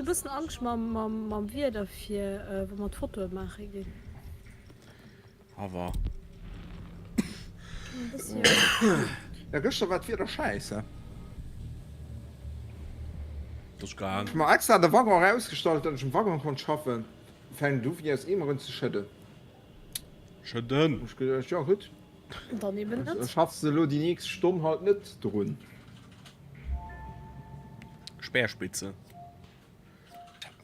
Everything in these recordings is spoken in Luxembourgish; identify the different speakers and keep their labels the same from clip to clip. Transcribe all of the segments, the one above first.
Speaker 1: Ech hu bëssen Angscht mam, mam, mam Wieder fir wou mer d'Fotoe maache ginn.
Speaker 2: Awer.
Speaker 3: Ja gëschter war d'Wieder schäisse.
Speaker 2: Dat ass gaang.
Speaker 3: Ech hu mer extra de Waggon erausgestallt, datt ech um Waggon konnt schaffen. Fänkt u wéi aus Eemeren ze schëdden.
Speaker 2: Schëdden?
Speaker 3: Hu ech geduecht, jo gutt.
Speaker 1: Dann eben net.
Speaker 3: Schaffs de elo déi nächst Stonn halt net drun.
Speaker 2: Speerspitze.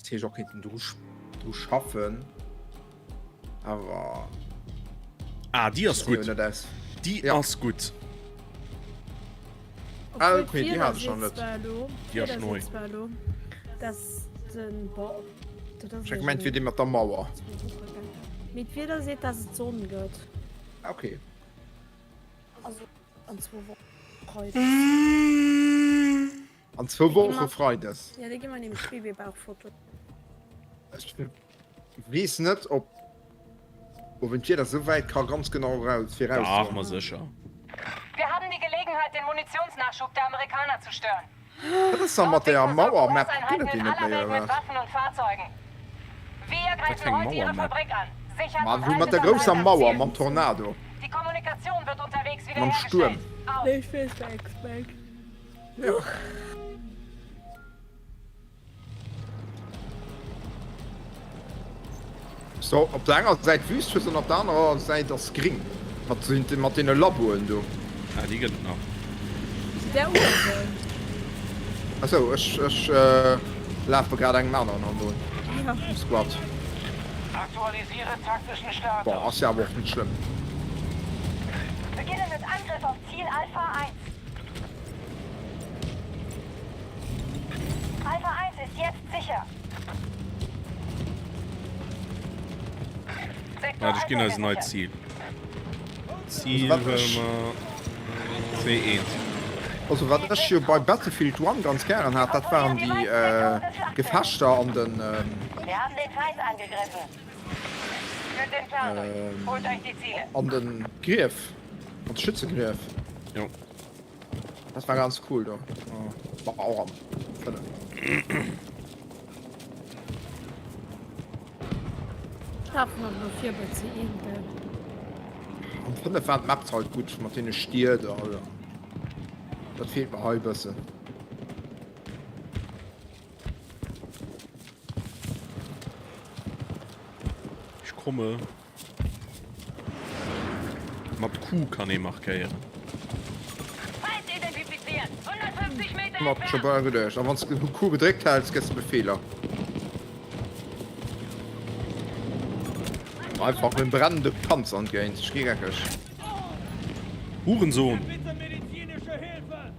Speaker 3: Dat heescht och kéinten dru dru schaffen. Awer.
Speaker 2: Ah, déi ass gutt. Déi ja. ass gutt.
Speaker 3: Ah, okay, déi hat ech nach net.
Speaker 2: Déi ass neu.
Speaker 1: Dass den Bo
Speaker 3: Ech hat gemengt, wier déi mat der Mauer.
Speaker 1: Mee d'Wieder seet, dass et Sonn gëtt.
Speaker 3: Ah, okay.
Speaker 1: Also an zwou Woche Freides.
Speaker 3: An zwou Woche Freides.
Speaker 1: Ja, da gi mer nämlech Babybauchfoto.
Speaker 3: Ech weess net, ob ob een d'Wieder esou wäit ka ganz genau eraus viraussoen.
Speaker 2: Dach, ma sécher.
Speaker 4: Wir haben die Gelegenheit, den Munitionsnachschub der Amerikaner zu stören.
Speaker 3: Wat ass da mat deeër Mauer-Map? Gëtt et déi net méi, oder wat?
Speaker 2: Wat fir eng Mauer-Map?
Speaker 3: Ma wou mat der grousser Mauer, mam Tornado, mam Stuerm. Jo. So, op der enger Säit Wüst hues an op der anerer Säit ass gring. Mat, mat deene Laboen do.
Speaker 2: Ah, déi gëtt et nach.
Speaker 1: Der uewen.
Speaker 3: Achso, ech, ech äh, lafe grad engem aneren hannendrun.
Speaker 1: Ja.
Speaker 3: Vum Squad.
Speaker 4: Aktualisiere taktischen Status.
Speaker 3: Boah, ass ja awer och net schlëmm.
Speaker 4: Beginnen mit Angriff auf Ziel Alpha 1. Alpha 1 ist jetzt sicher.
Speaker 2: Warte, ech ginn eis en neit Zil. Zil
Speaker 3: Also wat
Speaker 2: huele
Speaker 3: ech
Speaker 2: mer C1.
Speaker 3: Also wat ech jo bei Battlefield 1 ganz gären hat, dat waren déi Gefechter an den an den Grief, an de Schützegrief.
Speaker 2: Jo.
Speaker 3: Dat war ganz cool do. War och am 5.
Speaker 1: Lafen awer no vir bei C1, gell?
Speaker 3: Am 5 waren d'Maps halt gutt mat deene Stied a jo. Dat feelt mer hei e bëssen.
Speaker 2: Ech komme. Mat Q kann ee markéieren.
Speaker 4: Feind identifiziert! 150 Meter
Speaker 3: Mat scho
Speaker 4: entfernt!
Speaker 3: bal geduecht. A wann s de Q gedréckt häls, gëss de Befeeler. Einfach mit dem brennende Panzer entgéint. Ech gi geckeg.
Speaker 2: Hurensohn!
Speaker 5: Bitte medizinische Hilfe!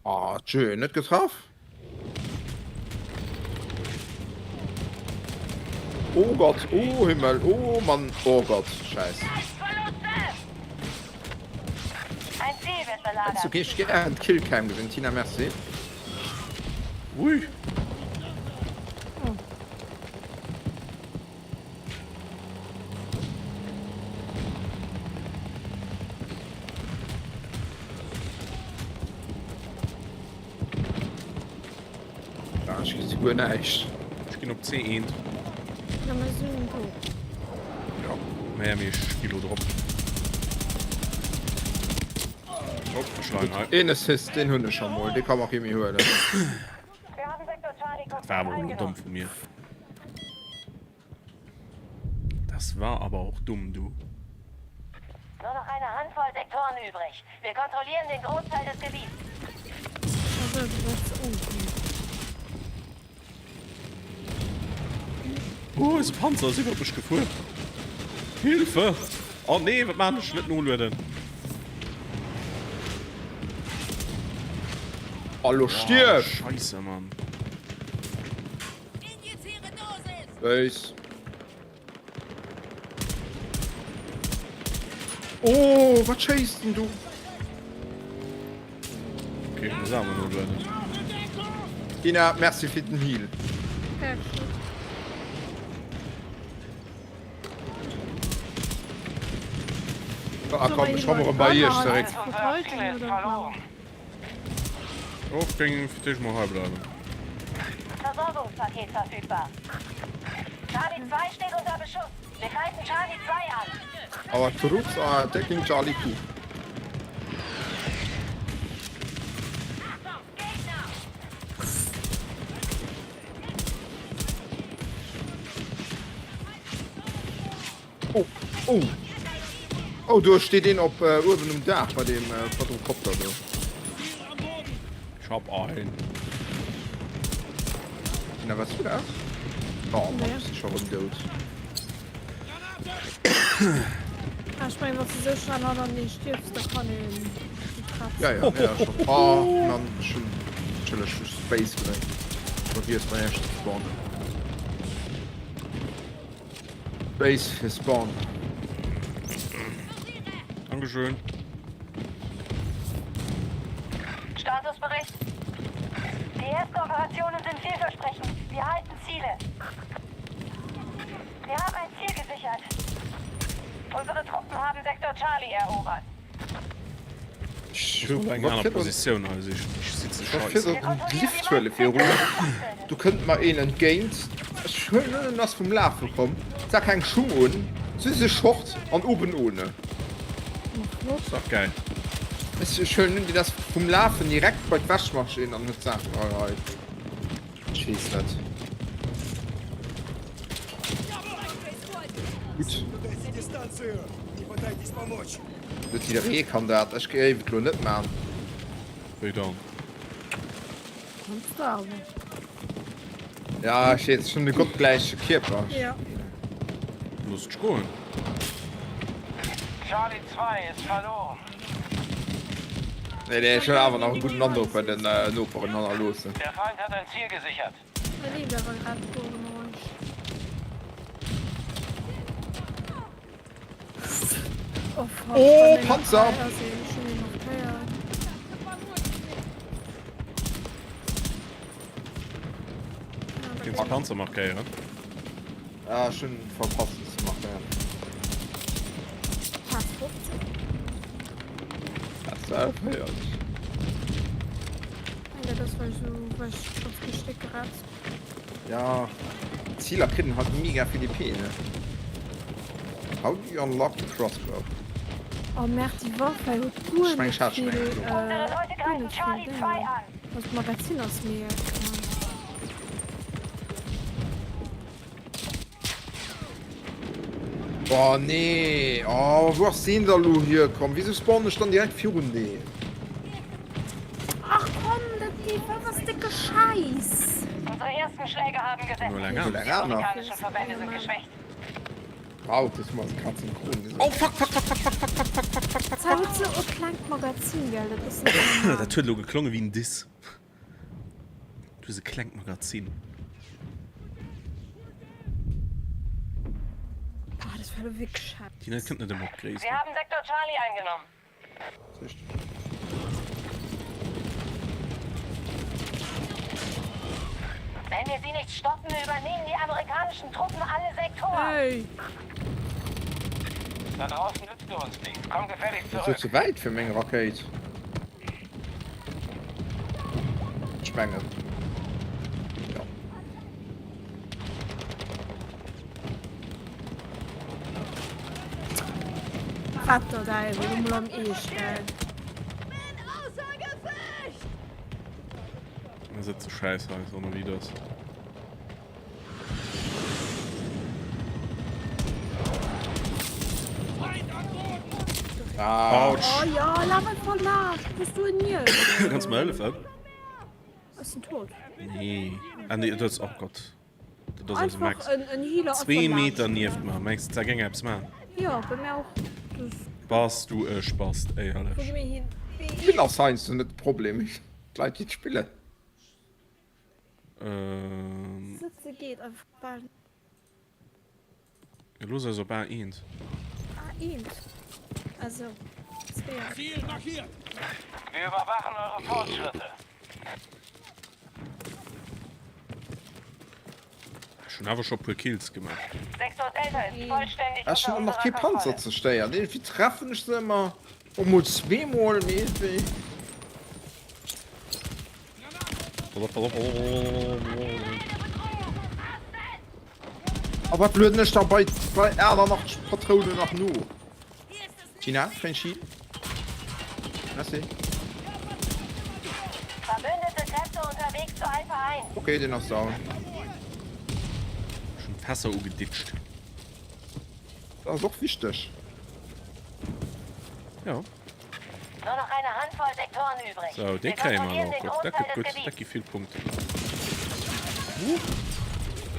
Speaker 3: Ah, tschö, net getraff. Oh Gott, oh Himmel, oh Mann, oh Gott, scheiß. Hättest du gech gären d'Killcam gesinn, Tina, merci.
Speaker 2: Ui.
Speaker 3: Ah, ech gesi guer näischt.
Speaker 2: Ech ginn op C1.
Speaker 1: Ja, mir sinn do.
Speaker 2: Ja, naja, mee ech gi lo drop. Oh, ech leien hei.
Speaker 3: Een Assist, deen hunn ech scho mol, dee ka mer kee méi huelen.
Speaker 2: Dat war awer och elo domm vu mir. Das war aber auch dumm, du.
Speaker 4: Nur noch eine Handvoll Sektoren übrig. Wir kontrollieren den Großteil des Gebiets.
Speaker 2: Oh, eise Panzer ass iwwer mech gefuer. Hilfe! Oh nee, wat maan ech? Net nolueden.
Speaker 3: Hallo, stierf!
Speaker 2: Scheisse, Mann.
Speaker 3: Béis. Oh, wat schéisst den do?
Speaker 2: Okay, muss awer nolueden.
Speaker 3: Ina, merci fir den Heal. Ah komm, ech komme rëm bei iech zeréck.
Speaker 2: Oh, ech géing fir d'éischt mol hei bleiwen.
Speaker 4: Versorgungspaket verfügbar. Charlie 2 steht unter Beschuss. Wir greifen Charlie 2 an.
Speaker 3: Our troops are attacking Charlie 2. Oh, oh. Oh, do steet een op äh, uewen um Daach bei dem äh, Quadrocopter do.
Speaker 2: Ich hab ein.
Speaker 3: Na, was du das? Oh, Mann, bist du schon rëm dout.
Speaker 1: Ah, ich mein, wann du so schnell hannertenee stierfs, da kann een
Speaker 3: Ja, ja, ja, schon. Oh, Mann, schon. Entschulleg, ech Space gedréckt. Vergiess mein erschten Spawn. Base fir Spawn.
Speaker 2: Dankeschön.
Speaker 4: Statusbericht. Die ersten Operationen sind vielversprechend. Wir halten Ziele. Wir haben ein Ziel gesichert. Unsere Truppen haben Sektor Charlie erobert.
Speaker 2: Ech soll eng aner Positioun hei sichen. Ech sitze
Speaker 3: scheisse. Lift huele virun. Du kënnt mer een entgéint. Ech huelen en ass vum Lafe komm. Sag eng Schung un, süße Short an oben ohne.
Speaker 2: Ass dach geil.
Speaker 3: Ech huelen un, deen ass vum Lafen direkt bei d'Wäschmaschinn an huet d'Saachen hei hei. Ech weess net. Gutt. Net jidderee kann dat. Ech géif et lo net man.
Speaker 2: Wéi dann?
Speaker 1: Kanns du awer.
Speaker 3: Ja, ech weess, ech hunn de gottgläiche Kierper.
Speaker 1: Ja.
Speaker 2: Looss dech goen.
Speaker 5: Charlie 2 ist verloren.
Speaker 3: Nee, nee, ech hunn awer nach e gudden Androck bei den Noperen hannerloossen.
Speaker 5: Der Feind hat ein Ziel gesichert.
Speaker 1: Da leeft awer grad e puer Geräusch. Oh, fuck,
Speaker 3: Oh, Panzer!
Speaker 2: Kéints de Panzer markéieren?
Speaker 3: Ah, ech hunn verpasst en ze markéieren.
Speaker 1: Platz 15.
Speaker 3: Platz 42.
Speaker 1: Dat ass well ech sou, well ech ganz vill Stéck geratzt.
Speaker 3: Ja, Zieler kriegen halt mega viel EP, ne? How do you unlock the crossbow?
Speaker 1: Oh merde, déi Waff hei huet guer
Speaker 3: Ich mein,
Speaker 1: net
Speaker 3: ich hab schon
Speaker 1: vill,
Speaker 3: eng gelogen.
Speaker 1: äh,
Speaker 4: Unsere Leute
Speaker 1: guer
Speaker 4: greifen
Speaker 1: net vill
Speaker 4: Charlie 2
Speaker 1: Déngen.
Speaker 4: an.
Speaker 1: Also d'Magazin ass mega klein.
Speaker 3: Boah, nee. Oh, wou ass deen da lo hier komm? Wieso spawn ech dann direkt virun deen?
Speaker 1: Ach komm, dat geet, wat ass décke Schäiss?
Speaker 4: Unsere ersten Schläge haben gesetzt.
Speaker 2: Nur
Speaker 4: Die
Speaker 2: eng aner.
Speaker 3: Eng aner.
Speaker 4: amerikanischen Verbände sind geschwächt.
Speaker 3: Wow, das muss Katz im Kron gesehen.
Speaker 2: Oh fuck, fuck, fuck, fuck, fuck, fuck, fuck, fuck, fuck, fuck,
Speaker 1: Zwar huet se e klengt Magazin, gell, dat ass net normal.
Speaker 2: Dat huet elo geklongen wéi en Diss. Du hues e klengt Magazin.
Speaker 1: Ah, das war elo wierklech scheiss.
Speaker 2: Déi Leit kënnt net ëmmer op d'Gréisst.
Speaker 4: Wir haben Sektor Charlie eingenommen. Wenn wir sie nicht stoppen, übernehmen die amerikanischen Truppen alle Sektoren.
Speaker 1: Hey.
Speaker 5: Da draußen nützt du uns nichts. Komm gefälligst
Speaker 3: Das
Speaker 5: zurück.
Speaker 3: ist zu weit für meng Rakéit. Ech mengen. Ja.
Speaker 1: Wat der Däiwel, lo mol am Eescht, ey.
Speaker 2: Da sitzt Scheiß hei, so wie das.
Speaker 3: Ah.
Speaker 2: Autsch.
Speaker 1: Oh ja, laf einfach laanscht. Bist du en Nier?
Speaker 2: Kannst du mir helfen?
Speaker 1: Ass en tot?
Speaker 2: Nee. Ah, nee, das, oh Gott. Das ist also
Speaker 1: Einfach
Speaker 2: Max.
Speaker 1: en, en Healer
Speaker 2: Zwee
Speaker 1: einfach
Speaker 2: Meter
Speaker 1: laanscht.
Speaker 2: nieft mir. Meinst du, da ging eppes machen?
Speaker 1: Ja, bei mir auch. Das,
Speaker 2: Bass du e Spast,
Speaker 1: wo gi
Speaker 2: éierlech.
Speaker 1: mir hin?
Speaker 3: Spill ass heiansdo net de Problem. D'Leit déi spillen.
Speaker 2: Ähm.
Speaker 1: Sëtze geet einfach bal net.
Speaker 2: Jo, looss eis op A eent.
Speaker 1: A eent? Also zweeër.
Speaker 5: Ziel markiert! Wir überwachen eure Fortschritte.
Speaker 2: Ech hunn awer scho puer Kills gemaach.
Speaker 4: Sektor Delta ist vollständig
Speaker 3: Ech
Speaker 4: unter
Speaker 3: hunn och nach
Speaker 4: unserer
Speaker 3: kee Panzer
Speaker 4: Kontrolle.
Speaker 3: zerstéiert. Iergendwéi treffen ech se ëmmer och mol zweemol, mee iergendwéi.
Speaker 2: Pass op, pass op,
Speaker 3: A wat lueden ech da bei bei 88 Patrounen nach no? Tina, schéin Schiel. Merci.
Speaker 4: Verbündete Kräfte unterwegs zu Alpha 1.
Speaker 3: Okay, den ass down.
Speaker 2: Ech hunn d'Fässer ugeditscht.
Speaker 3: Dat ass och wichteg.
Speaker 2: Ja.
Speaker 4: Nur noch eine Handvoll Sektoren übrig.
Speaker 2: So, dee
Speaker 4: Wir
Speaker 2: kréie mer
Speaker 4: kontrollieren
Speaker 2: elo.
Speaker 4: den
Speaker 2: Guck, dat
Speaker 4: Großteil
Speaker 2: gëtt
Speaker 4: des
Speaker 2: gutt. Dat
Speaker 4: Gebiets.
Speaker 2: gi vill Punkten.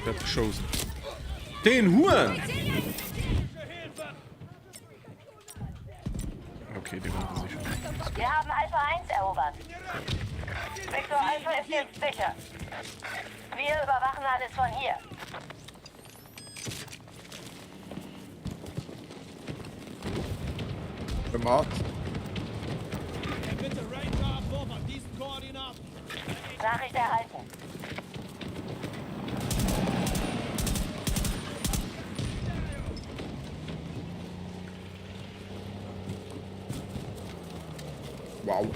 Speaker 2: Dat geschossen. Den Huren! Okay, die waren gesichert.
Speaker 4: Wir haben Alpha 1 erobert. Sektor Alpha ist jetzt sicher. Wir überwachen alles von hier.
Speaker 3: Gemacht.
Speaker 4: Nachricht erhalten.
Speaker 3: Wow.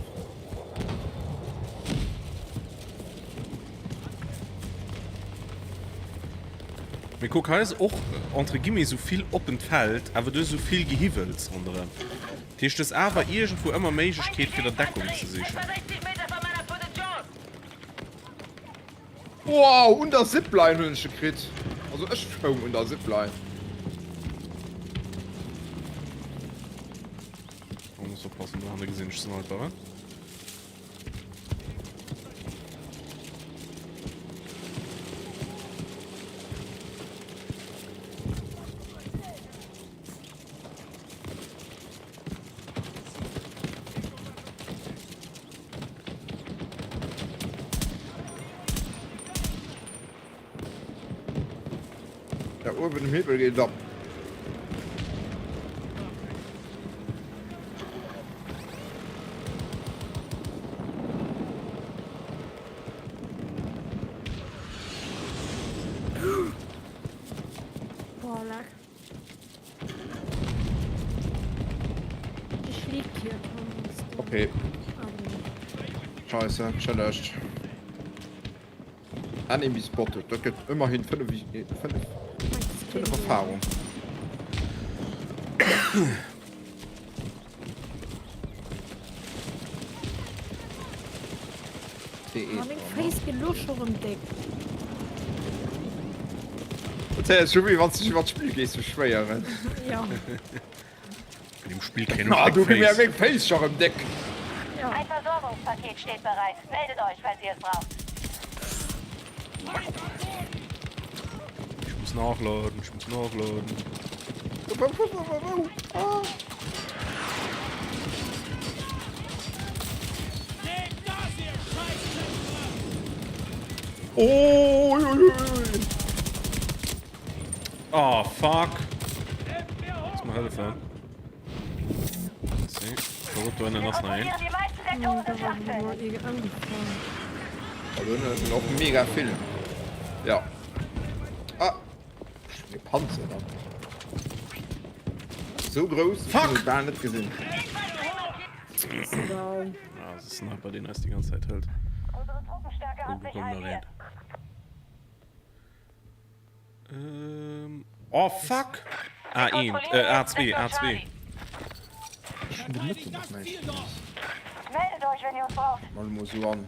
Speaker 2: Mee kuck, hei ass och entre guillemets esou vill oppent Feld, awer du hues esou vill Gehiwwels ronderëm. Dat heescht, du hues awer iergendwou ëmmer Méiglechkeet fir der Deckung ze sichen.
Speaker 3: Wow, un der Zipline hunn ech e kritt. Also ech stoung un der Zipline.
Speaker 2: Oh, muss oppassen, do hanne gesinn ech Sniperen.
Speaker 3: Da uewen um Hiwwel geet et ab.
Speaker 1: Boah, leck. Ich lieg hier, Thomas.
Speaker 3: Okay. Scheisse, chëllegt. Enemy spotted, dat gëtt ëmmerhin 5, 5, 5 Erfahrung.
Speaker 1: Oh, meng Féiss ginn elo scho rëm déck.
Speaker 3: Dat héiert sech u wéi wann s de dech iwwer d'Spill géifs beschwéieren.
Speaker 1: Jo.
Speaker 2: Bei dem Spill kréien ech
Speaker 3: Ah,
Speaker 2: déck
Speaker 3: du gi mir
Speaker 2: Féiss.
Speaker 3: meng Féiss scho rëm déck.
Speaker 1: Jo.
Speaker 4: Ein Versorgungspaket steht bereit. Meldet euch, falls ihr es braucht.
Speaker 2: Ich muss nachladen, ich muss nachladen.
Speaker 3: Ah. Oh, ui, ui, ui.
Speaker 2: Oh, fuck. Muss mer hëllefen. See, pass op, do ënnen ass nach een.
Speaker 3: Do ënnen sinn och mega vill. Ja. Ah. Ech Panzer dann. Sou grouss,
Speaker 2: Fuck!
Speaker 3: bal net gesinn.
Speaker 2: Ah, das ist Sniper, den eis die ganze Zeit hält. Oh, wir kommen da rein. Ähm, oh, fuck! A1, äh, A2, A2.
Speaker 3: Ech hunn de Mëtten nach näischt gemaach.
Speaker 4: Meldet euch, wenn ihr uns braucht.
Speaker 3: Mal mol sou an.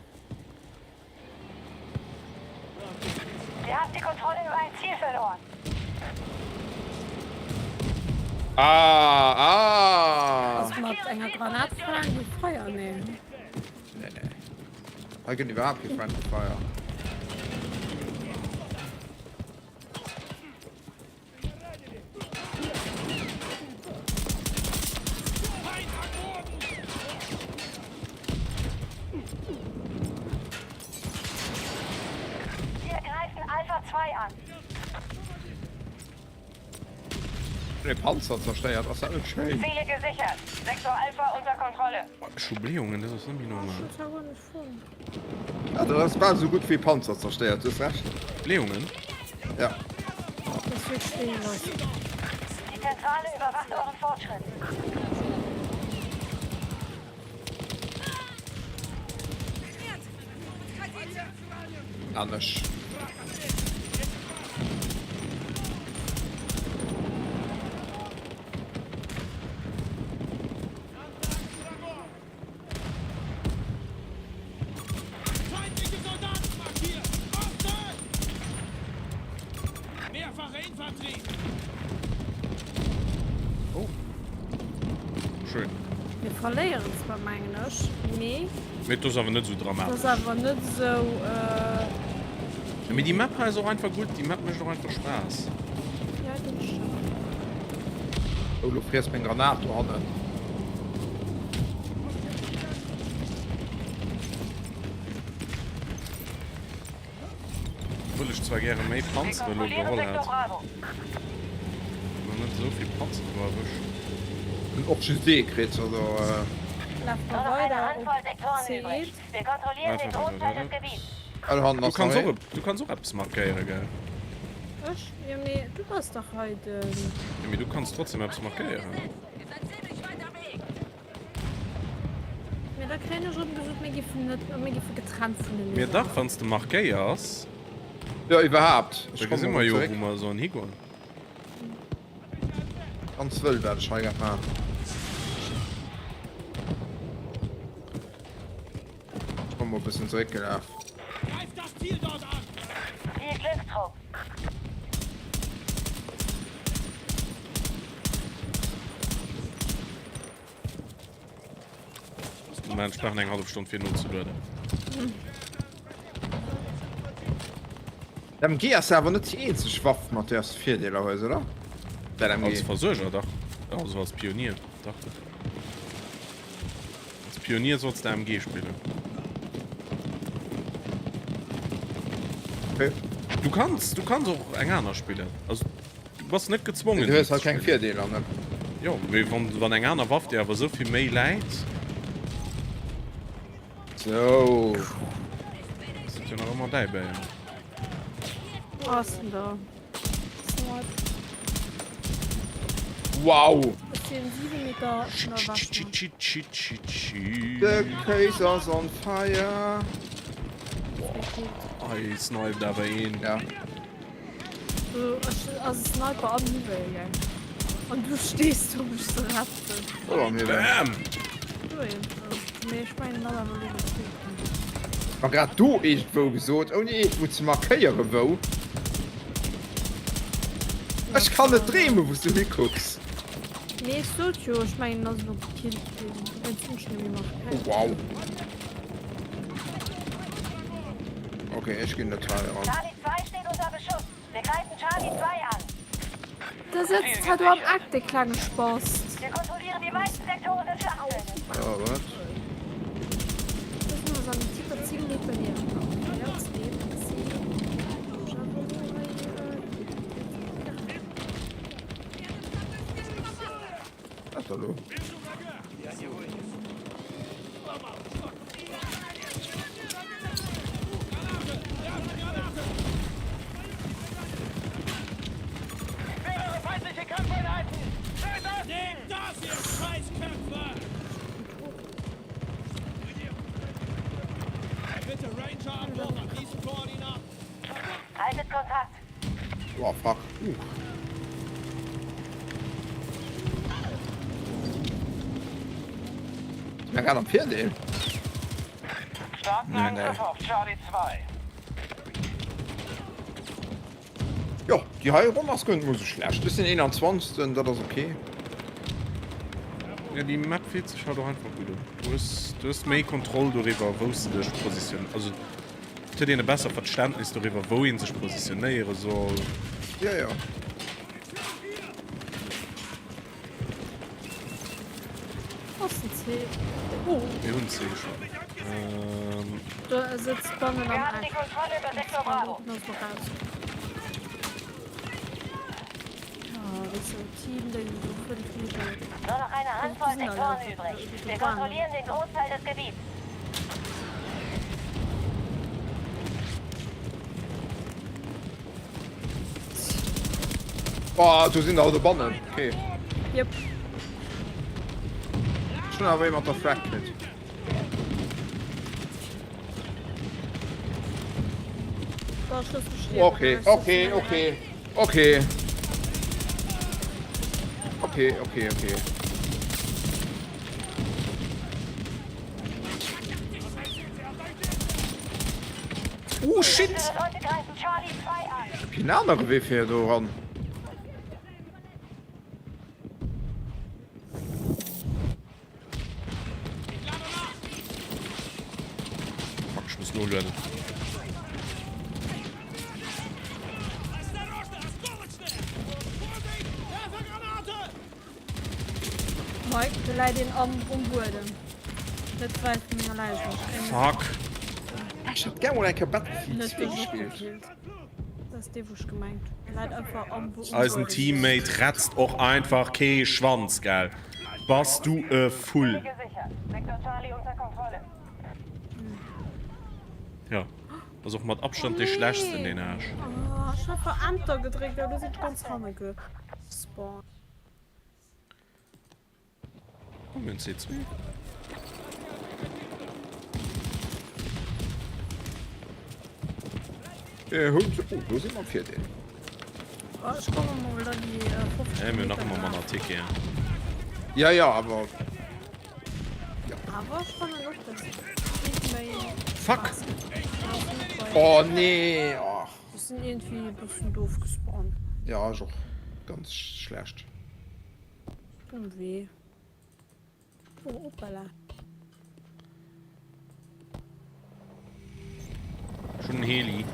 Speaker 4: Wir haben die Kontrolle über ein Ziel verloren.
Speaker 3: Ah, ah!
Speaker 1: Ass mat enger Granat Friendly Fire? Nee.
Speaker 3: Nee, nee. Hei gëtt iwwerhaapt kee Friendly Fire.
Speaker 4: Wir greifen Alpha 2 an.
Speaker 3: De Panzer zerstéiert, ass dat net schéin?
Speaker 4: Ziele gesichert. Sektor Alpha unter Kontrolle.
Speaker 2: Ech hu Blähungen, dat ass net méi normal.
Speaker 3: Ja, dat ass bal esou gutt wéi Panzer zerstéiert, du hues Recht.
Speaker 2: Blähungen?
Speaker 3: Ja.
Speaker 1: Dat ass wierklech behindert.
Speaker 4: Die Zentrale überwacht euren Fortschritt.
Speaker 3: An ech.
Speaker 2: Oh. Schön.
Speaker 1: Mir verléieren zwar mengen ech, mee.
Speaker 2: Mee et ass awer net esou dramatesch.
Speaker 1: Et ass awer net esou. Äh...
Speaker 2: Mee déi Map hei ass och einfach gutt. Déi Map mécht och einfach Spaass.
Speaker 1: Ja, dat stëmmt.
Speaker 3: Oh, lo friess meng Granat do hannen.
Speaker 2: Obwuel ech zwar gäre méi Panzere elo geholl hätt. Awer net esou vill Panzere do erwëscht.
Speaker 3: Hunn och just ee kritt, also.
Speaker 1: Laf mer weider op C1.
Speaker 2: Du kanns och, du kanns och eppes markéiere, gell?
Speaker 1: Ech? Jo, mee du bass dach hei den.
Speaker 2: Jo, mee du kanns trotzdem eppes markéieren.
Speaker 1: Mee da kréien ech erëm gesot, mir giffen net, mir giffe getrennt vunenee
Speaker 2: Mee
Speaker 1: sinn.
Speaker 2: dach, wann s de markéiers.
Speaker 3: Jo, iwwerhaapt.
Speaker 2: Da gesi mer jo, wou mer sollen higoen.
Speaker 3: Ganz wëll, wat ech hei grad maachen. Ech komme mol e bëssen zeréckgelaf.
Speaker 4: Viel Glück, Trupp.
Speaker 2: Moment, ech brauchen eng hallef Stonn fir nozelueden.
Speaker 3: D'MG ass awer net déi eenzeg Waff mat där s de Virdeeler hues, oder?
Speaker 2: D'LMG. Als Versuerger dach. Also als Pionier dach. Als Pionier solls de MG spillen.
Speaker 3: Okay.
Speaker 2: Du kanns, du kanns och eng aner spillen. Also du bass net gezwongen.
Speaker 3: Du hues halt keng Virdeeler, ne?
Speaker 2: Jo, mee wann, wann eng aner Waff dir awer esou vill méi läit.
Speaker 3: Sou.
Speaker 2: Ass et jo nach ëmmer däi Béier.
Speaker 1: Wo ass en da?
Speaker 3: Wow!
Speaker 1: Ech sinn 7 Meter vun der Waschmaschinn.
Speaker 3: The case is on fire.
Speaker 2: Ei, sniped awer een.
Speaker 3: Ja.
Speaker 1: Du, ech ass e Sniper am Hiwwel gaang. An du stees do mech ze retten.
Speaker 3: Oh, am Hiwwel.
Speaker 2: Bam!
Speaker 1: Do iergendwou. Mee ech mengen, en ass awer elo gekillt ginn.
Speaker 3: Ma grad do iergendwou gesot, ouni iergendwou ze markéieren wou. Ech kann net dreemen wous du hikucks.
Speaker 1: Nee ech sot jo, ech mengen en ass elo gekillt ginn. Dowéinst hunn ech net méi
Speaker 3: markéiert. Oh wow. Ok, ech ginn net hei eran.
Speaker 4: Charlie 2 steht unter Beschuss. Wir greifen Charlie 2 an.
Speaker 1: Da sëtzt hat do am Eck, dee klenge Spast.
Speaker 4: Wir kontrollieren die meisten Sektoren des Schlachtfeldes.
Speaker 3: Ja, wat? Wat da lo?
Speaker 4: Haltet Kontakt!
Speaker 3: Oh fuck. Uh. Mir grad am Virdeel.
Speaker 5: Starken
Speaker 3: Nee, nee.
Speaker 5: Angriff auf Charlie 2.
Speaker 3: Jo, déi hei Ronn ass guer net mol sou schlecht. Ech sinn 21. Dat ass ok.
Speaker 2: Ja, déi Map fillt sech halt och einfach gutt un. Du hues, du hues méi Kontroll doriwwer, wou s de dech position-, also et huet een e bessert Verständnis doriwwer, wou ee sech positionéiere soll.
Speaker 3: Jo, jo.
Speaker 1: Ass den C. Oh.
Speaker 2: Mir hunn C schon. Ähm.
Speaker 1: Do sëtzt bannen
Speaker 4: Wir
Speaker 1: am
Speaker 4: haben die
Speaker 1: Eck.
Speaker 4: Kontrolle über Sektor Bravo.
Speaker 1: Den ass noch raus. Ah, das ist ein Team, der so 5 Meter.
Speaker 4: Nur noch eine Handvoll Sektoren übrig. Wir kontrollieren den Großteil des Gebiets.
Speaker 3: Oh, do sinn der dobannen. Okay.
Speaker 1: Yep.
Speaker 3: Ech hunn awer ee mat der Frag kritt. Okay, okay, okay, okay. Okay, okay, okay.
Speaker 2: Oh shit!
Speaker 3: Keen anere Wee fir do ran.
Speaker 2: Fuck, ech muss nolueden.
Speaker 1: Mike, do läit een am um Buedem. Net wäit vun menger Läich.
Speaker 2: Fuck.
Speaker 3: Ech hätt gär mol eng Kéier Battlefield
Speaker 1: Net
Speaker 3: 2
Speaker 1: dee wou ech
Speaker 3: gespillt.
Speaker 1: gekillt. Dat ass dee wou ech gemengt hunn. Läit einfach am um
Speaker 2: Eisen
Speaker 1: Buedem.
Speaker 2: Teammate retzt och einfach kee Schwanz, gell? Bass du e Vull? Jo, ass och mat Abstand dee schlechtsten deen Aarsch.
Speaker 1: Oh, ech hat einfach Enter gedréckt, awer do sinn ech ganz hanne gespawnt.
Speaker 2: Oh, mir hunn C2.
Speaker 3: Mir hunn, oh, do si mer am Virdeel.
Speaker 1: Oh, ech komme mol an déi 50
Speaker 2: Ey, mir hunn nach
Speaker 1: Meter
Speaker 2: ëmmer manner
Speaker 1: nach.
Speaker 2: Ticketen.
Speaker 3: Ja, ja, awer.
Speaker 1: Awer ech fannen och, dass et méi
Speaker 2: Fuck!
Speaker 1: Spaass mécht.
Speaker 3: Oh nee, och.
Speaker 1: Ech sinn iergendwéi e bëssen doof gespawnt.
Speaker 3: Ja, ech och. Ganz schlecht.
Speaker 1: Um Wee. Oh, hoppala.
Speaker 2: Ech hunn en Heli.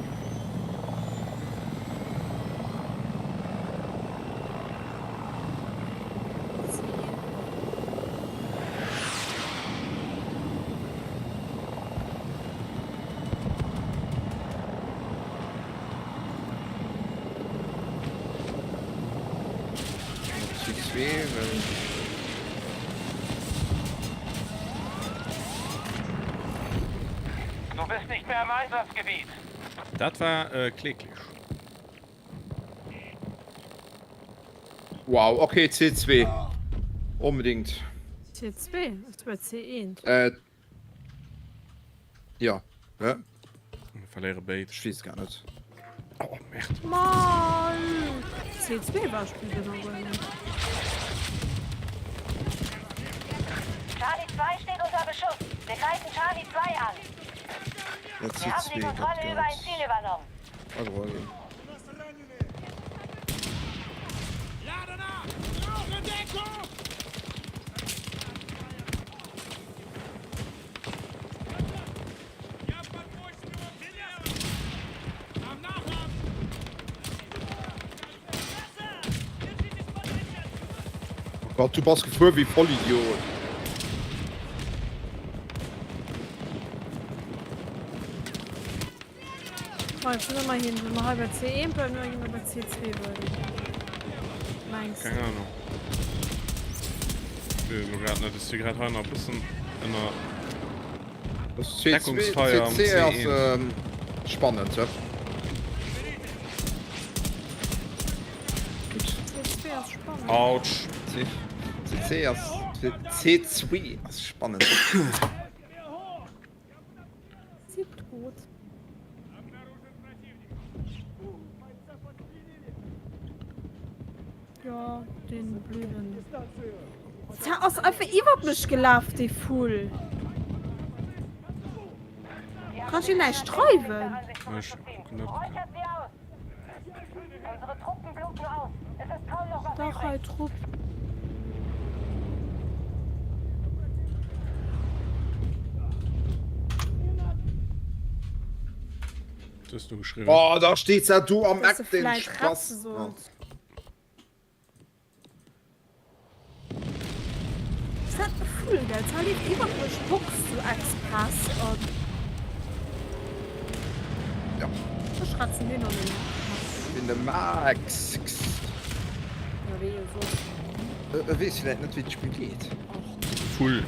Speaker 5: Du bist nicht mehr im Einsatzgebiet.
Speaker 2: Dat war kläglech.
Speaker 3: Wow, okay, C2. Onbedingt.
Speaker 1: C2? Ech war C1.
Speaker 3: Äh. Ja. Hä?
Speaker 2: Mir verléiere béid.
Speaker 3: Ech weess gar net.
Speaker 2: Oh, Merde.
Speaker 1: Mann! C2 war ech bis elo guer net.
Speaker 4: Charlie 2 steht unter Beschuss. Wir greifen Charlie 2 an.
Speaker 3: Ja,
Speaker 4: Wir haben die
Speaker 3: C2, dat
Speaker 4: Kontrolle über ein
Speaker 3: gëtt.
Speaker 4: Ziel übernommen.
Speaker 3: Also, also. Oh Gott, du bass gefuer wéi Vollidiot.
Speaker 1: Hei, wou soll mer hin? Solle mer hei bei C1 bleiwen oder gi mer bei C2 bleiwen? Mengs
Speaker 2: Keng Ahnung. Ech weess elo grad net. Ech si grad hei nach e bëssen ënner Deckungsfeier am
Speaker 3: C2 ass
Speaker 2: C1.
Speaker 3: spannend, hä? Gutt.
Speaker 1: C2 ass spannend.
Speaker 2: Autsch.
Speaker 3: C ass C2 ass spannend.
Speaker 1: Si tot. Ja, den blöden. Da ass einfach iwwert mech gelaf, dee Vull. Kann ech hien näischt dreiwen?
Speaker 2: Ech kucken net.
Speaker 1: Dach, hei, Trupp.
Speaker 2: Was hues du geschriwwen?
Speaker 3: Oh, da steet se do am
Speaker 1: Dass
Speaker 3: Eck,
Speaker 1: de
Speaker 3: den
Speaker 1: vläit
Speaker 3: Spass.
Speaker 1: retze solls. Ass dat e Vull, gell? D'Zahl leeft iwwert mech, boxt sou express an.
Speaker 3: Ja.
Speaker 1: Ech schwätzen deen an den
Speaker 3: Bin de Max.
Speaker 1: Ja, wéi jo soss.
Speaker 3: E weess vläit net, wéi d'Spill geet.
Speaker 2: Vull.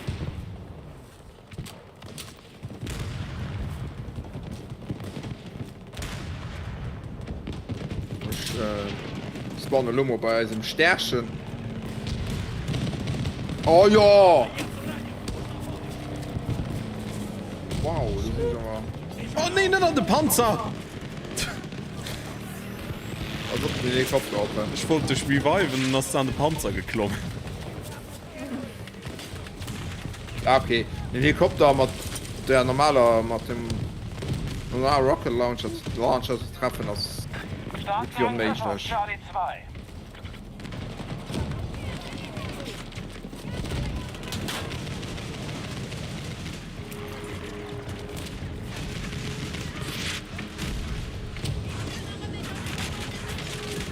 Speaker 3: Ech. Spawnen elo mol bei eisem Stärchen. Oh jo! Wow, do sinn ech awer.
Speaker 2: Oh nee, net an de Panzer!
Speaker 3: Als ob den Helikopter op war.
Speaker 2: Ech wollt dech reviven, dann ass de an de Panzer geklomm.
Speaker 3: Ah, okay. Den Helikopter mat der normaler, mat dem normalen Rocket Launcher, Launcher ze treffen ass gutt wéi onméiglech.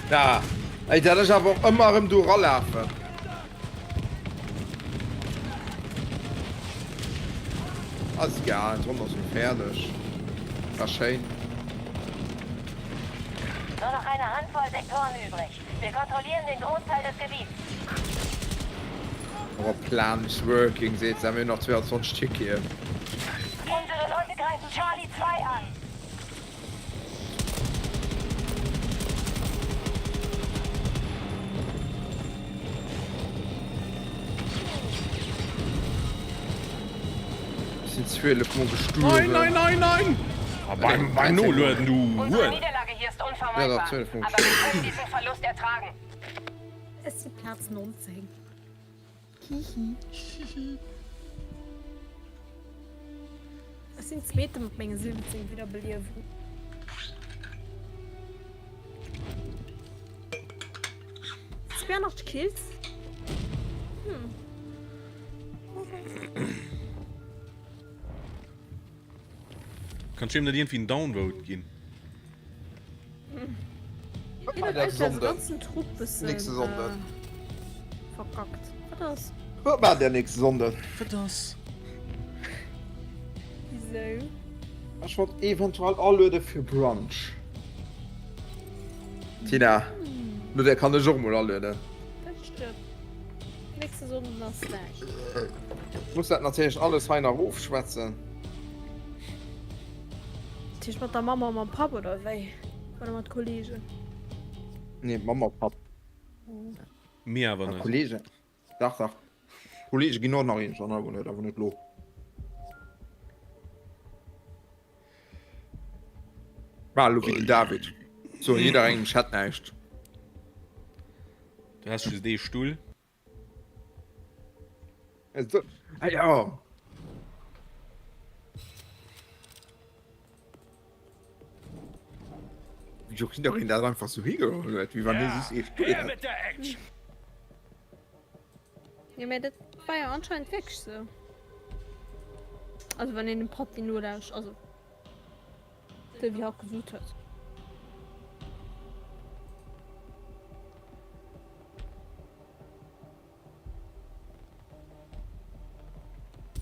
Speaker 3: Ja, ey, dat ech awer och ëmmer erëm do ralafen. Ass egal, d'Ronn ass elo fäerdeg. War schéin.
Speaker 4: Nur noch eine Handvoll Sektoren übrig. Wir kontrollieren den Großteil des Gebiets.
Speaker 3: Our plan is working, seet se. Mir hunn nach 22 Ticketen.
Speaker 4: Unsere Leute greifen Charlie 2 an.
Speaker 3: Es sind 12 Mol gestuerwen.
Speaker 2: Nein, nein, nein, nein! Ah, beim, beim Nolueden, du
Speaker 4: Unsere
Speaker 2: Huren!
Speaker 4: Niederlage hier ist
Speaker 3: Ja,
Speaker 4: unvermeidbar,
Speaker 3: doch, 12 Mol
Speaker 4: aber wir können diesen Verlust ertragen.
Speaker 1: Es si Plaz 19. Hihi. Ech sinn Zweete mat menge 17 Wiederbeliewungen. 82 Kills? Hm. Okay.
Speaker 2: Kannst du ihm net irgendwie en Downvote ginn?
Speaker 3: Nächste Sonnden.
Speaker 1: Verkackt. Wat ass?
Speaker 3: Wat maacht der nächste Sonnden?
Speaker 2: Wat ass?
Speaker 1: Wisou?
Speaker 3: Ech wollt eventuell aluede fir Brunch. Tina, no där kann ech och mol alueden.
Speaker 1: Dat stëmmt. Nächste Sonnden ass näischt.
Speaker 3: Muss dat natierlech alles hei nach ofschwätzen.
Speaker 1: Dat heescht mat der Mamm a mam Papp oder wéi? Oder mat Kollegen?
Speaker 3: Nee, Mamm a Papp.
Speaker 2: Mir awer net.
Speaker 3: Kollegen? Dach, dach. Kollege ginn och nach iergendwann agelueden, awer net lo. War elo wéi den David. So, jidderengem, ech hätt näischt.
Speaker 2: Du has just ee Stull.
Speaker 3: Ah ja. Wieso jiddereen dat einfach sou higeholl huet, wéi wann hie just ee Stull hätt.
Speaker 1: Jo, mä dat war jo anscheinend wierklech sou. Also wann een dem Patty nolauscht, also sou wéi hatt gesot huet.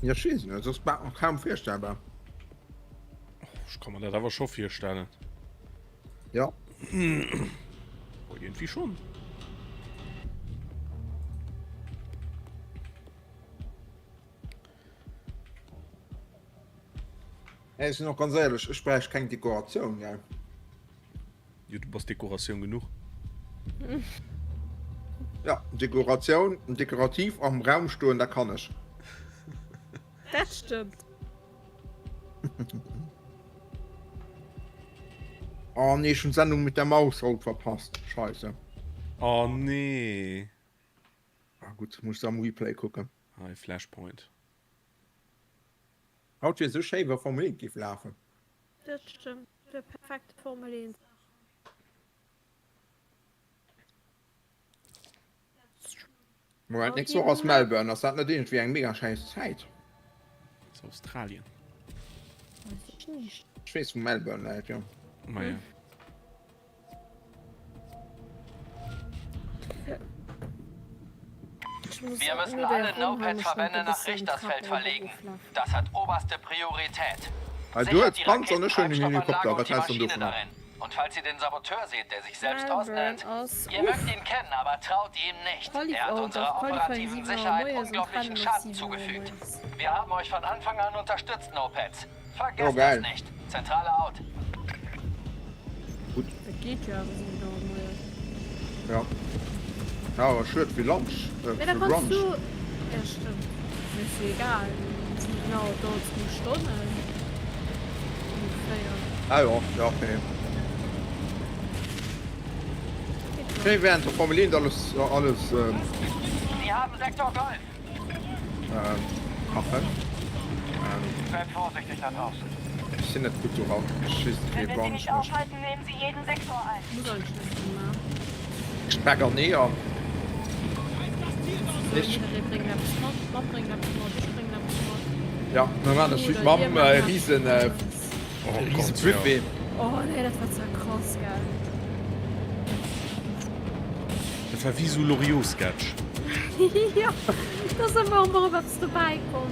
Speaker 3: Ja, ech weess net, et ass bal kaum virstellbar.
Speaker 2: Ech ka mer dat awer scho virstellen.
Speaker 3: Ja.
Speaker 2: Oh, irgendwie schon.
Speaker 3: Ey, ech sinn och ganz éierlech, ech bräicht keng Dekoratioun, gell.
Speaker 2: Jo, du bass Dekoratioun genuch.
Speaker 3: Ja, Dekoratioun, dekorativ am Raum stoen, dat kann ech.
Speaker 1: Dat stëmmt.
Speaker 3: Oh nee, ech hunn d'Sendung mit der Maus haut verpasst. Scheisse.
Speaker 2: Oh nee.
Speaker 3: Ah gutt, muss se am Replay kucken.
Speaker 2: Hei, Flashpoint.
Speaker 3: Haut wier sou schéi wa Formel 1 géif lafen.
Speaker 1: Dat stëmmt, wier perfekt Formel 1.
Speaker 3: Moment, nächst Woch ass Melbourne, ass dat net iergendwéi eng mega schäiss Zäit?
Speaker 2: Dat ass Australien.
Speaker 1: Weess ech nicht.
Speaker 3: Ech weess wou Melbourne läit, jo.
Speaker 2: Maja.
Speaker 5: Wir müssen alle No-Pad-Verbände nach Richtersfeld verlegen. Das hat oberste Priorität.
Speaker 3: Hei du hues Panzer an ech hunn den Helikopter, wat häls de dann dovunner?
Speaker 5: Und falls ihr den Saboteur seht, der sich selbst ausnennt, ihr mögt ihn kennen, aber traut ihm nicht. Er hat unserer operativen Sicherheit unglaublichen Schaden zugefügt. Wir haben euch von Anfang an unterstützt, No-Pads. Vergesst
Speaker 3: Oh, geil.
Speaker 5: das nicht. Zentrale out.
Speaker 1: Dat geet jo awer 7 Auer moies.
Speaker 3: Ja. Ja, awer schued fir Lunch, äh,
Speaker 1: Mee da
Speaker 3: fir
Speaker 1: kanns
Speaker 3: Brunch.
Speaker 1: du, ja stëmmt, mee ass jo egal, et sinn genau do zwou Stonnen ongeféier.
Speaker 3: Ah jo, ja okay. Okay, während der Formel 1 alles, alles ähm,
Speaker 5: Sie haben Sektor Golf.
Speaker 3: ähm, kachen. Ähm,
Speaker 5: Seid vorsichtig da draußen.
Speaker 3: ech sinn net gutt doran. Ech weess net, wéi
Speaker 4: Wenn
Speaker 3: ee
Speaker 4: wir sie
Speaker 3: Brunch
Speaker 4: nicht
Speaker 3: mécht.
Speaker 4: aufhalten, nehmen sie jeden Sektor ein.
Speaker 1: Muss eigentlech net vill maachen.
Speaker 3: Speck an Eeër.
Speaker 1: So, jidderee bréngt eppes mat, d'Mamm bréngt eppes mat, ech bréngen eppes mat.
Speaker 3: Ja, mir maachen dat
Speaker 1: Oder
Speaker 3: mam
Speaker 1: dir maacht eppes
Speaker 3: riesen,
Speaker 1: aneres.
Speaker 2: Oh
Speaker 3: riesen
Speaker 2: Gott, ja.
Speaker 3: Buffet.
Speaker 1: Oh nee, dat war zwar krass, gell.
Speaker 2: Dat war wéi sou Loriot-Sketch.
Speaker 1: Jo, do ass ëmmer erëm eppes dobäi komm.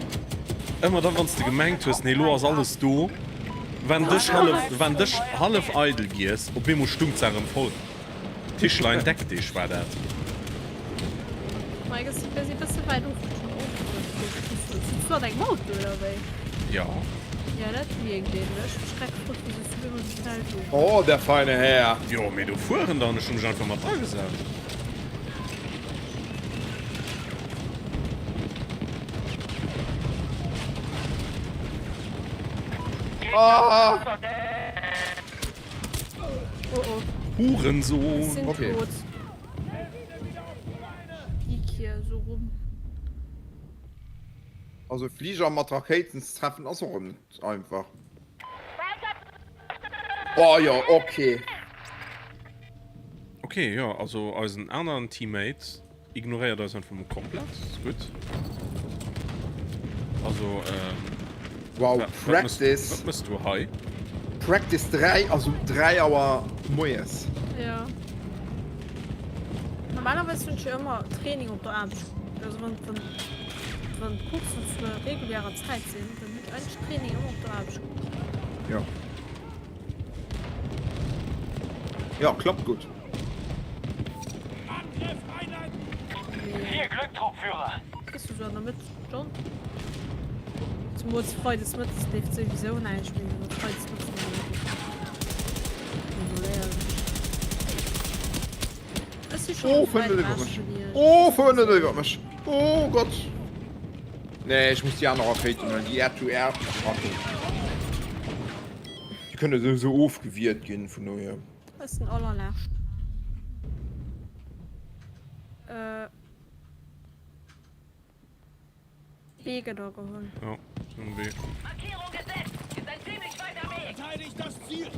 Speaker 2: Ëmmer da wann s de gemengt hues, nee elo ass alles do, war den Dësch hallef, war den Dësch hallef eidel giess, op eemol stung d'Saach erëm voll. Tischlein deck dich war dat.
Speaker 1: Mike, ass si bësse wäit ofgerückt. Sitz du an engem Auto oder wéi?
Speaker 2: Jo.
Speaker 1: Ja, dat mierkt een. Ech hu mech grad gefrot, wéi sou du ëmmer sou schnell do.
Speaker 3: Oh, der feine Här!
Speaker 2: Jo, mee do fueren dann. Ech hu mech einfach mat dragesat.
Speaker 3: Ah!
Speaker 1: Oh oh.
Speaker 2: Hurensohn.
Speaker 1: Ech sinn
Speaker 3: Okay.
Speaker 1: tot. Geek hier so rum.
Speaker 3: Also Fliger mat Rakéiten ze treffen ass och net einfach. Oh jo, okay.
Speaker 2: Okay, jo, also eisen aneren Teammate Ignoréiert eis einfach mol komplett, ass gutt. Also, ähm,
Speaker 3: Wow,
Speaker 2: wat, wat mëss,
Speaker 3: Practice.
Speaker 2: wat mëss du hei?
Speaker 3: Practice 3 ass um 3 Auer moies.
Speaker 1: Ja. Normalerweis hunn ech jo ëmmer Training op der Aarbecht. Also wann, wann, wann d'Coursen zu der regulärer Zäit sinn, dann hunn ech eigentlech Training ëmmer op der Aarbecht.
Speaker 3: Ja. Ja, klappt gutt.
Speaker 5: Viel Glück, Truppführer!
Speaker 1: Kriss du sou an der Mëtt, John? Zemools Freides mëttes leeft souwisou näischt méi, mee Freides mëttes an der Mëtt. Desoléieren ech. Ech si scho
Speaker 3: Oh,
Speaker 1: rëm
Speaker 3: fënnt
Speaker 1: wäit
Speaker 3: net iwwer
Speaker 1: ewech
Speaker 3: mech.
Speaker 1: vun iech.
Speaker 3: Oh, fënnt net iwwer mech. Oh Gott. Nee, ech muss déi aner Rakéiten huelen, déi Air-to-Air-Rakéiten. Déi kënne souwisou ofgewiert ginn, vun dohier.
Speaker 1: Ass den allerlescht. Äh. B gëtt ageholl.
Speaker 2: Ja, um B.
Speaker 4: Markierung gesetzt. Ist ein ziemlich weiter Weg.
Speaker 6: Verteidigt das Ziel!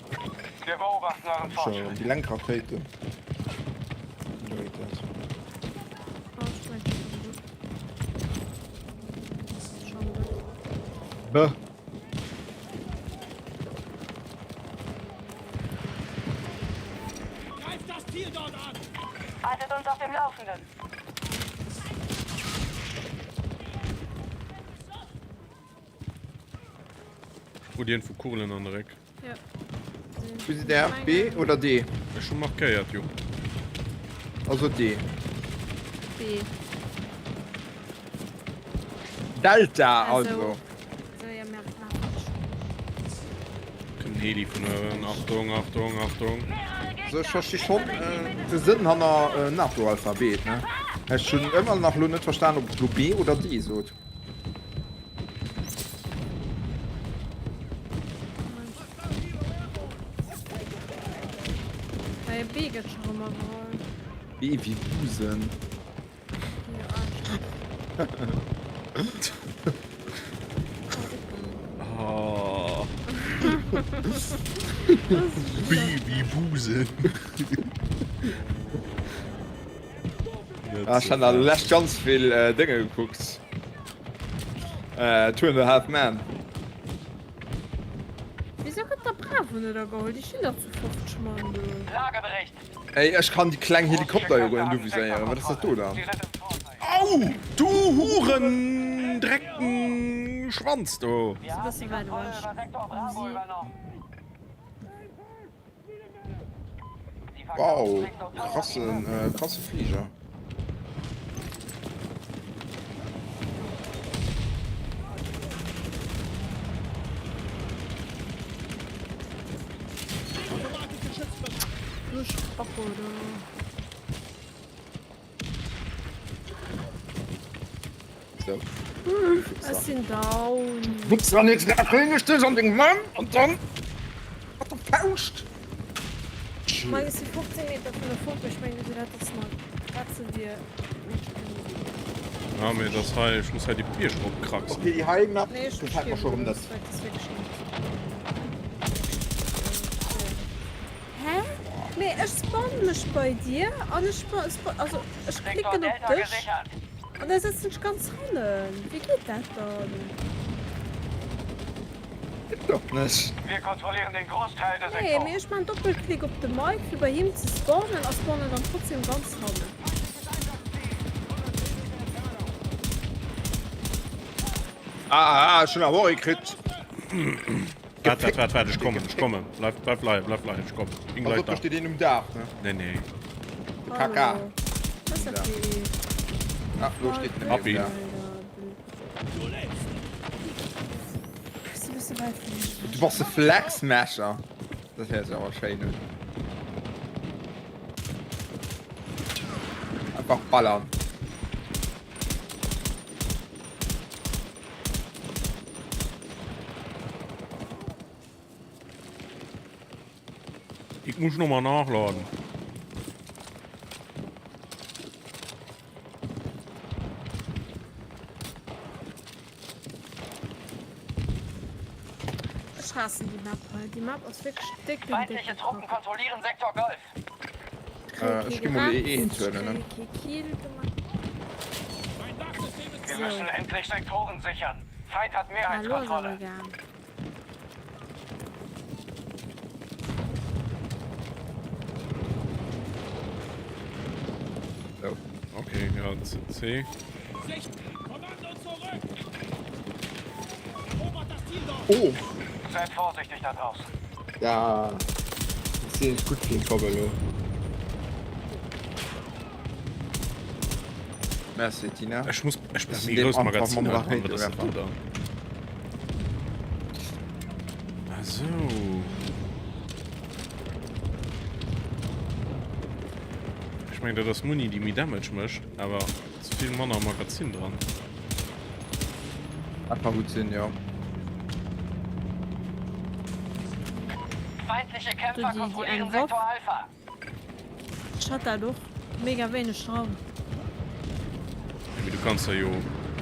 Speaker 5: Wir beobachten euren
Speaker 3: Schon
Speaker 5: Fortschritt.
Speaker 3: déi lenk Rakéiten. Bedeit dat.
Speaker 1: Oh, ich mein, schon gut. Das ist schon gut.
Speaker 3: B.
Speaker 6: Greift das Ziel dort an!
Speaker 4: Haltet uns auf dem Laufenden.
Speaker 2: Krut iergendwou Kugelen an de Réck.
Speaker 1: Ja.
Speaker 3: Wou sidd der? B oder D?
Speaker 2: Ech hu markéiert, jo.
Speaker 3: Also D.
Speaker 1: B.
Speaker 3: Delta also.
Speaker 2: Kënnt en Heli vun uewen. Achtung, Achtung, Achtung.
Speaker 3: Also ech versti schonn de Sënn hanner NATO-Alphabet, ne? Ech hunn ëmmer nach lo net verstan, ob et lo B oder D sot.
Speaker 1: B gëtt scho rëm ageholl.
Speaker 3: B wéi Busen.
Speaker 2: Oh. B wéi Busen.
Speaker 3: Ah, ech han an der Lescht ganz vill äh, Dénge gekuckt. Äh, Two and a Half Men.
Speaker 1: Wieso gëtt der Bravo net ageholl? Déi stinn dach zu 50 Mann do.
Speaker 5: Lagebericht.
Speaker 3: Ey, ech kann déi kleng Helikopter jo guer net uviséieren. Wat ass dat do dann?
Speaker 2: Au! Du Hurendrecken Schwanz do!
Speaker 1: Ass e bësse wäit ewech.
Speaker 3: Wow, krassen, krasse Flieger. Sou.
Speaker 1: Ech sinn down.
Speaker 3: Wups, an jetzt kréien ech dech an deng Mamm an dann mat der Fauscht.
Speaker 1: Mei, ech si 15 Meter vun der fort, ech mengen esou dat ass nach grad sou wier
Speaker 2: Ah mee dat hei, ech muss hei déi Bierg eropkraxen.
Speaker 3: Okay, déi hei Map
Speaker 1: Nee, ech
Speaker 3: gefält mer scho rëm net.
Speaker 1: Dat ass wierklech een. Hä? Mee ech spawn mech bei dir an ech also ech klicken op dech an da sëtzen ech ganz hannen. Wéi geet dat dann?
Speaker 3: Doch net.
Speaker 5: Wir kontrollieren den Großteil der
Speaker 1: Nee,
Speaker 5: Sektoren.
Speaker 1: mee ech man Doppelklick op de Mike fir bei him ze spawnen a spawnen dann trotzdem ganz hannen.
Speaker 3: Ah, ah, ah, ech hunn awer och ee kritt.
Speaker 2: Waart, waart, waart, waart, ech kommen, ech kommen. Bleif, bleif leien, bleif leien, ech kommen. Bin
Speaker 3: Pass
Speaker 2: gleich
Speaker 3: op, do
Speaker 2: da.
Speaker 3: steet een um Daach, ne?
Speaker 2: Nee, nee.
Speaker 3: De Kaka.
Speaker 1: Hallo. Was ist das für een?
Speaker 3: Ah, lo steet en net méi um
Speaker 2: Happy.
Speaker 3: Daach. Du bass e Flag Smasher. Dat héiert sech awer schéin un. Einfach ballern.
Speaker 2: Ich muss noch mal nachladen.
Speaker 1: Ech haassen déi Map hei. Déi Map ass wierklech déck den
Speaker 5: Feindliche
Speaker 1: décke
Speaker 5: Truppen
Speaker 1: Kack.
Speaker 5: kontrollieren Sektor Golf.
Speaker 3: Äh, ech gi mol ee eent huelen, ne?
Speaker 1: Kee Kill gemaach.
Speaker 5: Wir
Speaker 1: So.
Speaker 5: müssen endlich Sektoren sichern. Feind hat
Speaker 1: Hallo ass awer
Speaker 5: Mehrheitskontrolle.
Speaker 1: gaang.
Speaker 3: So.
Speaker 2: Okay, ja, C.
Speaker 3: Oh!
Speaker 5: Seid vorsichtig da draußen.
Speaker 3: Ja. Das sinn ech gutt fir den Kopp elo. Merci Tina.
Speaker 2: Ech muss ech
Speaker 3: Das
Speaker 2: brauch
Speaker 3: sind
Speaker 2: méi
Speaker 3: dem
Speaker 2: grouss
Speaker 3: einfach
Speaker 2: Magaziner
Speaker 3: mam
Speaker 2: dran, wat ass dat do
Speaker 3: Rakéitewerfer.
Speaker 2: dann? Ah sou. Ech mengen dat ass Muni déi méi Damage mécht, awer ass vill manner am Magazin dran.
Speaker 3: Dat ka gutt sinn, jo.
Speaker 5: Feindliche
Speaker 1: Do
Speaker 5: Kämpfer
Speaker 1: déi, déi
Speaker 5: kontrollieren
Speaker 1: eng Waff.
Speaker 5: Sektor Alpha.
Speaker 1: Ech hat dat och. Mega wéineg Raum.
Speaker 2: Ja, mee du kanns der jo,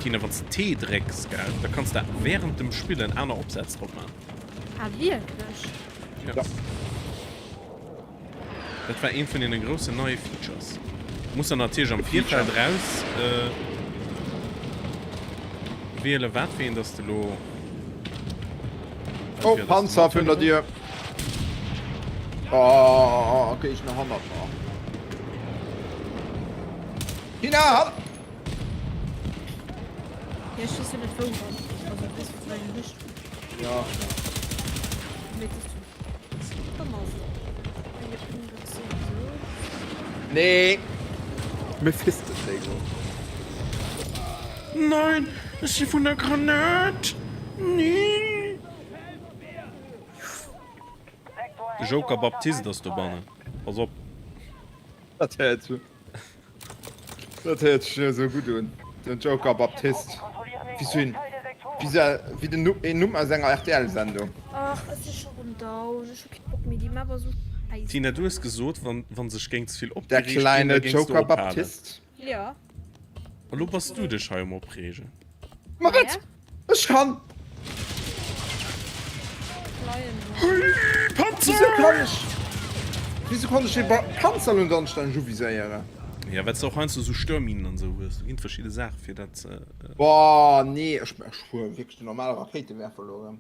Speaker 2: Tina, wann s de T drécks, gell, da kanns de während dem Spillen aner Opsätz drop man.
Speaker 1: Ah wierklech?
Speaker 2: Ja.
Speaker 3: Ja.
Speaker 2: Dat war eent vun deene groussen neie Features. Muss der natierlech am Virfeld raus wielen, wat fir een dass de lo.
Speaker 3: Oh, Panzer vun der Dier. Oh, okay, ich nach hannert mer. Tina, han!
Speaker 1: Ja, ech weess jo net wou wann. Also ech weess wéi eng Richtung.
Speaker 3: Ja.
Speaker 1: Mee et ass
Speaker 3: Nee. Mephisto-Schläger.
Speaker 2: Nein, ech si vun der Granat. Nee. De Joker Baptiste ass dobannen. Pass op.
Speaker 3: Dat héiert sech. Dat héiert sech jo esou gutt un. Den Joker Baptiste. Wéi sou een, wéi sou, wéi den Numm, een Numm aus enger RTL-Sendung.
Speaker 1: Ach, ech si scho rëm down. Ech hu kee Bock méi. Déi Map ass esou scheisse.
Speaker 2: Tina, du hues gesot, wann, wann sech géing ze vill
Speaker 3: Der
Speaker 2: opgereegt ginn, da
Speaker 3: kleine
Speaker 2: géings du
Speaker 3: Joker
Speaker 2: ophalen.
Speaker 3: Baptiste.
Speaker 1: Jo.
Speaker 2: Elo bass du dech hei um opreegen.
Speaker 3: Ma wat? Ech kann.
Speaker 2: Panzer!
Speaker 3: Wieso kann ech. Wieso kann ech den Panzer lo net anstänneg uviséieren?
Speaker 2: Ja, well s de och heiansdo esou Störminen an esou hues. Do ginn et verschidde Saache fir dat ze.
Speaker 3: Boah, nee, ech fuere wierklech den normale Rakéitewerfer elo erëm.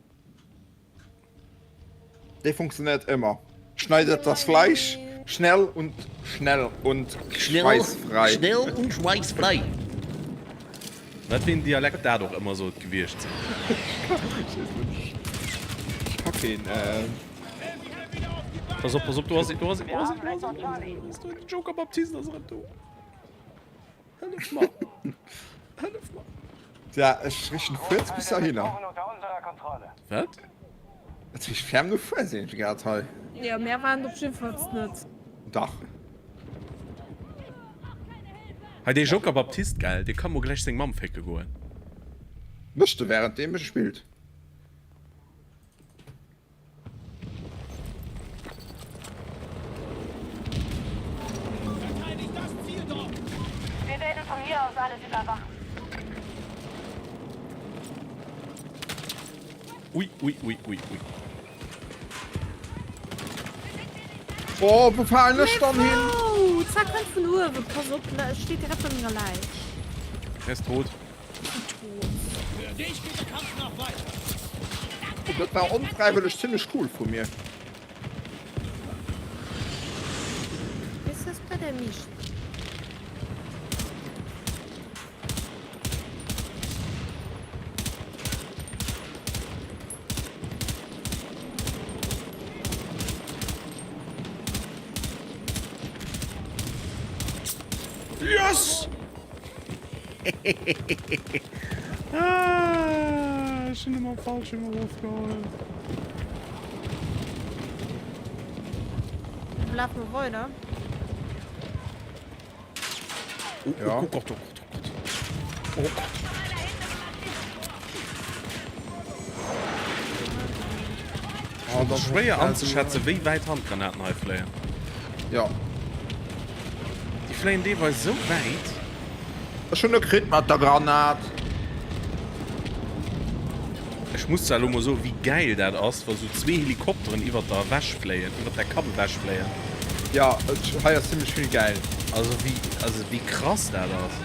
Speaker 3: Dee funktioniert ëmmer. Schneidet das Fleisch schnell und schnell und schweißfrei.
Speaker 7: Schnell und schweißfrei.
Speaker 2: Wat fir een Dialekt dat och ëmmer sollt gewiescht sinn.
Speaker 3: Ech ka keen.
Speaker 2: Pass op, pass op, do ass een, do ass een, do ass een, do ass een, do ass een, do ass een, de Joker Baptiste ass erëm do. Hëllef mer! Hëllef mer!
Speaker 3: Tja, ech richen Fuerz bis heihinner.
Speaker 2: Wat?
Speaker 3: Et richt ferm no Fuerz iergendwéi grad hei.
Speaker 1: Jo, mär waren et op jiddefalls net.
Speaker 3: Dach.
Speaker 2: Hei dee Joker Baptiste, gell, dee ka mol gläich seng Mamm fécke goen.
Speaker 3: Mécht e währenddeem e spillt.
Speaker 6: Verteidigt das Ziel dort!
Speaker 4: Wir werden von hier aus alles überwachen.
Speaker 2: Ui, ui, ui, ui, ui.
Speaker 3: Oh, wou falen ech dann hin?
Speaker 1: Oh, zack, kënnt vun uewen. Pass op, steet direkt bei menger Läich.
Speaker 2: Er ist tot.
Speaker 6: Für dich geht der Kampf noch weiter.
Speaker 3: Oh, dat war onfräiwëlleg zimmlech cool vu mir.
Speaker 1: Ist das bei der Misch?
Speaker 2: Yes! ah, ech hunn ëmmer Fallschirm erofgeholl.
Speaker 1: Lafe mer weider.
Speaker 2: Oh,
Speaker 3: Ja.
Speaker 2: oh Gott, oh Gott, oh Gott. Oh Gott.
Speaker 3: Oh, das
Speaker 2: Schwéier anzeschätzen, wéi wäit Handgranaten hei fléien.
Speaker 3: Ja.
Speaker 2: Déi fléien deelweis esou wäit.
Speaker 3: Ech hunn e kritt mat der Granat.
Speaker 2: Ech muss zwar elo mol soen, wéi gäil dat ass, wa sou zwee Helikopteren iwwert der ewech fléien, iwwert der Kapp ewech fléien.
Speaker 3: Ja, hei ass zimlech vill gäil.
Speaker 2: Also wéi, also wéi krass dat ass.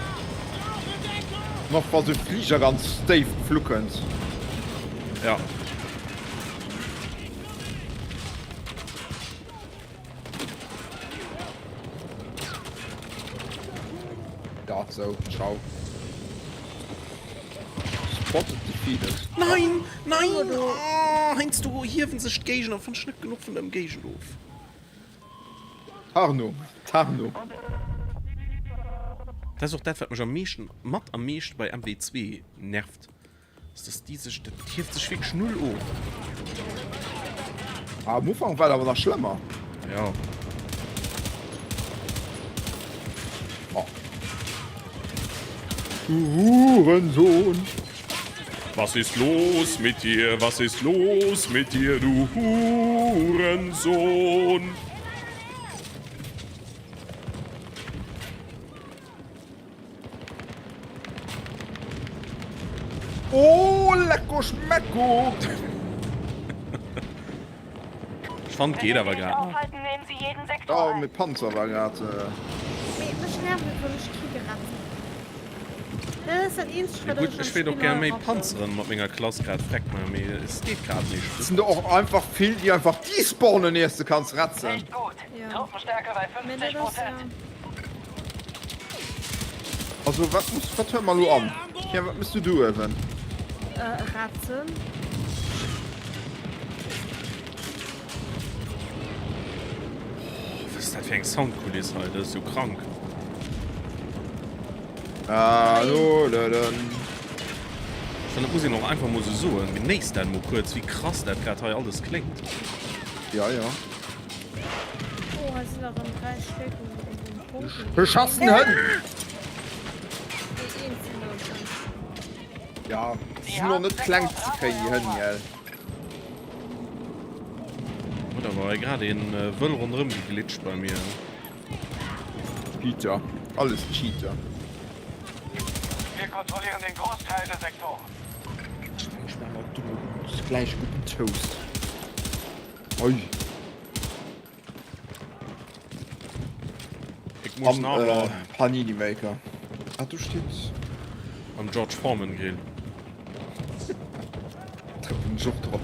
Speaker 3: An och wa sou Fliger ganz déif geflu kënnt.
Speaker 2: Ja.
Speaker 3: Ja, sou, ciao. Spotted defeated.
Speaker 2: Nein! Nein! Oh, heiansdo hiewen sech d'Géigner fannt ech net genuch vun der Ëmgéigend of.
Speaker 3: Tarnung, Tarnung.
Speaker 2: Dat ass och dat wat mech am meeschten, mat am meeschten bei MW2 nervt. Ass dass déi sech, dat hieft sech wierklech null of.
Speaker 3: Ah, am Ufank war et awer nach schlëmmer.
Speaker 2: Ja.
Speaker 3: Oh. Du Hurensohn.
Speaker 2: Was ist los mit dir, was ist los mit dir, du Hurensohn?
Speaker 3: Oh, lecko schmecko!
Speaker 2: Ech fand geet awer grad nach.
Speaker 3: Oh, mit Panzer war grad.
Speaker 1: Mee mech nervt et wann ech kee gerett hunn. Dat ass dat eenzegt
Speaker 2: Ja
Speaker 1: wat
Speaker 2: gutt,
Speaker 1: ech am
Speaker 2: ech wéilt och
Speaker 1: Spill
Speaker 2: gär méi
Speaker 1: rappen.
Speaker 2: Panzeren mat menger Klass grad freck man, mee es geet grad nicht.
Speaker 3: Et sinn der och einfach vill déi einfach despawnen iers de kanns retzen.
Speaker 5: Echt gut.
Speaker 1: Ja.
Speaker 5: Truppenstärke bei
Speaker 1: Mee dat
Speaker 5: 50
Speaker 1: ass ja.
Speaker 5: Prozent.
Speaker 3: Also wat muss wat hört man lo an? Ja, wat misst du du uewen?
Speaker 1: Äh, retzen.
Speaker 2: Oh, was ist dat fir eng Soundkuliss hei? Dat ass jo krank.
Speaker 3: Hallo, lëlën.
Speaker 2: Ech fannen, dat muss een och einfach mol sou soen. Genéisst dat mol kuerz, wéi krass dat grad hei alles kléngt.
Speaker 3: Ja, ja.
Speaker 1: Oh, hei sinn erëm 3 Stéck um Punkt.
Speaker 3: Beschassen Hënn!
Speaker 1: Déi eenzel Loossen.
Speaker 3: Ja, se sinn och net kleng ze kréien, déi Hënn, gell?
Speaker 2: Oh, da war hei grad een wëll ronderëm geglitscht bei mir.
Speaker 3: Cheater, alles Cheater.
Speaker 5: Wir kontrollieren den Großteil der Sektoren.
Speaker 3: Ech maachen haut du gläich e gudden Toast. Oi.
Speaker 2: Ich muss
Speaker 3: Am
Speaker 2: nachladen.
Speaker 3: äh, Panini Maker. Ah, du steht.
Speaker 2: Am George Foreman Grill.
Speaker 3: Trëppen ech och drop.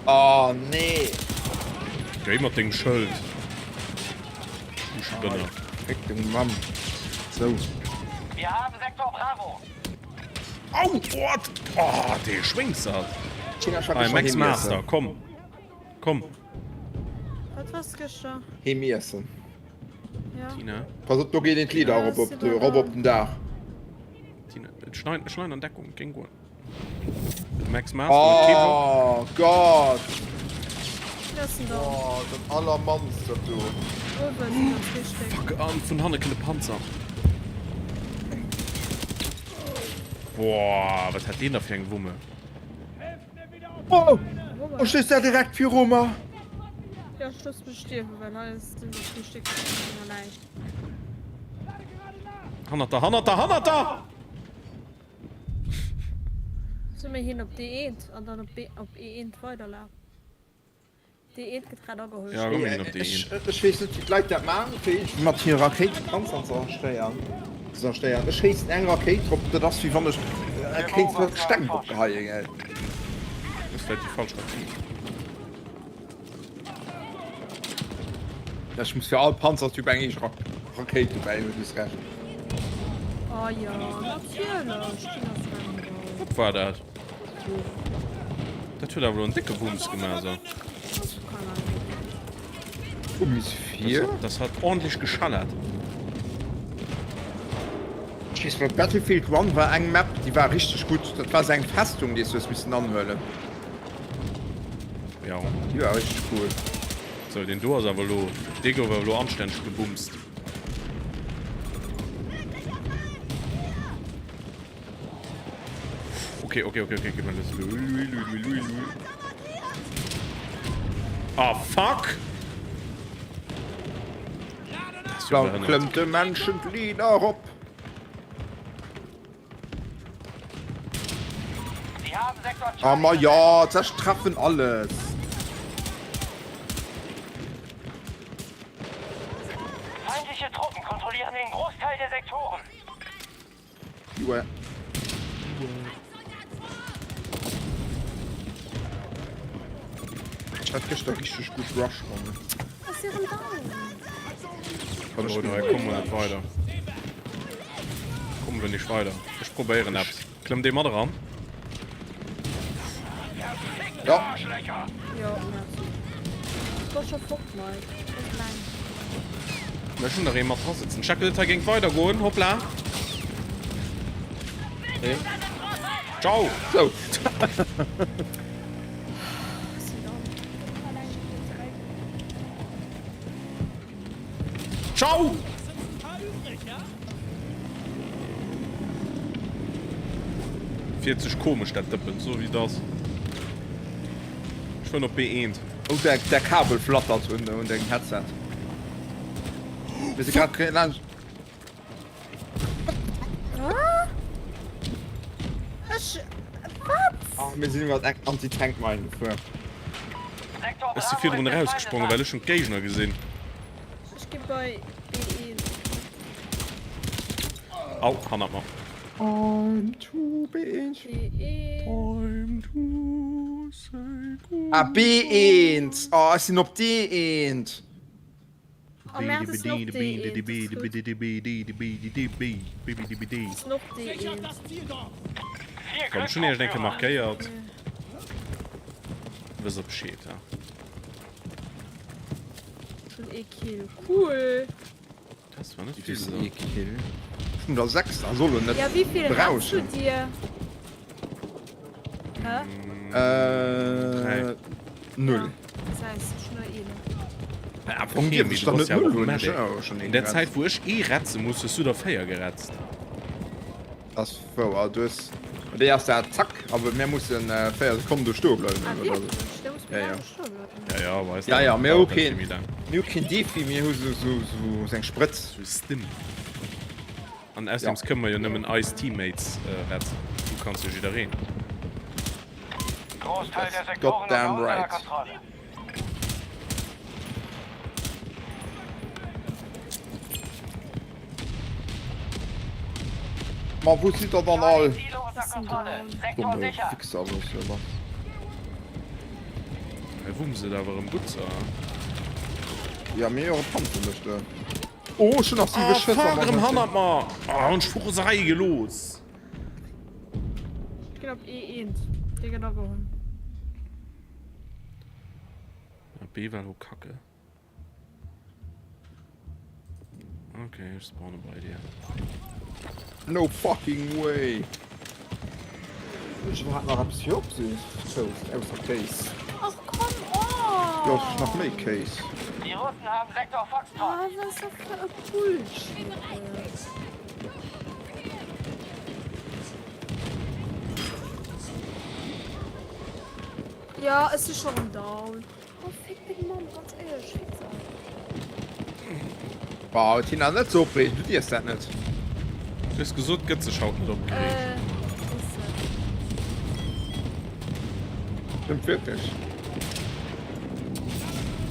Speaker 3: Oh nee.
Speaker 2: Géi mat dengem Schëld. Du Spënner.
Speaker 3: Fick deng Mamm. Sou.
Speaker 5: Wir haben Sektor Bravo.
Speaker 2: Au! What? Oh, dee Schwéngser. Hei, Max Master, komm. Komm.
Speaker 1: Wat was gëschter?
Speaker 3: Heem iessen.
Speaker 1: Ja.
Speaker 2: Tina.
Speaker 3: Pass op, do geet een d'Lieder erop op de, erop op den Daach.
Speaker 2: Tina, schneid, schneid an Deckung, géing goen. Max Master huet kee Bock.
Speaker 3: Oh Gott!
Speaker 1: Lass en do.
Speaker 3: Oh, dat allermannst dat do.
Speaker 1: Uewe sinn der zwee Stéck.
Speaker 2: Fuck, an vun hanne kënnt e Panzer. Boah, wat hat deen da fir eng Wumme?
Speaker 3: Oh, oh stees der direkt viru mer.
Speaker 1: Ja, ech looss mech stierwen, well hei sinn der zwee Stéck vun enger Läich.
Speaker 2: Hannert der, hannert der, hannert der!
Speaker 1: Soll mir hin op D1 an dann op B op E1 weiderlafen? D1 gëtt grad ageholl.
Speaker 2: Ja, komm mir hin op D1.
Speaker 3: Ech weess net wéi d'Leit dat maachen fir iergendwéi mat hire Rakéite Panzer ze zerstéieren. Ze zerstéieren. Ech schéissen eng Rakéit drop, dat ass wéi wann ech kéint Steng drop geheien, gell.
Speaker 2: Dat ass vläit déi falsch Rakéit.
Speaker 3: Ech muss fir all Panzertyp eng eege Rakéit dobäi hunn, du hues Recht.
Speaker 1: Oh jo, natierlech, ginn ass Rambo.
Speaker 2: Wat war dat? Dat huet awer elo en décke Wumms gemaach, so.
Speaker 3: Wumms fir?
Speaker 2: Das hat ordentlich geschallert.
Speaker 3: Ech weess, bei Battlefield 1 war eng Map, déi war richteg gutt. Dat war esou eng Festung, déi s du hues missen anhuelen.
Speaker 2: Ja.
Speaker 3: Déi war richteg cool.
Speaker 2: Sou, deen do ass awer elo, dee gouf awer elo anstänneg gebumst. Okay, okay, okay, okay, okay, das lui, lui, lui, lui, lui. Ah, fuck!
Speaker 3: Da klëmmt de Menschen d'Lin erop. Ah, ma ja, zech treffen alles.
Speaker 5: Feindliche Truppen kontrollieren den Großteil der Sektoren.
Speaker 3: Jue. Ich hat gestern richtig gut Rush kommen.
Speaker 1: Was ist denn da?
Speaker 2: Komm, kommen wir nicht weiter. Kommen wir nicht weiter. Ech probéieren eppes. Klëmmt ee mat eran?
Speaker 3: Ja.
Speaker 1: Jo, merci. Ech war scho fort, Mike. Ech laang.
Speaker 2: Ech hunn der ee mat dra sëtzen. Check, et hei géing weider goen. Hoppla.
Speaker 3: Hey.
Speaker 2: Ciao.
Speaker 3: Sou.
Speaker 2: Ciao. Fiert sech komesch dat Dëppen, sou wéi et ass. Ech fueren op B1.
Speaker 3: Oh däi Kabel flattert un dengem Headset. Mir si grad laanscht.
Speaker 1: Ech wat?
Speaker 3: Oh, mir sinn iwwer eng Anti-Tank-Mine gefuer.
Speaker 2: Ech si virdrun erausgesprongen, well ech hunn d'Géigner gesinn.
Speaker 1: Ech gi bei B1.
Speaker 2: Au, hannert mer.
Speaker 3: I'm too B1.
Speaker 1: B1.
Speaker 2: Time to say goodbye.
Speaker 3: Ah, B1. Oh, ech sinn op D1.
Speaker 1: Oh, merde, es sinn och D1. Das ist gut. Es sinn och D1.
Speaker 2: Komm, ech hunn iech eng Kéier markéiert. Wësst der Bescheed, ha?
Speaker 1: Schon ee Kill. Cool.
Speaker 2: Das war net
Speaker 3: Wie
Speaker 2: vill.
Speaker 3: viel
Speaker 2: So.
Speaker 3: ee Kill? Ech hunn der 6, a soll lo net
Speaker 1: Ja, wéi vill hast du
Speaker 3: brauchen.
Speaker 1: dir? Hä?
Speaker 3: Äh, null.
Speaker 1: Ja, das heißt, schon nur een.
Speaker 3: Ja, am Fong dierf ech der net null hunn. Ech hunn awer schon een
Speaker 2: In der
Speaker 3: geretzt.
Speaker 2: Zäit wou ech ee retze muss, hues du der 4 geretzt.
Speaker 3: Ass wouer, du hues bei déi ass dat zack, awer mir mussen 4 Sekonnen do stoe bleiwen
Speaker 1: Ah,
Speaker 3: oder sou.
Speaker 1: wierklech? Da muss
Speaker 3: Ja,
Speaker 1: mir
Speaker 3: ja.
Speaker 1: laang stoe bleiwen.
Speaker 2: Ja, ja, weiss
Speaker 3: Ja, ja, mir hu
Speaker 2: dauert dat
Speaker 3: keen,
Speaker 2: vill méi laang.
Speaker 3: mir hu keen Defi, mir hu sou, sou, sou, sou eng Sprëtz.
Speaker 2: Sou Stim. An ausserdeems kënne mer jo nëmmen eis Teammates retten. Du kanns jo jiddereen.
Speaker 5: Großteil der
Speaker 3: That's
Speaker 5: Sektoren unter
Speaker 3: goddamn
Speaker 5: unserer
Speaker 3: right.
Speaker 5: Kontrolle.
Speaker 3: Ma wou sidd der dann all?
Speaker 5: Domme
Speaker 3: Wichser, was jo lass.
Speaker 2: Hei wumms et awer erëm gutt, sa.
Speaker 3: Ja, mir jo e Panzer mécht e. Oh, ech hunn nach 7
Speaker 2: Oh,
Speaker 3: Schëss
Speaker 2: fuck,
Speaker 3: am
Speaker 2: erëm
Speaker 3: Magazin.
Speaker 2: hannert mer! Oh, hunn ech vu Roserei gelooss.
Speaker 1: Ech ginn op E1. Dee gëtt ageholl.
Speaker 2: B war lo kacke. Okay, ech spawne bei dir.
Speaker 3: No fucking way! Ech hat nach eppes fir op süß Toast, ausser Kéis.
Speaker 1: Ach komm on!
Speaker 3: Jo, ass nach méi Kéis.
Speaker 5: Die Russen haben Sektor Foxtrot.
Speaker 1: Ah, was ass dat fir e Bullshit? Ja, ech si scho rëm down. Oh, fick deng Mamm, ganz éierlech, fick se einfach.
Speaker 3: Wow, Tina, net sou opreegen, du dierfs dat net.
Speaker 2: Du hues gesot, gëtt sech haut net opgereegt.
Speaker 1: Äh, Russen.
Speaker 3: Stëmmt wierklech.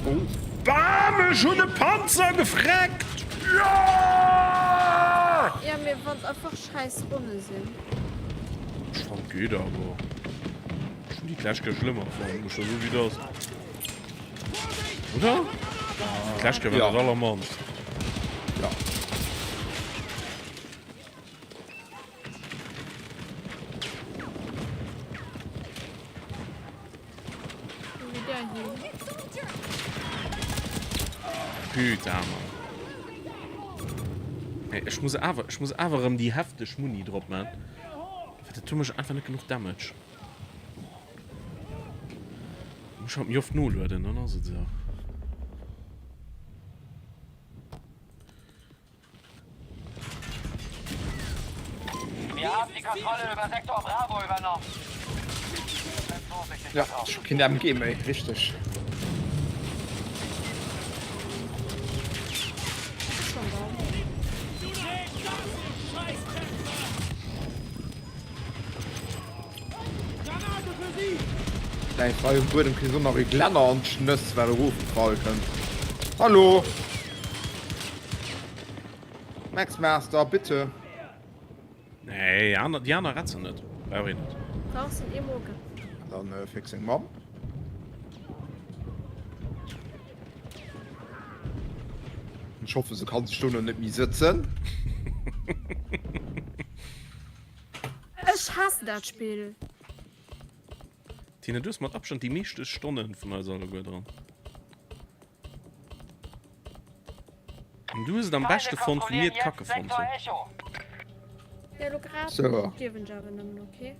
Speaker 2: Oh. Bam, ech hunn e Panzer gefreckt! Jo!
Speaker 1: Ja, mee wann et einfach schäiss Ronne sinn.
Speaker 2: Ech fand geet awer. Ech hunn déi d'lescht Kéier schlëmmer fonnt, muss scho soen wéi et ass. Oder? D'lescht Kéier war dat allermannst.
Speaker 3: Ja.
Speaker 1: Wou geet der hin?
Speaker 2: Putain, Mann. Nee, ech muss awer, ech muss awer erëm déi hefteg Muni drop man. Well dat mécht einfach net genuch Damage. Muss halt méi oft nolueden, dann ass et esou.
Speaker 5: Wir haben die Kontrolle über Sektor Bravo übernommen.
Speaker 3: Ja, ech hu keen MG méi, richteg. Däi Frei um Buedem kriss och nach e Glänner an d'Schnëss, well erofgefall kënnt. Hallo! Max Master, bitte!
Speaker 2: Nee, aner, déi aner retzen net. Brauch een net.
Speaker 1: Brauchs en Emoge.
Speaker 3: Dann äh, fix seng Mamm. Ech hoffe se kann sech do net méi sëtzen.
Speaker 1: Ech haassen dat Spill.
Speaker 2: Tina, du hues mat Abstand déi meeschte Stonnen vun eis alleguer dran. An du hues et am beschte fonnt, wou mir et kacke fonnt hunn.
Speaker 1: Ja, lo grad
Speaker 3: So.
Speaker 1: dierf ech awer nëmmen, okay?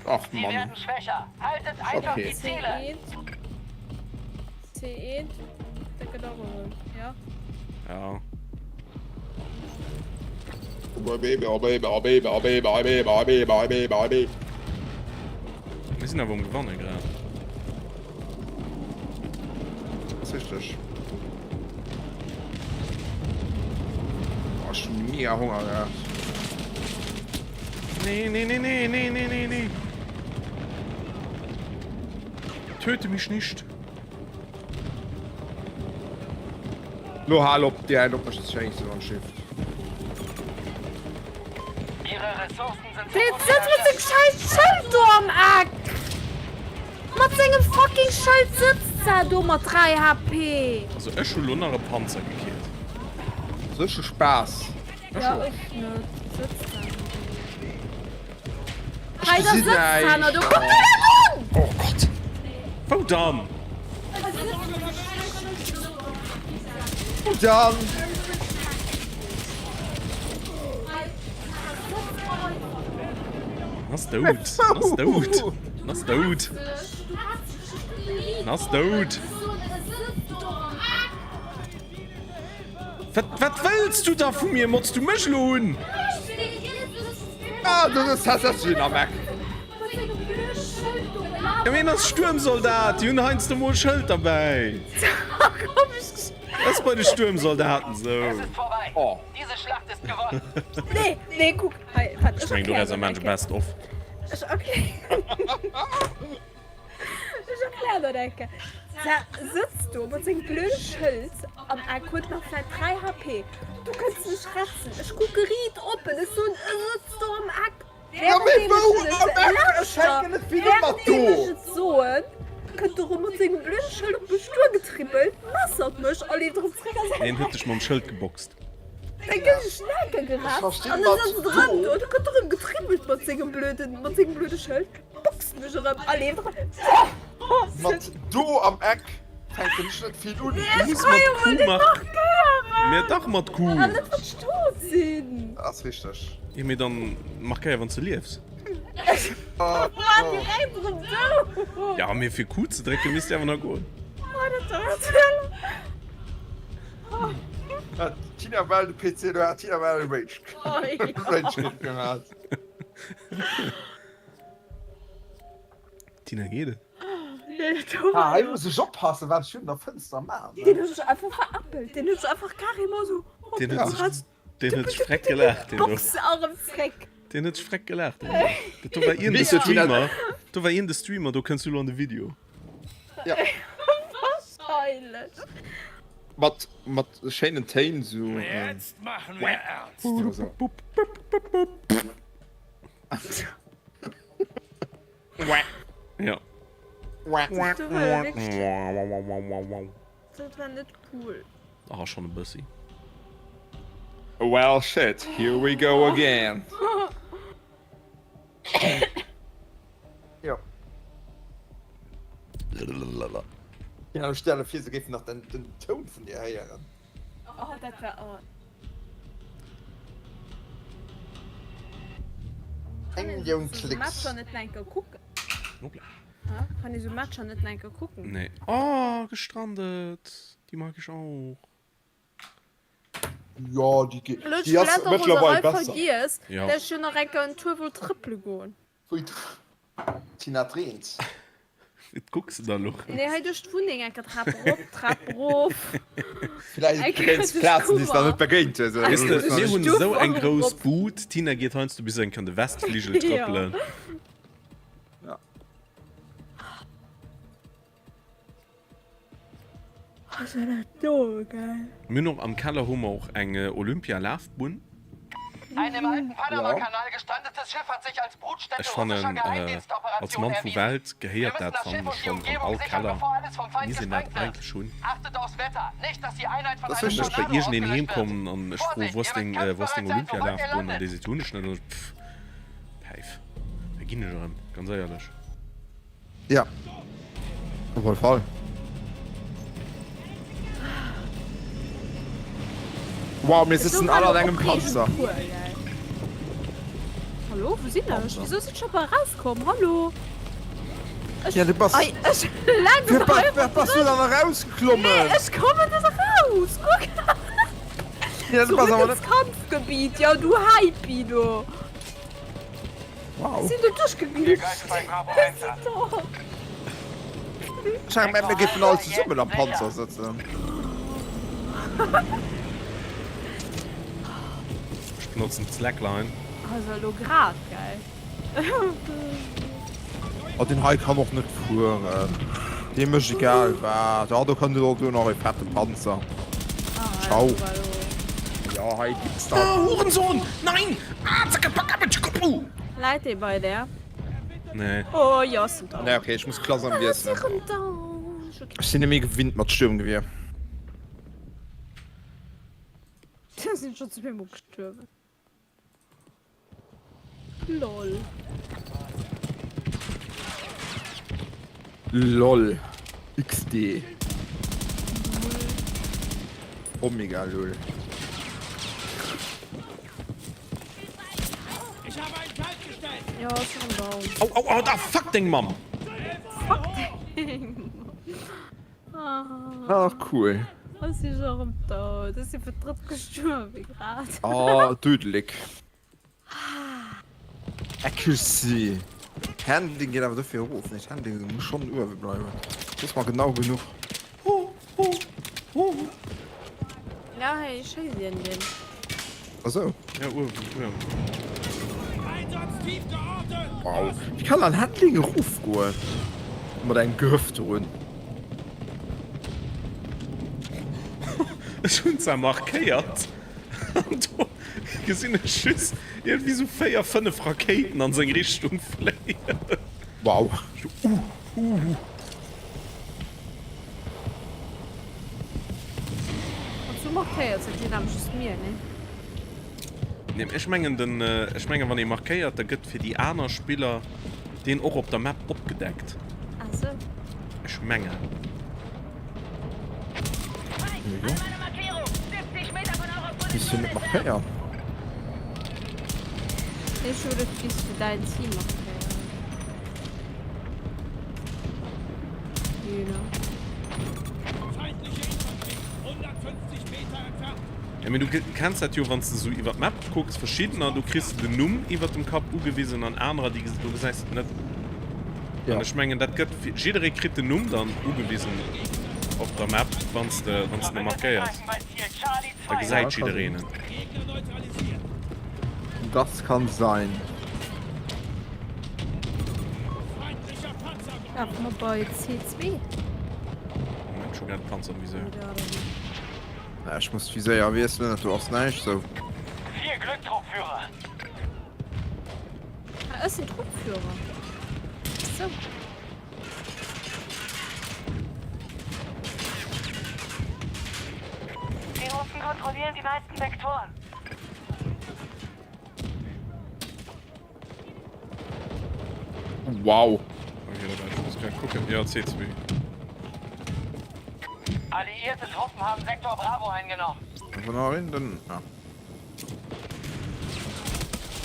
Speaker 3: Ach
Speaker 5: Sie
Speaker 3: Mann.
Speaker 5: werden schwächer. Haltet einfach
Speaker 3: Okay.
Speaker 5: die Ziele.
Speaker 1: C1. C1. Dat gëtt och erëm, ja.
Speaker 2: Ja. Mir sinn awer um Gewanne grad.
Speaker 3: Ass richteg. Oh, ech hunn mega Honger gehat.
Speaker 2: Nee, nee, nee, nee, nee, nee, nee, nee. Töte mich nicht.
Speaker 3: Lo hal op direkt op mech ze schéissen an Shift.
Speaker 5: Ihre Ressourcen sind
Speaker 1: Dee sëtzt mat sengem scheiß Schëld do am Eck! Mat sengem fucking Schëld sëtzt se do mat 3 HP!
Speaker 2: Also ech hu lo nach e Panzer gekillt.
Speaker 3: Sech e Spaass.
Speaker 1: Ja, ech net. Sëtzt se do.
Speaker 3: Ech
Speaker 1: Hei, da
Speaker 3: gesinn
Speaker 1: sëtzt se
Speaker 3: näischt.
Speaker 1: do. Kuck dir dat un!
Speaker 2: Oh Gott! Wou dann?
Speaker 3: Wou dann?
Speaker 2: Ass dout. Ass dout. Ass dout. Ass dout. Wat, wat wëlls du da vu mir? Motz du mech lo un?
Speaker 3: Ah, du ass Assassin am Eck.
Speaker 2: Ja, mee en ass Stuermsoldat. Déi hunn heiansdo mol Schëld derbäi. Dat ass bei de Stuermsoldaten sou.
Speaker 5: Es ist vorbei.
Speaker 3: Oh.
Speaker 5: Diese Schlacht ist gewonnen.
Speaker 1: Nee, nee, kuck. Hei, wat,
Speaker 2: Ech mengen, do ass e Best of.
Speaker 1: Ech erklären. Ech erklären dat eng Kéier. Sa sëtzt do mat sengem blöde Schëld am Eck, huet nach vläit 3 HP. Du kënns mech retzen. Ech kucke riit op en. Ech soen, e sëtzt do am Eck.
Speaker 3: Ja, mee wou am Eck? Ech hänken net vill mat do.
Speaker 1: Während ech et soen, kënnt e rëm mat sengem blöde Schëld op mech duergetrippelt, messert mech a leeft erëm zréck a säin
Speaker 2: Hien huet dech mam Schëld geboxt.
Speaker 1: Da gëtt ech Schnake geratzt an da sëtzt et erëm do. Da kënnt erëm getrippelt mat sengem blöden, mat sengem blöde Schëld, boxt mech erëm a leeft erëm.
Speaker 3: Mat do am Eck fänken ech net vill un.
Speaker 1: Nee,
Speaker 2: Du muss
Speaker 1: ech ka
Speaker 2: mat
Speaker 1: jo
Speaker 2: Q
Speaker 1: mol net
Speaker 2: mark
Speaker 1: markéieren!
Speaker 2: Mä dach mat Q!
Speaker 1: An net wann ech tot sinn.
Speaker 3: Dat ass richteg.
Speaker 2: Jo, mee dann markéier wann s de liefs.
Speaker 1: Mann, direkt erëm dout!
Speaker 2: Ja, mee fir Q ze drécken misst de awer nach goen.
Speaker 3: Tina well de PC do hat Tina well Rage Rage gemaach.
Speaker 2: Tina geet et?
Speaker 3: Ah, hei muss ech oppassen, wat ech hunn der Fënster man.
Speaker 1: Deen huet sech einfach veräppelt. Deen huet sech einfach carrément sou.
Speaker 2: Deen huet sech, deen huet sech freck gelaacht, deen do.
Speaker 1: Box erëm zréck.
Speaker 2: Deen huet sech freck gelaacht, deen do. Dat do war iergend e Streamer, do war iergend e Streamer, do kënns du elo an de Video.
Speaker 3: Ja.
Speaker 1: Wahrscheinlech.
Speaker 3: Mat, mat schéinen Téin sou.
Speaker 6: Jetzt machen wir ernst.
Speaker 2: Ja.
Speaker 1: Dat war net cool.
Speaker 2: Ah, schon e bëssi.
Speaker 3: Well shit, here we go again. Jo. Ja, stell dir vir, se géifen nach den, den Toun vun dir héieren.
Speaker 1: Oh, dat war oh.
Speaker 3: Eng Millioun Klicks.
Speaker 1: Matcher net enker kucken.
Speaker 2: Hoppla.
Speaker 1: Kann ee sou Matcher net enker kucken?
Speaker 2: Nee. Oh, gestrandet. Déi mag ech och.
Speaker 3: Jo, déi geet. Déi ass mëttlerweil besser.
Speaker 1: Vergiess,
Speaker 2: Ja.
Speaker 1: dass ech jo nach enker en Tour wollt trëppele goen.
Speaker 3: Wéi d'Tina dreemt.
Speaker 2: Wat kucks de da elo?
Speaker 1: Nee, hei duerch d'Wunneng, enker Trap erop, Trap erof.
Speaker 3: Villäicht begéins de Plazen, déi s de nach net begéint hues.
Speaker 2: Weess de, mir hunn esou eng grouss Bud. D'Tina geet heiansdo bis enk an de Westfligel trëppelen.
Speaker 3: Ja.
Speaker 1: Ass ja dat do geil.
Speaker 2: Mir hunn och am Keller hu mer och eng Olympia-Lafbunn. Ech fannen als Mann vu Welt gehéiert dat fannen ech schonn an all Keller misst een dat eigentlech hunn.
Speaker 3: Dat
Speaker 2: Wann ech bei iergendeen heem kommen an ech froe wou ass deng wou ass deng Olympia-Lafbunn an dee seet hunn ech net an ech pff Päif da ginn ech erëm ganz éierlech.
Speaker 3: Ja. Op alle Fall. Wow, mir sitzen alle an engem Panzer.
Speaker 1: Hallo, wo sinn ech? Wieso sinn ech aber rauskomm? Hallo? Ech,
Speaker 3: Ja, du bass.
Speaker 1: Ei, ech landen
Speaker 3: Wéi
Speaker 1: hei
Speaker 3: ba- bass du dann erausgeklommen?
Speaker 1: Nee, ech kommen net raus. Guck.
Speaker 3: Ja, du bass
Speaker 1: Zurück
Speaker 3: awer
Speaker 1: ins
Speaker 3: net.
Speaker 1: Kampfgebiet. Ja, du Hypie, du.
Speaker 3: Wow.
Speaker 1: Sinn do duerchgeglitscht.
Speaker 3: Ech hat gemengt, mir géifen all zesummen am Panzer sëtzen.
Speaker 2: Ech benotzen d'Slackline.
Speaker 1: Also elo grad geil.
Speaker 3: Oh, den hei kann och net fueren. Deem mécht egal wat. Ah, do kënnt elo do nach e fette Panzer. Ciao. Ja, hei gibt's da.
Speaker 2: Ah, Hurensohn! Nein! Ah, zacke, packe, tschukupu!
Speaker 1: Läit dee bei där?
Speaker 2: Nee.
Speaker 1: Oh jo, ass en down.
Speaker 3: Nee, okay, ech muss d'Klass
Speaker 1: Ah,
Speaker 3: anwiesselen.
Speaker 1: ass en down.
Speaker 3: Ech sinn net méi gewinnt mat Sturmgewier.
Speaker 1: Da sinn schon zweemol gestuerwen. Lol.
Speaker 3: Lol. XD. Omega lol.
Speaker 1: Ja, ass schon down.
Speaker 2: Au, au, au, da, fuck deng Mamm!
Speaker 1: Fuck deng Mamm.
Speaker 3: Ach cool.
Speaker 1: Ass si schon erëm dout. Ass si fir d'drëtt gestuerwe grad.
Speaker 3: Oh, Dödelik. Accuracy. Handling geet awer dofir erof. Nee, d'Handling muss schonn uewe bleiwen. Dës mar genau genuch.
Speaker 1: Ja, hei schéisst een deen.
Speaker 3: Achso.
Speaker 2: Ja, uewen, uewen.
Speaker 3: Wow. Wéi kann dann Handling erofgoen? Mat engem Grëff drun.
Speaker 2: Ech hunn zwar markéiert. An do gesinn ech just iergendwéi sou 4, 5 Rakéiten an seng Richtung fléien.
Speaker 3: Wow.
Speaker 2: Ech sou, uh, uh.
Speaker 1: Wann s du markéiers, dat geet nämlech just mir, nee?
Speaker 2: Nee, ech mengen den, ech mengen wann ee markéiert, da gëtt fir déi aner Spiller deen och op der Map opgedeckt.
Speaker 1: Ah sou.
Speaker 2: Ech mengen.
Speaker 3: Jo. Bis du net markéiert.
Speaker 1: Ech hu et bis fir däin Team markéiert. You know.
Speaker 2: Ja, mee du kenns dat jo, wann s de sou iwwer d'Map kucks, verschiddener, do kriss de den Numm iwwer dem Kapp ugewisen an anerer, déi, do gesäis de et net.
Speaker 3: Ja.
Speaker 2: An ech mengen, dat gëtt, jidderee kritt den Numm dann ugewisen op der Map, wann s de, wann s de e markéiers. Da gesäit jiddereen en.
Speaker 3: Das kann sein.
Speaker 1: Lafe mer bei C2?
Speaker 2: Moment, ech hu grad e Panzer am Viséier.
Speaker 3: Ech muss d'Viséier wiesselen, dat do ass näischt sou.
Speaker 5: Viel Glück, Truppführer!
Speaker 1: Ah, ech sinn Truppführer. Sou.
Speaker 4: Die Russen kontrollieren die meisten Sektoren.
Speaker 3: Wow.
Speaker 2: Okay, da war ich muss grad gucken. Ja, C2.
Speaker 5: Alliierte Truppen haben Sektor Bravo eingenommen.
Speaker 3: Von hinten. Ja.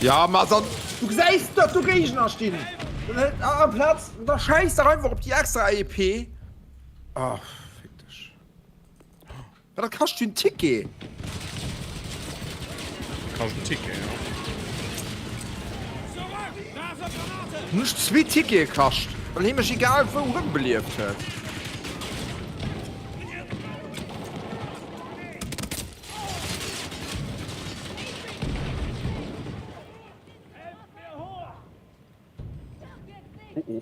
Speaker 3: Ja, ma dann, du gesäis, datt do Géigner stinn. Amplaz, da scheiss dach einfach op déi extra EP. Ach, fick dech. Wat dat kascht jo en Ticket.
Speaker 2: Kascht en Ticket, ja.
Speaker 3: Hun ech zwee Tickete kascht, well hie mech egal wou rëmbelieft huet. Oh oh.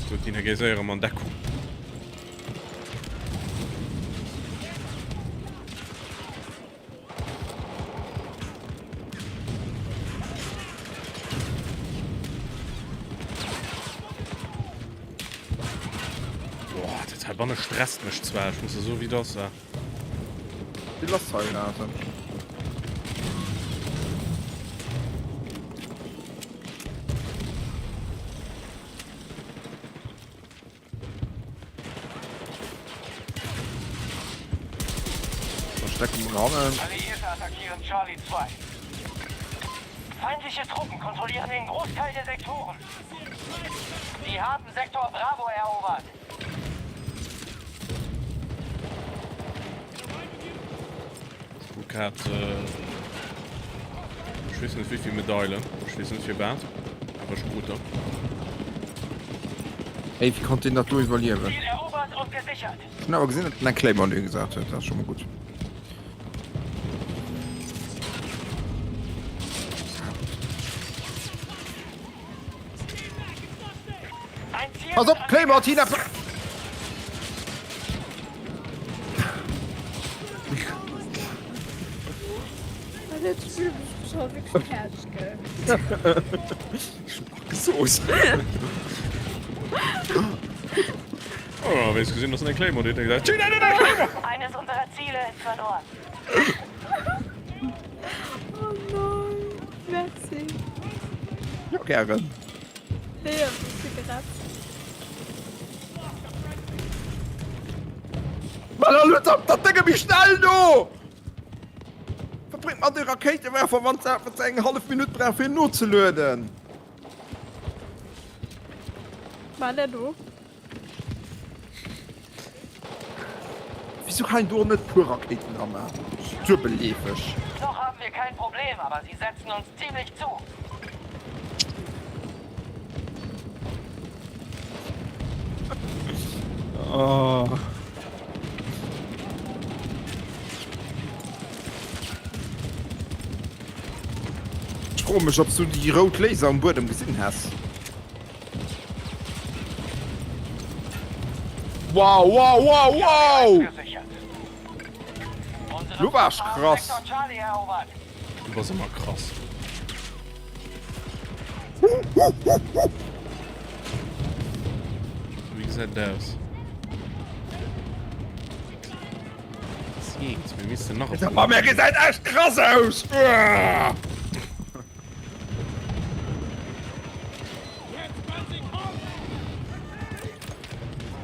Speaker 2: So, Tina, geh séier erëm an Deckung. Boah, dat heibanne stresst mech zwar, ech muss der soen, wéi et ass.
Speaker 3: Wéi lass hei, Nathan? Verstecken wir hannen.
Speaker 5: Alliierte attackieren Charlie 2.
Speaker 4: Feindliche Truppen kontrollieren den Großteil der Sektoren. Sie haben Sektor Bravo erobert.
Speaker 2: Ech hat ech weess net wéivill Medailen, ech weess net firwat, awer ech krut der.
Speaker 3: Ey, wéi konnt deen dat do iwwerliewen?
Speaker 4: Ziel erobert und gesichert.
Speaker 3: Ech hunn awer gesinn, datt en eng Claymore gesat huet, dat ass scho mol gutt. Pass op, Claymore, Tina! Gesot.
Speaker 2: Oh, wéi ech gesinn, dass en eng Claymore huet, huet ech gedacht, Tina, huet eng Claymore!
Speaker 4: Eines unserer Ziele ist verloren.
Speaker 1: Oh nein, merci.
Speaker 3: Jo, gären.
Speaker 1: Nee, ass e Zigarett.
Speaker 3: Mann, da luet dat dat Dénge méi schnell no! Wat bréngt mer de Rakéitewerfer, wann se eng hallef Minutt brauch fir nozelueden?
Speaker 1: War der do?
Speaker 3: Wieso kann een do net puer Rakéiten dra maachen? Duebelleefeg.
Speaker 5: Noch haben wir kein Problem, aber sie setzen uns ziemlich zu.
Speaker 3: Oh. Ech froe mech, ob s du déi rout Laser um Buedem gesinn häss. Wow, wow, wow, wow! Lo war ech krass.
Speaker 2: Du bass ëmmer krass. Wéi gesäit et aus? Jeez, mir missten nach e puer.
Speaker 3: Mann, gesäit echt krass aus!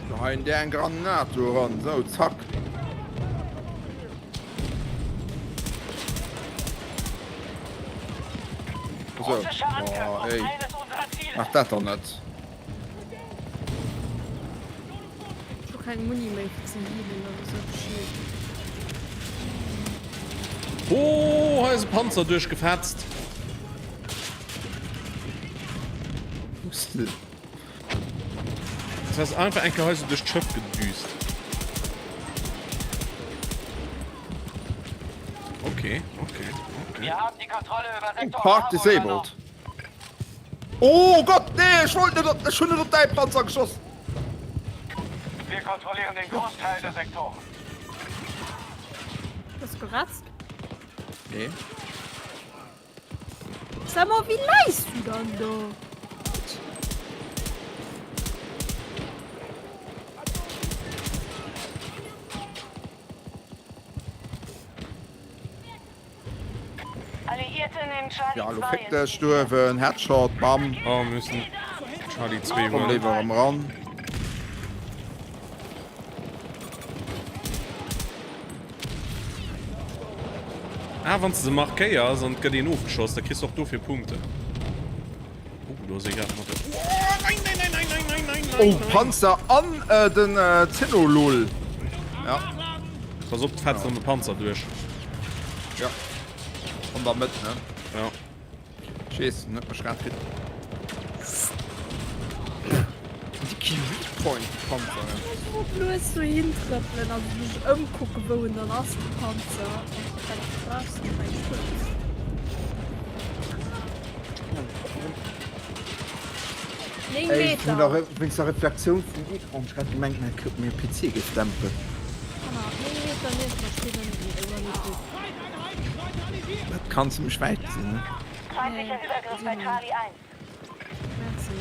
Speaker 3: Geheien där eng Granat do eran, sou, zack. So. Oh, ey. Mach dat doch net.
Speaker 1: keng Muni méi fir ze healen oder sou Shit.
Speaker 2: Oh, hei ass e Panzer duerchgefetzt. Das ass einfach eng Kéier hei sou duerch d'Schëff gedüst. Okay, okay, okay.
Speaker 5: Wir haben die Kontrolle über Sektor
Speaker 3: Oh, Park
Speaker 5: Bravo
Speaker 3: disabled.
Speaker 5: übernommen.
Speaker 3: Oh Gott, nee, ech wollt net op, ech hunn net op däi Panzer geschoss.
Speaker 5: Wir kontrollieren den Großteil der Sektoren.
Speaker 1: Bass geratzt?
Speaker 3: Nee.
Speaker 1: Sag mal, wéi leis du dann do?
Speaker 4: Alliierte nehmen Charlie
Speaker 3: Ja, lo
Speaker 4: 2
Speaker 3: fick
Speaker 4: ins
Speaker 3: dech,
Speaker 4: Visier.
Speaker 3: du uewen, Headshot, bam.
Speaker 2: Oh, mir müssen Charlie 2
Speaker 3: Komm
Speaker 2: holen.
Speaker 3: léiwer erëm ran.
Speaker 2: Ah, wann s de se markéiers an et gëtt een ofgeschoss, da kriss de och dofir Punkten. Oh, do ass ee grad mat der. Oh, nein, nein, nein, nein, nein, nein, nein,
Speaker 3: Oh,
Speaker 2: nein.
Speaker 3: Panzer an äh, den äh, Zinno, lol. Ja.
Speaker 2: Pass op, fetzt an de Panzer duerch.
Speaker 3: Ja. An der Mëtt, ne?
Speaker 2: Ja.
Speaker 3: Ech weess, en huet mech grad kritt. Déi Key Weak Point Panzer.
Speaker 1: Ech wollt lues dohin trëppelen an mech ëmkucken, wou en dann ass, de Panzer. An dat brauchs du keng Schutz. 9
Speaker 3: Ey, ich
Speaker 1: Meter.
Speaker 3: wéinst der Reflektioun vum Ecran, ech grad gemengt mäi mäi PC géif dämpen.
Speaker 1: Hanner 9 Meter nieft mer steet en Granit.
Speaker 3: Dat kann zimmlech wäit sinn, ne?
Speaker 4: Feindlicher Übergriff bei Charlie 1.
Speaker 1: Merci.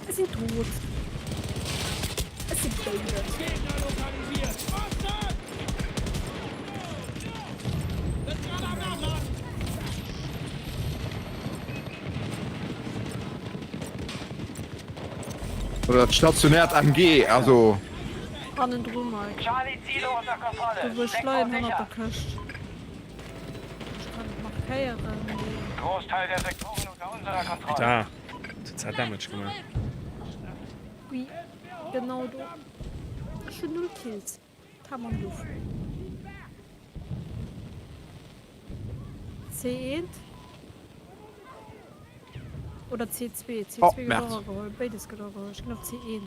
Speaker 1: Ech sinn tot. Ech sinn dout.
Speaker 3: Oder dat stationäert MG, also.
Speaker 1: Hannendru Mike.
Speaker 5: Charlie Ziele unter Kontrolle.
Speaker 1: Do wou ech
Speaker 5: Sektor
Speaker 1: leien, hannert
Speaker 5: sicher.
Speaker 1: der Këscht. Ech kann et markéieren, mee.
Speaker 5: Großteil der Sektoren unter unserer Kontrolle.
Speaker 2: Da. Total Damage gemaach.
Speaker 1: Oui, genau do. Ech hunn 0 Kills. Tamam Luft. C1 oder C2. C2
Speaker 3: Oh,
Speaker 1: gëtt
Speaker 3: Merd.
Speaker 1: och ageholl. Béides gëtt ageholl. Ech ginn op C1.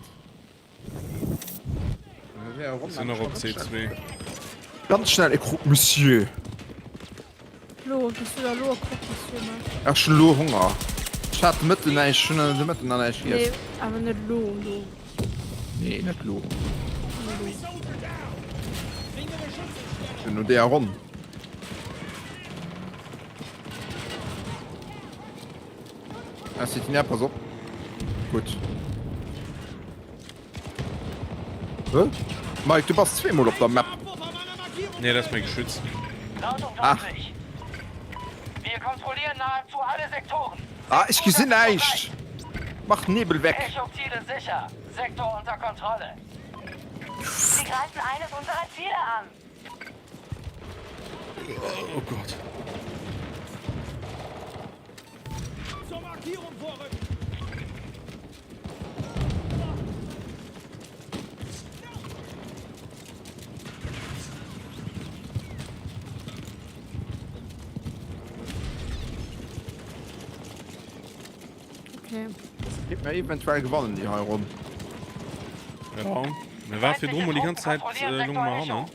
Speaker 2: Ech sinn och op C2.
Speaker 3: Ganz schnell e Croque Monsieur.
Speaker 1: Lo, gehst du da lo e Croque Monsieur man?
Speaker 3: Ech hunn lo Honger. Ech hat de Mëtten näischt, ech hunn de Mëtten nach näischt
Speaker 1: Nee,
Speaker 3: giess.
Speaker 1: awer net lo, lo.
Speaker 3: Nee, net lo. Sinn no deeër Ronn. Ah, Cetiner, pass op. Gutt. Hä? Mike, du bass zweemol op der Map.
Speaker 2: Nee, dat ass mäi Geschütz.
Speaker 3: Ah. Ah, ech gesinn näischt. Mach den Nebel weg.
Speaker 4: Sie greifen eines unserer Ziele an.
Speaker 2: Oh Gott.
Speaker 6: Zur Markierung vorrücken.
Speaker 1: Okay.
Speaker 3: Geet mir eventuell gewannen déi hei Ronn.
Speaker 2: Ja, mir war virdru mol déi ganz Zäit äh, lunge mer hannen.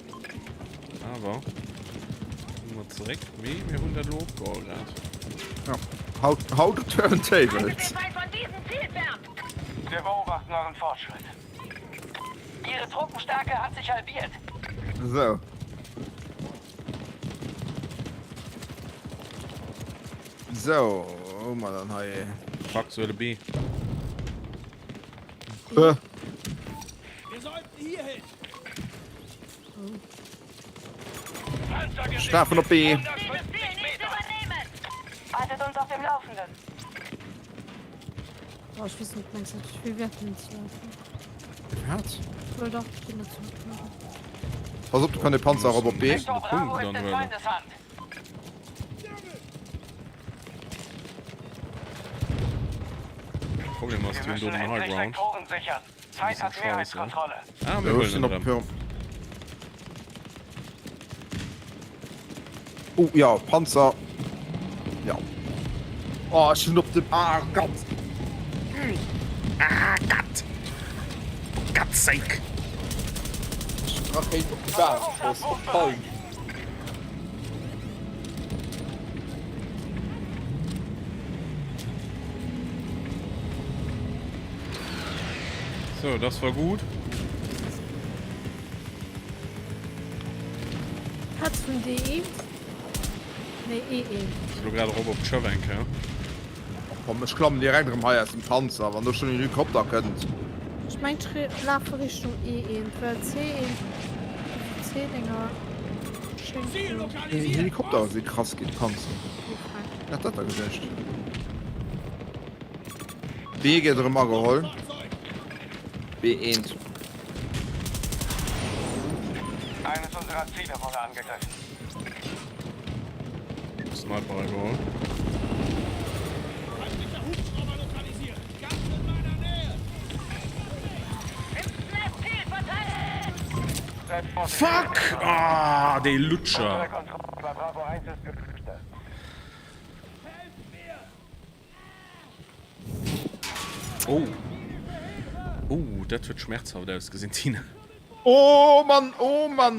Speaker 2: Awer hu mer zeréck, mee mir hunn dat elo opgeholl grad.
Speaker 3: Ja. How, how the turntables.
Speaker 5: Wir beobachten euren Fortschritt. Ihre Truppenstärke hat sich halbiert.
Speaker 3: So. So, hu mer dann hei.
Speaker 2: Fuck, Säule B.
Speaker 3: Äh.
Speaker 6: Wir sollten hier hin.
Speaker 3: Strafen op B.
Speaker 4: Haltet uns auf dem Laufenden.
Speaker 1: Boah, ich weess net, mengs net, wéi wäerten ze lafen.
Speaker 3: Wat?
Speaker 1: Well dach, ich ginn net zurück.
Speaker 3: Pass op, do kënnt e Panzer erop op B.
Speaker 5: Sektor Bravo ist in Feindeshand.
Speaker 2: Problem ass, déi hunn do den High Ground.
Speaker 5: Feind hat Mehrheitskontrolle.
Speaker 2: Ah, mir huelen en erëm.
Speaker 3: Oh ja, Panzer. Ja. Oh, ech hunn op dem. Ah Gott.
Speaker 2: Ah Gott. For God's sake.
Speaker 3: Ech hunn d'Rakéit op de Bam geschoss, op d'Palm.
Speaker 2: So, das war gut.
Speaker 1: Hat's vun DE? Nee, EE.
Speaker 2: Ass elo grad erop op d'Schëff eng Kéier.
Speaker 3: Ach komm, ech klammen direkt erëm hei aus dem Panzer, wann do schon en Helikopter kënnt.
Speaker 1: Ech mengt ech lafe Richtung E1, well C1, also C-Dinger schéngt jo.
Speaker 3: Déi Helikoptere si krass géint Panzer. Wien hat dat da geduecht? B gëtt erëm ageholl. B1.
Speaker 5: Eines unserer Ziele wurde angegriffen.
Speaker 2: Sniper ageholl.
Speaker 6: Feindlicher Hubschrauber lokalisiert. Ganz in meiner Nähe.
Speaker 2: Fuck! Ah, dee Lutscher!
Speaker 5: Unsere Kontrolle über Bravo 1 ist gestört.
Speaker 2: Oh. Oh, dat huet schmerzhaft ausgesinn, Tina.
Speaker 3: Oh Mann, oh Mann!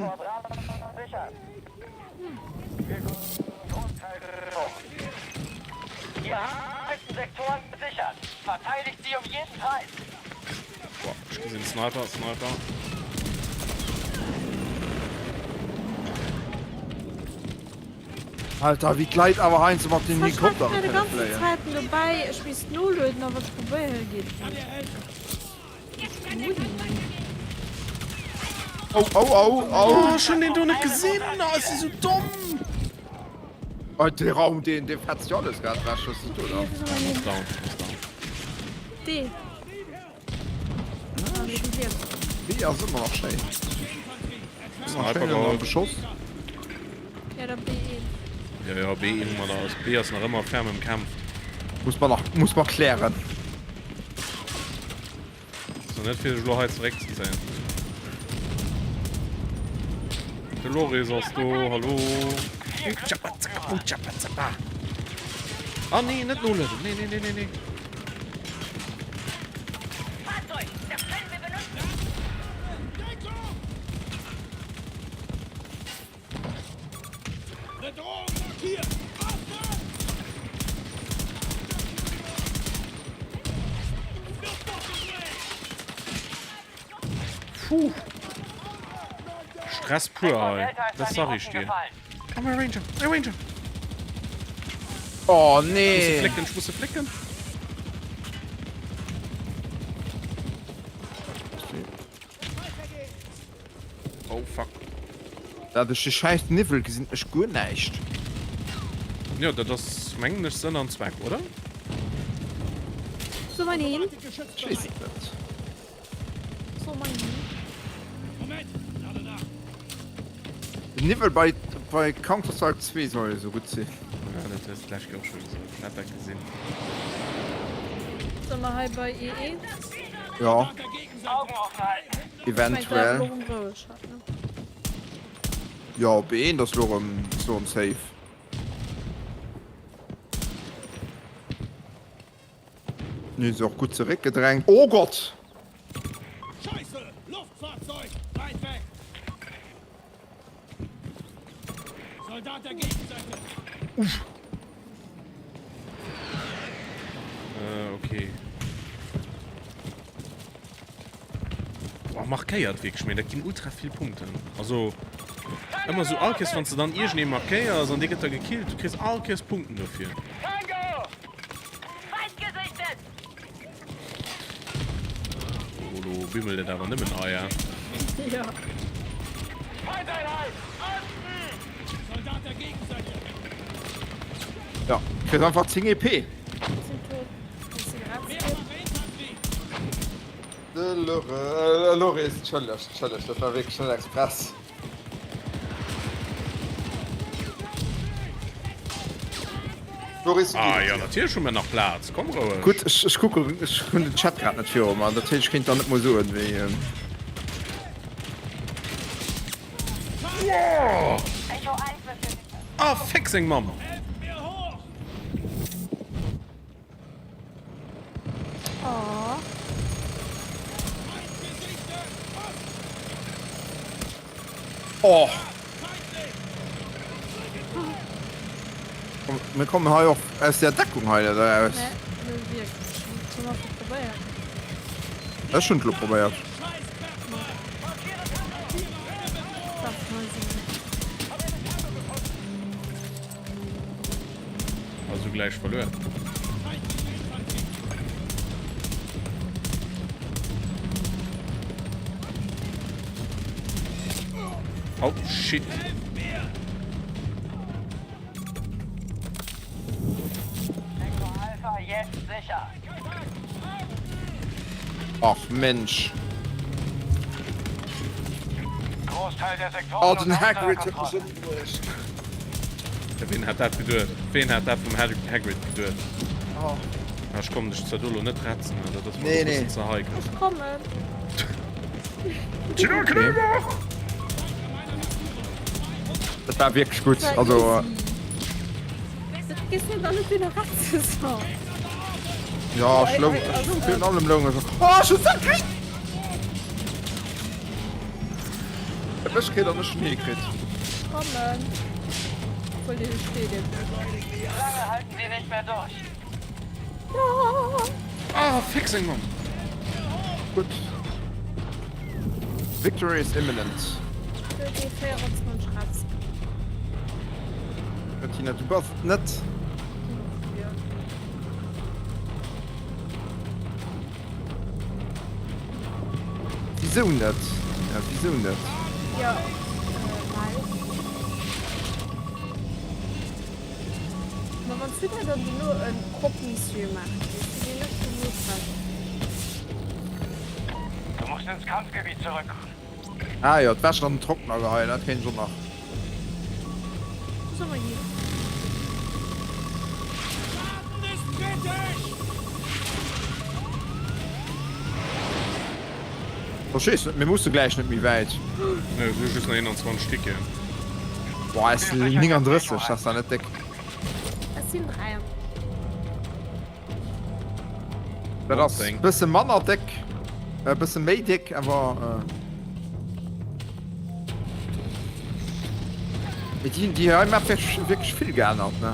Speaker 2: Boah, ech gesinn Sniper, Sniper.
Speaker 3: Alter, wéi d'Leit awer heiansdo mat den
Speaker 1: Helikopteren
Speaker 3: kënne
Speaker 1: ganze
Speaker 3: fléien.
Speaker 1: Zäiten dobäi, ech misst nolueden, a wann ech probéieren, geet et net.
Speaker 3: Oh, oh, oh, oh.
Speaker 2: Oh, ech hunn deen do net gesinn. Oh, ech si sou domm.
Speaker 3: Oh, dee Raum, deen, dee fetzt jo alles grad ewech, hues de do da.
Speaker 2: Ass down, ass down.
Speaker 1: D.
Speaker 3: Déi ass ëmmer nach schéin.
Speaker 2: Sniper geholl.
Speaker 3: Beschoss.
Speaker 1: Ja, da B1.
Speaker 2: Ja, ja, B1 hu mer da. B ass nach ëmmer ferm ëmkämpft.
Speaker 3: Muss man nach, muss man klären.
Speaker 2: So, net fir sech elo hei zeréckzezéien. De Loris ass do, hallo. Ah nee, net nolueden. Nee, nee, nee, nee, nee. Puh. Stress pur hei, das sag ich dir. Komm, Ranger, Ranger.
Speaker 3: Oh nee.
Speaker 2: Ich muss flicken, ich muss flicken. Oh fuck.
Speaker 3: Da duerch de schäiss Niwwel gesinn ech guer näischt.
Speaker 2: Jo, dat ass mengen ech Sënn an Zweck, oder?
Speaker 1: So mein een.
Speaker 3: Ech weess et net.
Speaker 1: So mein een.
Speaker 3: Den Niwwel bei bei Counter Strike 2 soll jo sou gutt sinn.
Speaker 2: Ja, dat hues de d'lescht Kéier och scho gesot. Ech hat dat gesinn.
Speaker 1: Soll mer hei bei EE?
Speaker 3: Jo. Eventuell. Jo, op eent ass lo rëm, ass lo rëm safe. Mir se och gutt zeréckgedrängt. Oh Gott!
Speaker 2: Uff. Äh, okay. Boah, markéiert wierklech, mee dat ginn ultra vill Punkten. Also, ëmmer sou all Kéiers, wann s de dann iergendee markéiers an dee gëtt da gekillt, du kriss all Kéiers Punkten dofir. Oh, lo bimmelt et awer nëmmen hei, eh?
Speaker 1: Ja.
Speaker 3: Ja, kriss einfach 10 EP. De Loris, entschëllegt, entschëllegt, dat war wierklech net express. Loris,
Speaker 2: Ah jo, natierlech hu mir nach Plaz. Komm roueg.
Speaker 3: Gutt, ech, ech kucken, ech hunn den Chat grad net viru mer, dat heescht, ech kéint der net mol soen, wéi.
Speaker 2: Ah, féck seng Mamm!
Speaker 3: Oh. Mir kommen hei och aus der Deckung hei net eraus. Ech hunn et lo probéiert.
Speaker 2: Also gleich verluer. Oh shit.
Speaker 3: Ach Mensch. Oh, den Hagrid huet mech ëmbruecht.
Speaker 2: Ween hat dat geduet? Ween hat dat vum Hagrid geduet?
Speaker 3: Oh.
Speaker 2: Ah, ech kommen dech zwar do lo net retzen, dat ass
Speaker 3: Nee,
Speaker 2: mer e
Speaker 3: nee.
Speaker 2: bëssen ze heikel.
Speaker 1: Ech kommen.
Speaker 2: Tina Knebach!
Speaker 3: Dat war wierklech gutt.
Speaker 1: War
Speaker 3: Also,
Speaker 1: easy. Dat gees net alles wéi nach retzen soll.
Speaker 3: ja, ech loung, ech virun allem loung ech. Oh, ech hunn se kritt! Huet mech kritt an ech hunn hie kritt.
Speaker 1: Kommen. Obwohl dee steet eben.
Speaker 5: Lange halten sie nicht mehr durch.
Speaker 2: Ah, fick seng Mamm!
Speaker 3: Gutt. Victory is imminent.
Speaker 1: Do 24 Ratz.
Speaker 3: Tina, du bass net. Wisou net? Tina, wisou net?
Speaker 1: Jo, well. Ma wann s du der dann dono e Croque Monsieur maache gees, du deen ech dono treffen.
Speaker 5: Du musst ins Kampfgebiet zurück.
Speaker 3: Ah jo, d'Wäsch an den Trockner geheien, dat kéint ech och nach.
Speaker 1: Wou soll mer hin?
Speaker 6: Schaden ist kritisch!
Speaker 3: Verstees net, mir musse gläich net méi wäit.
Speaker 2: Nee, et si just nach 21 Ticketen.
Speaker 3: Boah, es sinn 39, dat ass da net déck.
Speaker 1: Et sinn 3.
Speaker 3: Dat ass e bësse manner déck, e bësse méi déck, awer. Mee déi, déi hei Map wierklech, wierklech vill geännert, ne?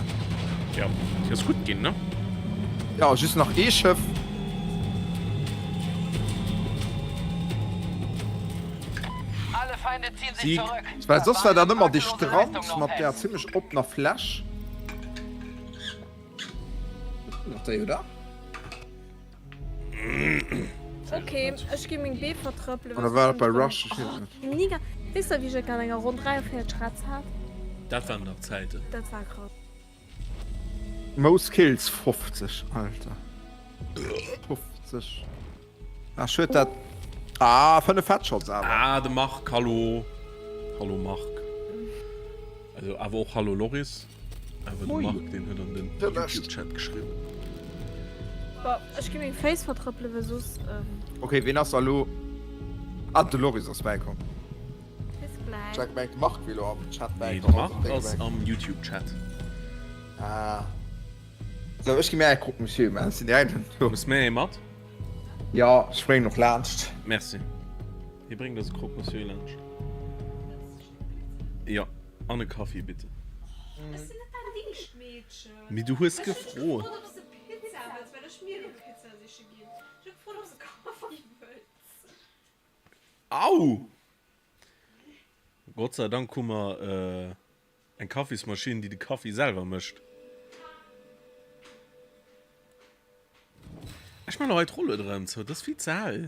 Speaker 2: Jo, déi ass gutt ginn, ne?
Speaker 3: Jo, just nach ee Schëff.
Speaker 5: Alle Feinde ziehen sich
Speaker 2: Sieg.
Speaker 5: zurück.
Speaker 3: Well soss war dat ëmmer dee Strand mat där zimmlech oppener Fläch. Nach déi, oder?
Speaker 1: Ok, ech gi meng Bee vertrëppelen.
Speaker 3: Oder war dat bei Rush? Ech weess net.
Speaker 1: Niga, weess der wéi ech an enger Ronn 43 Rats hat?
Speaker 2: Dat waren nach Zäiten.
Speaker 1: Dat war krass.
Speaker 3: Most Kills 50, Alter. 50. Ah, schued dat. Ah, 5 Headshots awer.
Speaker 2: Ah, de Marc, hallo. Hallo Marc. Also awer och hallo Loris. Awer de Marc, deen huet an den YouTube-Chat geschriwwen.
Speaker 1: Bon, ech gi meng Féiss vertrëppelen, well soss.
Speaker 3: Okay, ween ass da lo? Ah, de Loris ass bäikomm.
Speaker 1: Bis gläich.
Speaker 3: Ech hat gemengt, de Marc wier lo am Chat
Speaker 2: Nee, de
Speaker 3: bäikomm.
Speaker 2: Marc ass am YouTube-Chat.
Speaker 3: Ah. Sou, ech gi mir eng Croque Monsieur maachen. Ech sinn direkt do.
Speaker 2: Muss mir ee mat?
Speaker 3: Jo, ech bréngen och laanscht.
Speaker 2: Merci. Hie bréngt eis e Croque Monsieur laanscht. Jo, an e Kaffi bitte.
Speaker 1: Ech sinn net däin Dingschtmeedchen.
Speaker 2: Mee du hues gefrot.
Speaker 1: Ech hunn gefrot, ob s de Pizza wëlls, well ech mir elo Pizza siche ginn. Ech hu gefrot, ob s de Kaffi wëlls.
Speaker 2: Au! Gott sei Dank hu mer eng Kaffismaschinn, déi de Kaffi selwer mécht. Ech man hei d'Rollued erëm zou, dat ass vill ze hell.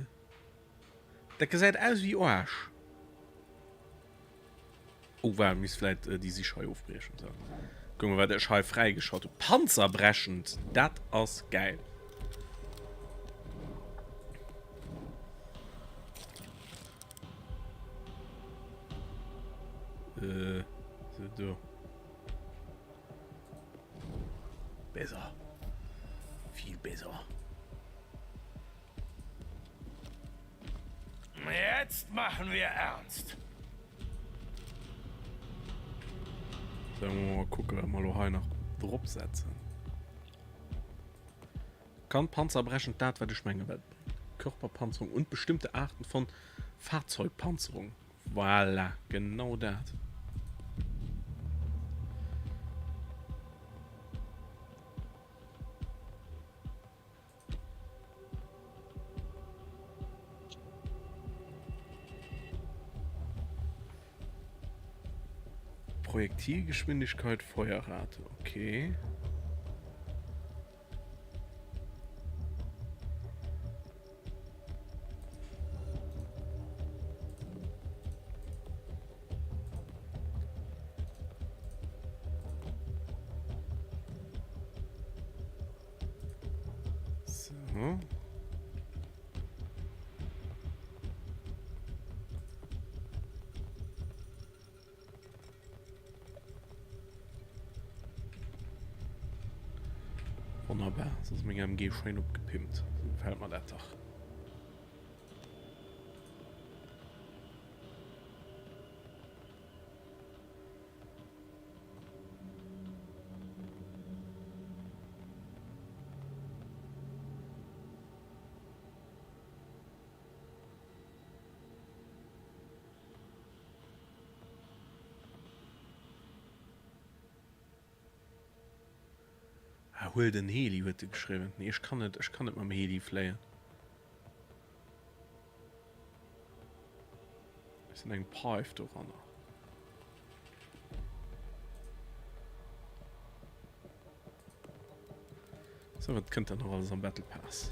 Speaker 2: Dat gesäit aus wéi Aarsch. Oh waart, misst vläit déi Sich hei ofbriechen. Sou, kucke mer wat ech hei fräigeschalt hu. Panzerbrechend, dat ass gäil. Äh, do. Besser. Viel besser.
Speaker 6: Jetzt machen wir ernst.
Speaker 2: So, mal gucken, wat mer lo hei nach drop setzen. Kann panzerbrechend dat wat ech menge wat Körperpanzerung und bestimmte Arten von Fahrzeugpanzerung. Voilà, genau dat. Projektilgeschwindigkeit, Feuerrate, okay. So. Wonnerbar, so ass meng MG schéin opgepimpt. Sou gefält mer dat dach. Ah, huel den Heli, huet e geschriwwen. Nee, ech kann net, ech kann net mam Heli fléien. Ech sinn eng Paif doranner. So, wat kënnt dann nach alles am Battle Pass?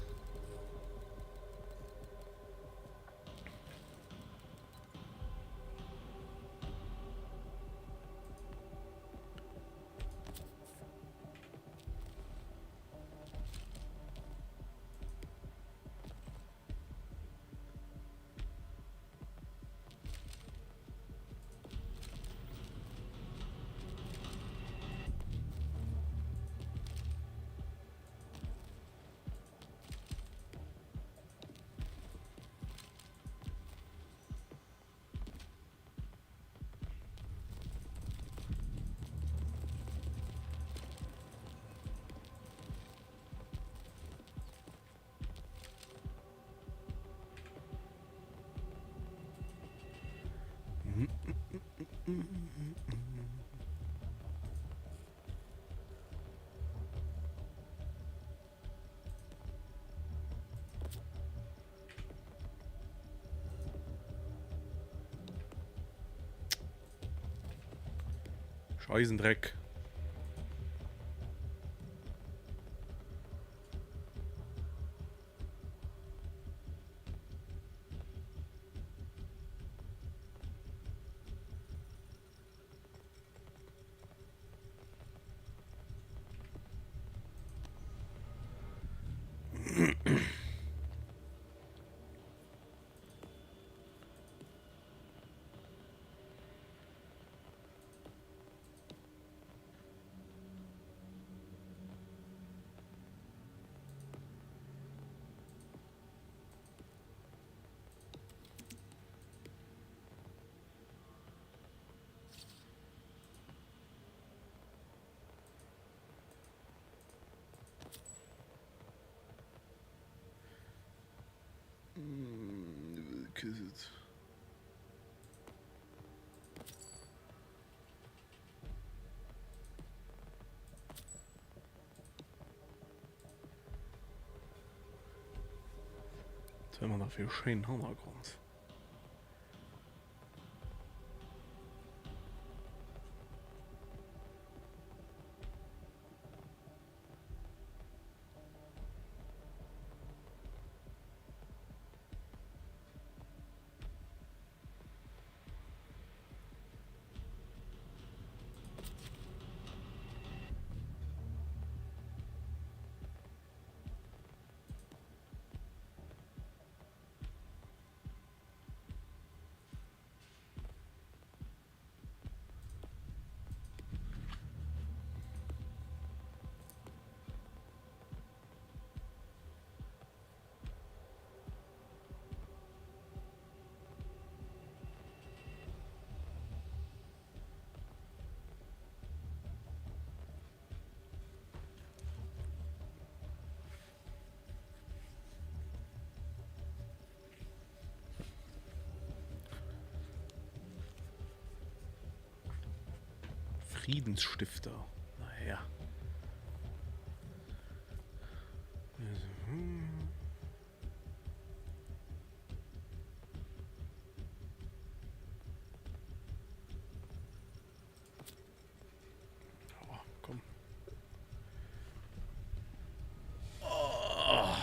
Speaker 2: Scheisendreck. Wat hu mer da fir e schéinen Hannergrond? Friedensstifter. Naja. Oh, komm. Oh.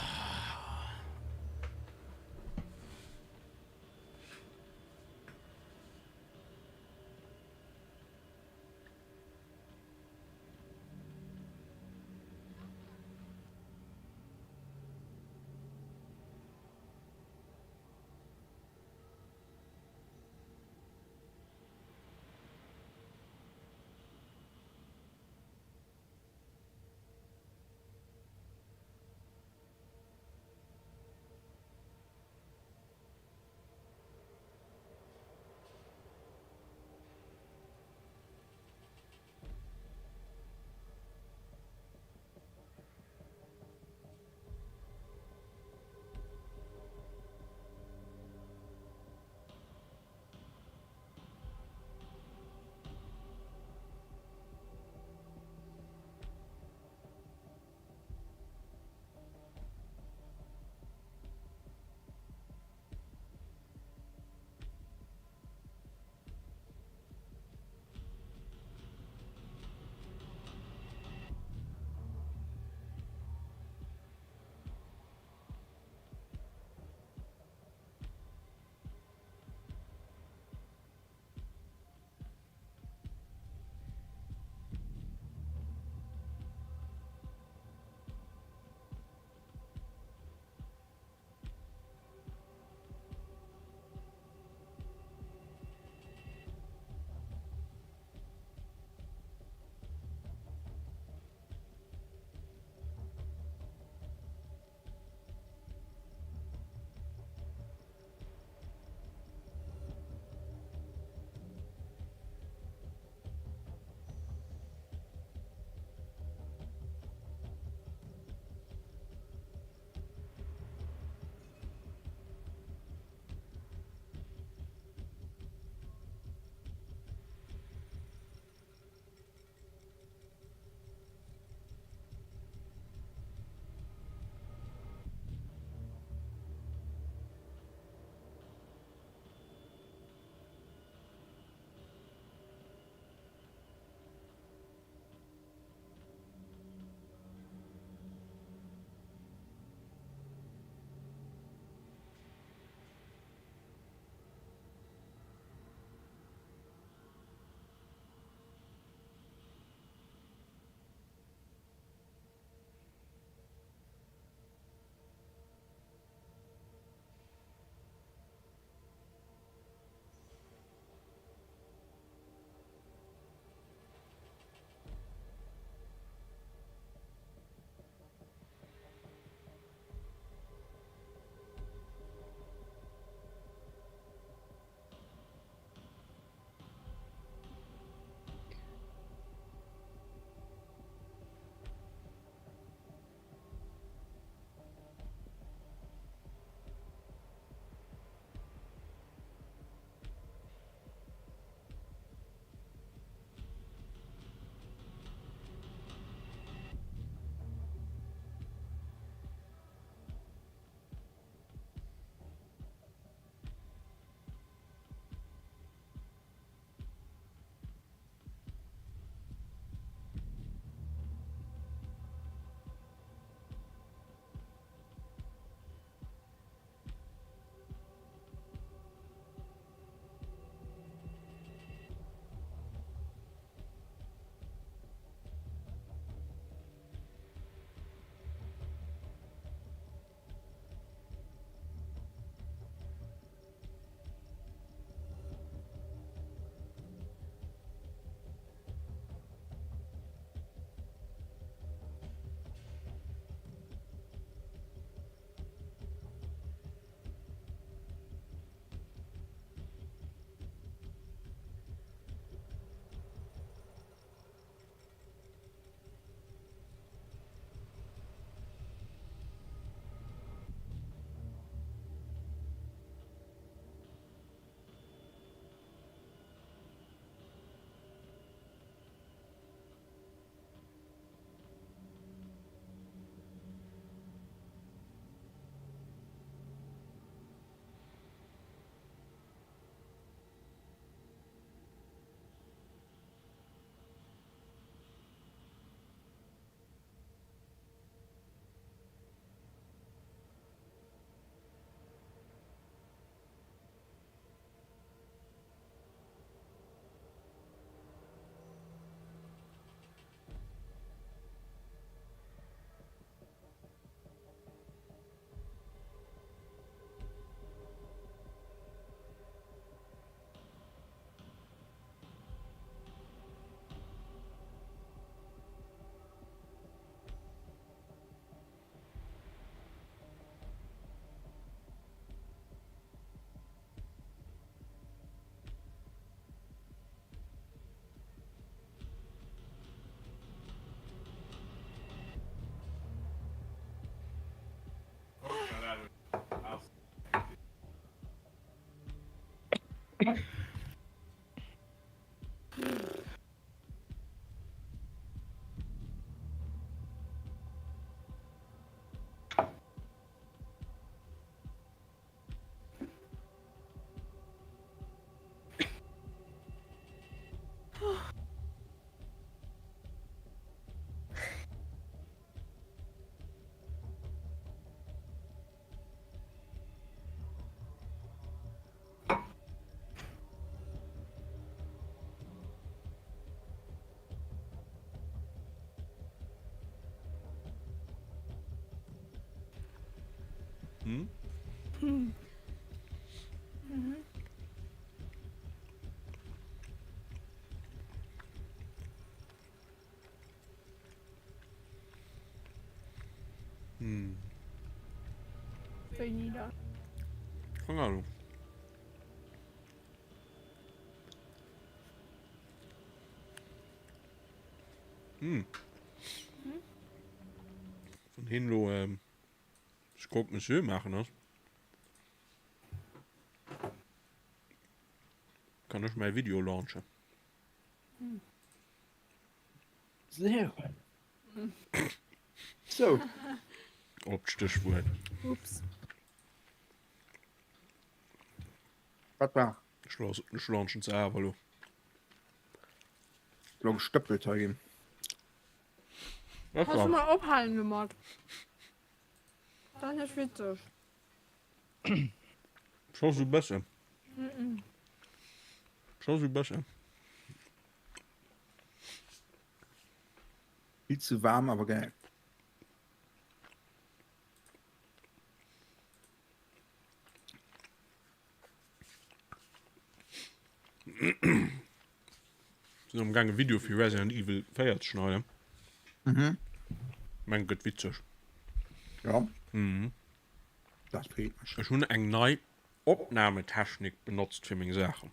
Speaker 2: Hm?
Speaker 1: Mhm.
Speaker 2: Hm.
Speaker 1: Wéini da?
Speaker 2: Keng Ahnung. Hm.
Speaker 1: Hm?
Speaker 2: Vun hin lo ähm, ech Croque Monsieur maachen ass. Kann ech mäi Video launchen.
Speaker 3: Sehr gut. So.
Speaker 2: Op d'Stéchwuert.
Speaker 1: Ups.
Speaker 3: Wat war?
Speaker 2: Ech lass- ech launchen ze awer lo.
Speaker 3: Lo gestëppelt hei ginn.
Speaker 2: Wat
Speaker 1: Kannst du
Speaker 2: war?
Speaker 1: mal ophalen domat? Dat ass net witzeg.
Speaker 2: Scho sou bëssen. Scho sou bëssen.
Speaker 3: Vill ze waarm, awer gäil.
Speaker 2: Sinn am gaange Video fir Resident Evil 4 ze schneiden.
Speaker 3: Mhm.
Speaker 2: Meng gëtt witzeg.
Speaker 3: Ja.
Speaker 2: Mhm.
Speaker 3: Dat freet mech.
Speaker 2: Ech hunn eng nei Opnahmetechnik benotzt fir meng Saachen.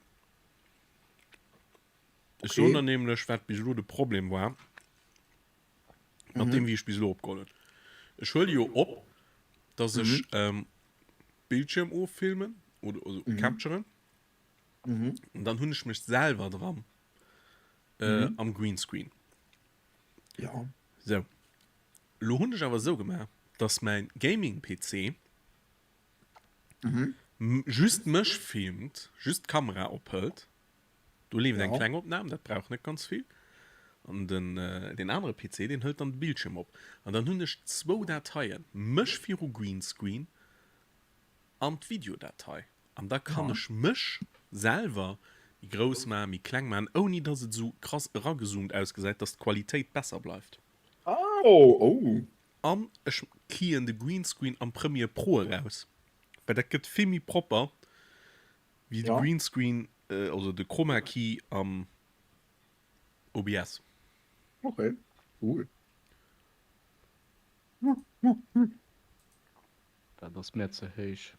Speaker 2: Ech soen der nämlech wat bis elo de Problem war mat deem wéi ech bis elo opgeholl hunn. Ech huele jo op, dass ech Bildschirm offilmen oder also capturen an dann hunn ech mech selwer dran am Greenscreen.
Speaker 3: Ja.
Speaker 2: Sou. Lo hunn ech awer esou gemaach, dass mäin Gaming-PC just mech filmt, just d'Kamera ophëlt. Do leeft eng kleng Opnam, dat brauch net ganz vill. An den deen anere PC, deen hëlt dann de Bildschierm op. An dann hunn ech zwou Dateien, mech viru Greenscreen an d'Videodatei. An da kann ech mech selwer méi grouss maachen, méi kleng maachen, ouni dass et esou krass eragezoomt ausgesäit, dass d'Qualitéit besser bleift.
Speaker 3: Oh, oh.
Speaker 2: An ech keyen de Greenscreen am Premiere Pro eraus, well dat gëtt vill méi propper wéi de Greenscreen, also de Chroma Key am OBS.
Speaker 3: Ok, cool.
Speaker 7: Dat ass mär ze héich.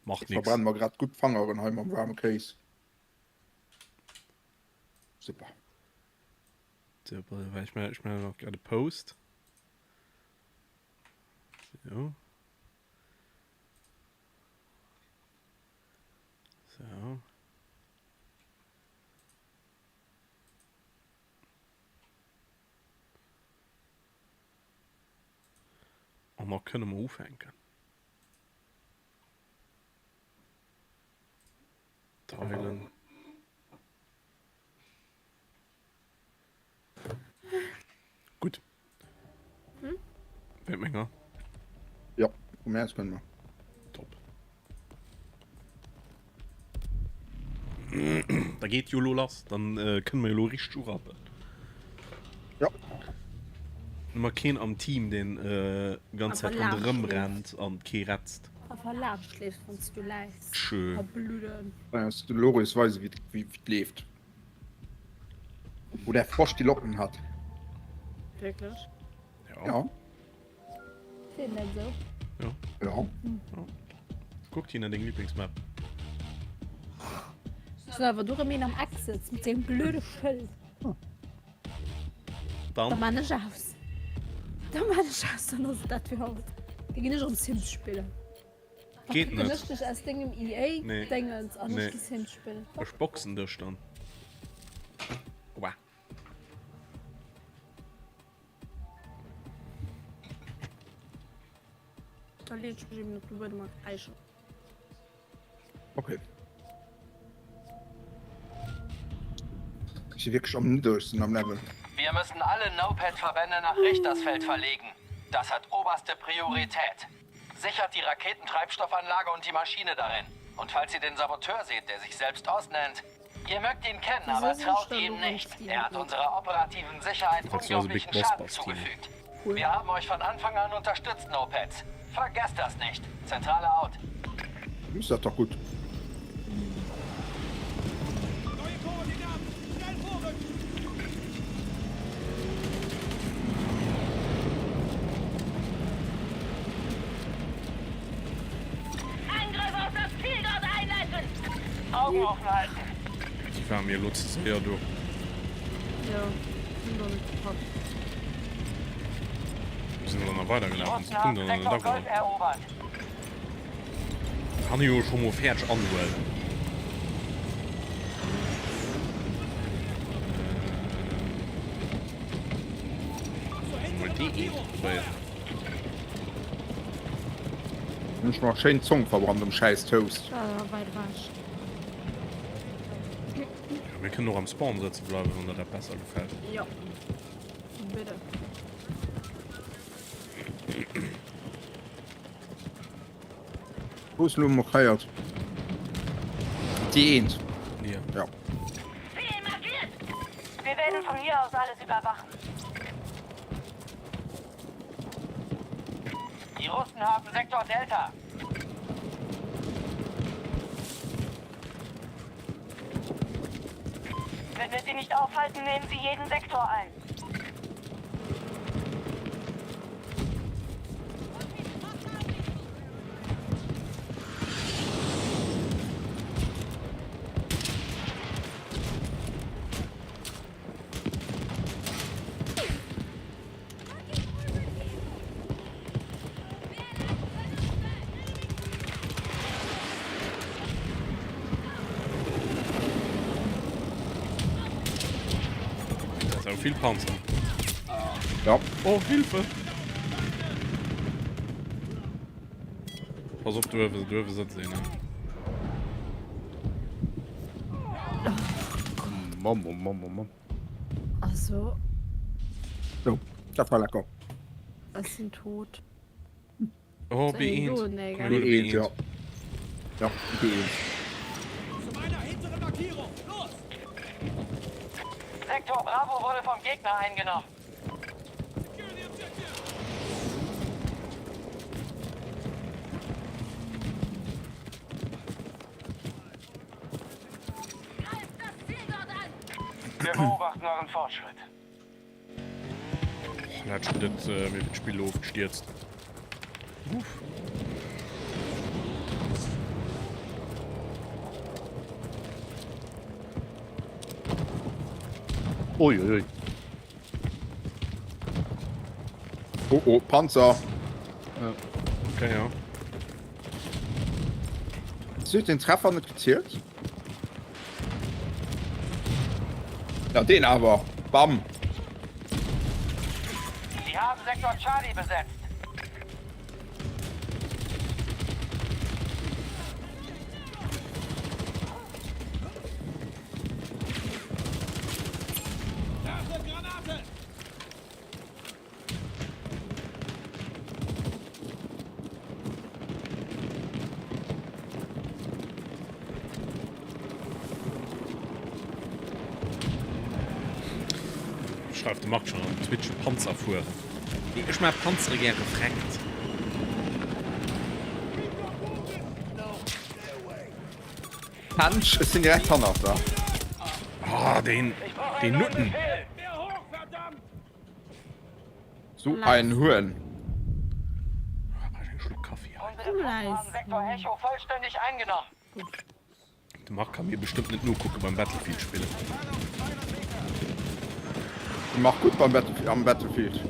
Speaker 2: Macht
Speaker 3: Ech
Speaker 2: nix.
Speaker 3: verbrennen mer grad gutt d'Fangeren hei mam waarme Kéis. Super.
Speaker 2: So, ech maachen nach grad e Post. So. So. An da kënne mer ufänken. Teilen. Gutt.
Speaker 1: Hm?
Speaker 2: Wäert menger.
Speaker 3: Ja, vum Häerz kënne mer.
Speaker 2: Top. Da geet jo lo lass, dann äh, kënne mer jo lo richteg urappen.
Speaker 3: Ja.
Speaker 2: Hu mer keen am Team, deen äh, ganz Zäit
Speaker 1: Awer
Speaker 2: ronderëm
Speaker 1: laanscht
Speaker 2: rennt an kee retzt.
Speaker 1: Awer laanscht leefs, wann s du läis.
Speaker 2: Tschö.
Speaker 1: A bludden.
Speaker 3: Dann de Loris weisen, wéi wéi et leeft. Wo der Frosch die Locken hat.
Speaker 1: Wierklech?
Speaker 2: Ja.
Speaker 3: Ja.
Speaker 1: Seet een dat esou?
Speaker 2: Ja.
Speaker 3: Ja.
Speaker 2: ja. Kuck Tina, deng Lieblingsmap.
Speaker 1: Ech hunn awer do rëm een am Eck sëtzt mat sengem blöde Schëld.
Speaker 2: Dann.
Speaker 1: Da man ech aus. Da man ech aus, dann ass et dat fir haut. Da ginn ech erëm Sims spillen. Da
Speaker 2: Geet
Speaker 1: kicken
Speaker 2: net.
Speaker 1: ech dech aus dengem EA
Speaker 2: Nee.
Speaker 1: Dingens an ech
Speaker 2: Nee.
Speaker 1: gi Sims spillen. Doch.
Speaker 2: Ech boxen dech dann. Aua.
Speaker 1: Da leen ech mech eben op de Buedem a kräischen.
Speaker 3: Okay. Ech si wierklech am niddregsten am Level.
Speaker 5: Wir müssen alle No-Pad-Verbände nach Richtersfeld verlegen. Das hat oberste Priorität. Sichert die Raketentreibstoffanlage und die Maschine darin. Und falls ihr den Saboteur seht, der sich selbst Ost nennt, ihr mögt ihn kennen,
Speaker 1: Wieso
Speaker 5: aber
Speaker 1: sind
Speaker 5: traut
Speaker 1: da
Speaker 5: ihm
Speaker 1: nur
Speaker 5: nicht.
Speaker 1: Steam
Speaker 5: Er hat
Speaker 1: Blöcke?
Speaker 5: unserer operativen Sicherheit
Speaker 2: Falls du also Big
Speaker 5: unglaublichen
Speaker 2: Boss
Speaker 5: Schaden
Speaker 2: baust, Timo.
Speaker 5: zugefügt.
Speaker 1: Cool.
Speaker 5: Wir haben euch von Anfang an unterstützt, No-Pads. Vergesst das nicht. Zentrale out.
Speaker 3: Ist das doch gut.
Speaker 6: Neue Koordinaten! Schnell vorrücken!
Speaker 4: Angriff auf das Ziel dort einleiten!
Speaker 5: Augen offen halten.
Speaker 2: Déi war mir elo ze séier do.
Speaker 1: Jo, hunn der net gepackt.
Speaker 2: Mir sinn elo nach weider
Speaker 5: Die
Speaker 2: gelaf an
Speaker 5: Russen
Speaker 2: de
Speaker 5: haben
Speaker 2: Punkt an net
Speaker 5: Sektor
Speaker 2: ageholl.
Speaker 5: Golf erobert.
Speaker 2: Kann ee jo scho mol fäerdeg anhuelen. Mol déi eent probéieren.
Speaker 3: Hunn ech mer schéin d'Zong verbrannt um schäiss Toast.
Speaker 1: Ah, weit ewech.
Speaker 2: Ja, mir kënnen och am Spawn sëtze bleiwen, wann der dat besser gefält.
Speaker 1: Jo. Bitte.
Speaker 3: Wou ass elo markéiert? Déi eent.
Speaker 2: Ja.
Speaker 3: Ja.
Speaker 4: Ziel markiert! Wir werden von hier aus alles überwachen.
Speaker 5: Die Russen haben Sektor Delta.
Speaker 4: Wenn wir sie nicht aufhalten, nehmen sie jeden Sektor ein.
Speaker 2: Dat ass vill Panzer.
Speaker 3: Ja.
Speaker 2: Oh, Hilfe! Pass op, do uewe, do uewe sëtzt een.
Speaker 3: Mom, mom, mom, mom, mom.
Speaker 1: Also.
Speaker 3: So, dat war lecker.
Speaker 1: Ech sinn tot.
Speaker 2: Oh, B1.
Speaker 3: B1, ja. Ja, B1.
Speaker 6: Zu meiner hinteren Markierung. Los!
Speaker 5: Sektor Bravo wurde vom Gegner eingenommen.
Speaker 4: Greift das Ziel dort an!
Speaker 5: Wir beobachten euren Fortschritt.
Speaker 2: Oh, dat schon net äh, mir d'Spiel ofgestierzt. Uff.
Speaker 7: Ui, ui, ui.
Speaker 3: Oh, oh, Panzer.
Speaker 7: Ja.
Speaker 2: Okay, ja.
Speaker 3: Hues den Treffer net gezielt? Ja, den awer. Bam.
Speaker 5: Sie haben Sektor Charlie besetzt.
Speaker 6: Werfe Granate!
Speaker 2: Schreift de Marc schon an Twitch Panzer fueren. Nee, ech mag Panzere gäre freckt.
Speaker 3: Hensch, ech sinn direkt hannert der.
Speaker 2: Ah, den, den Nutten.
Speaker 3: So ein Huren.
Speaker 2: De Marc ka mir bestëmmt net nokucke beim Battlefield spillen.
Speaker 3: De Marc gutt beim Battlefield, am Battlefield.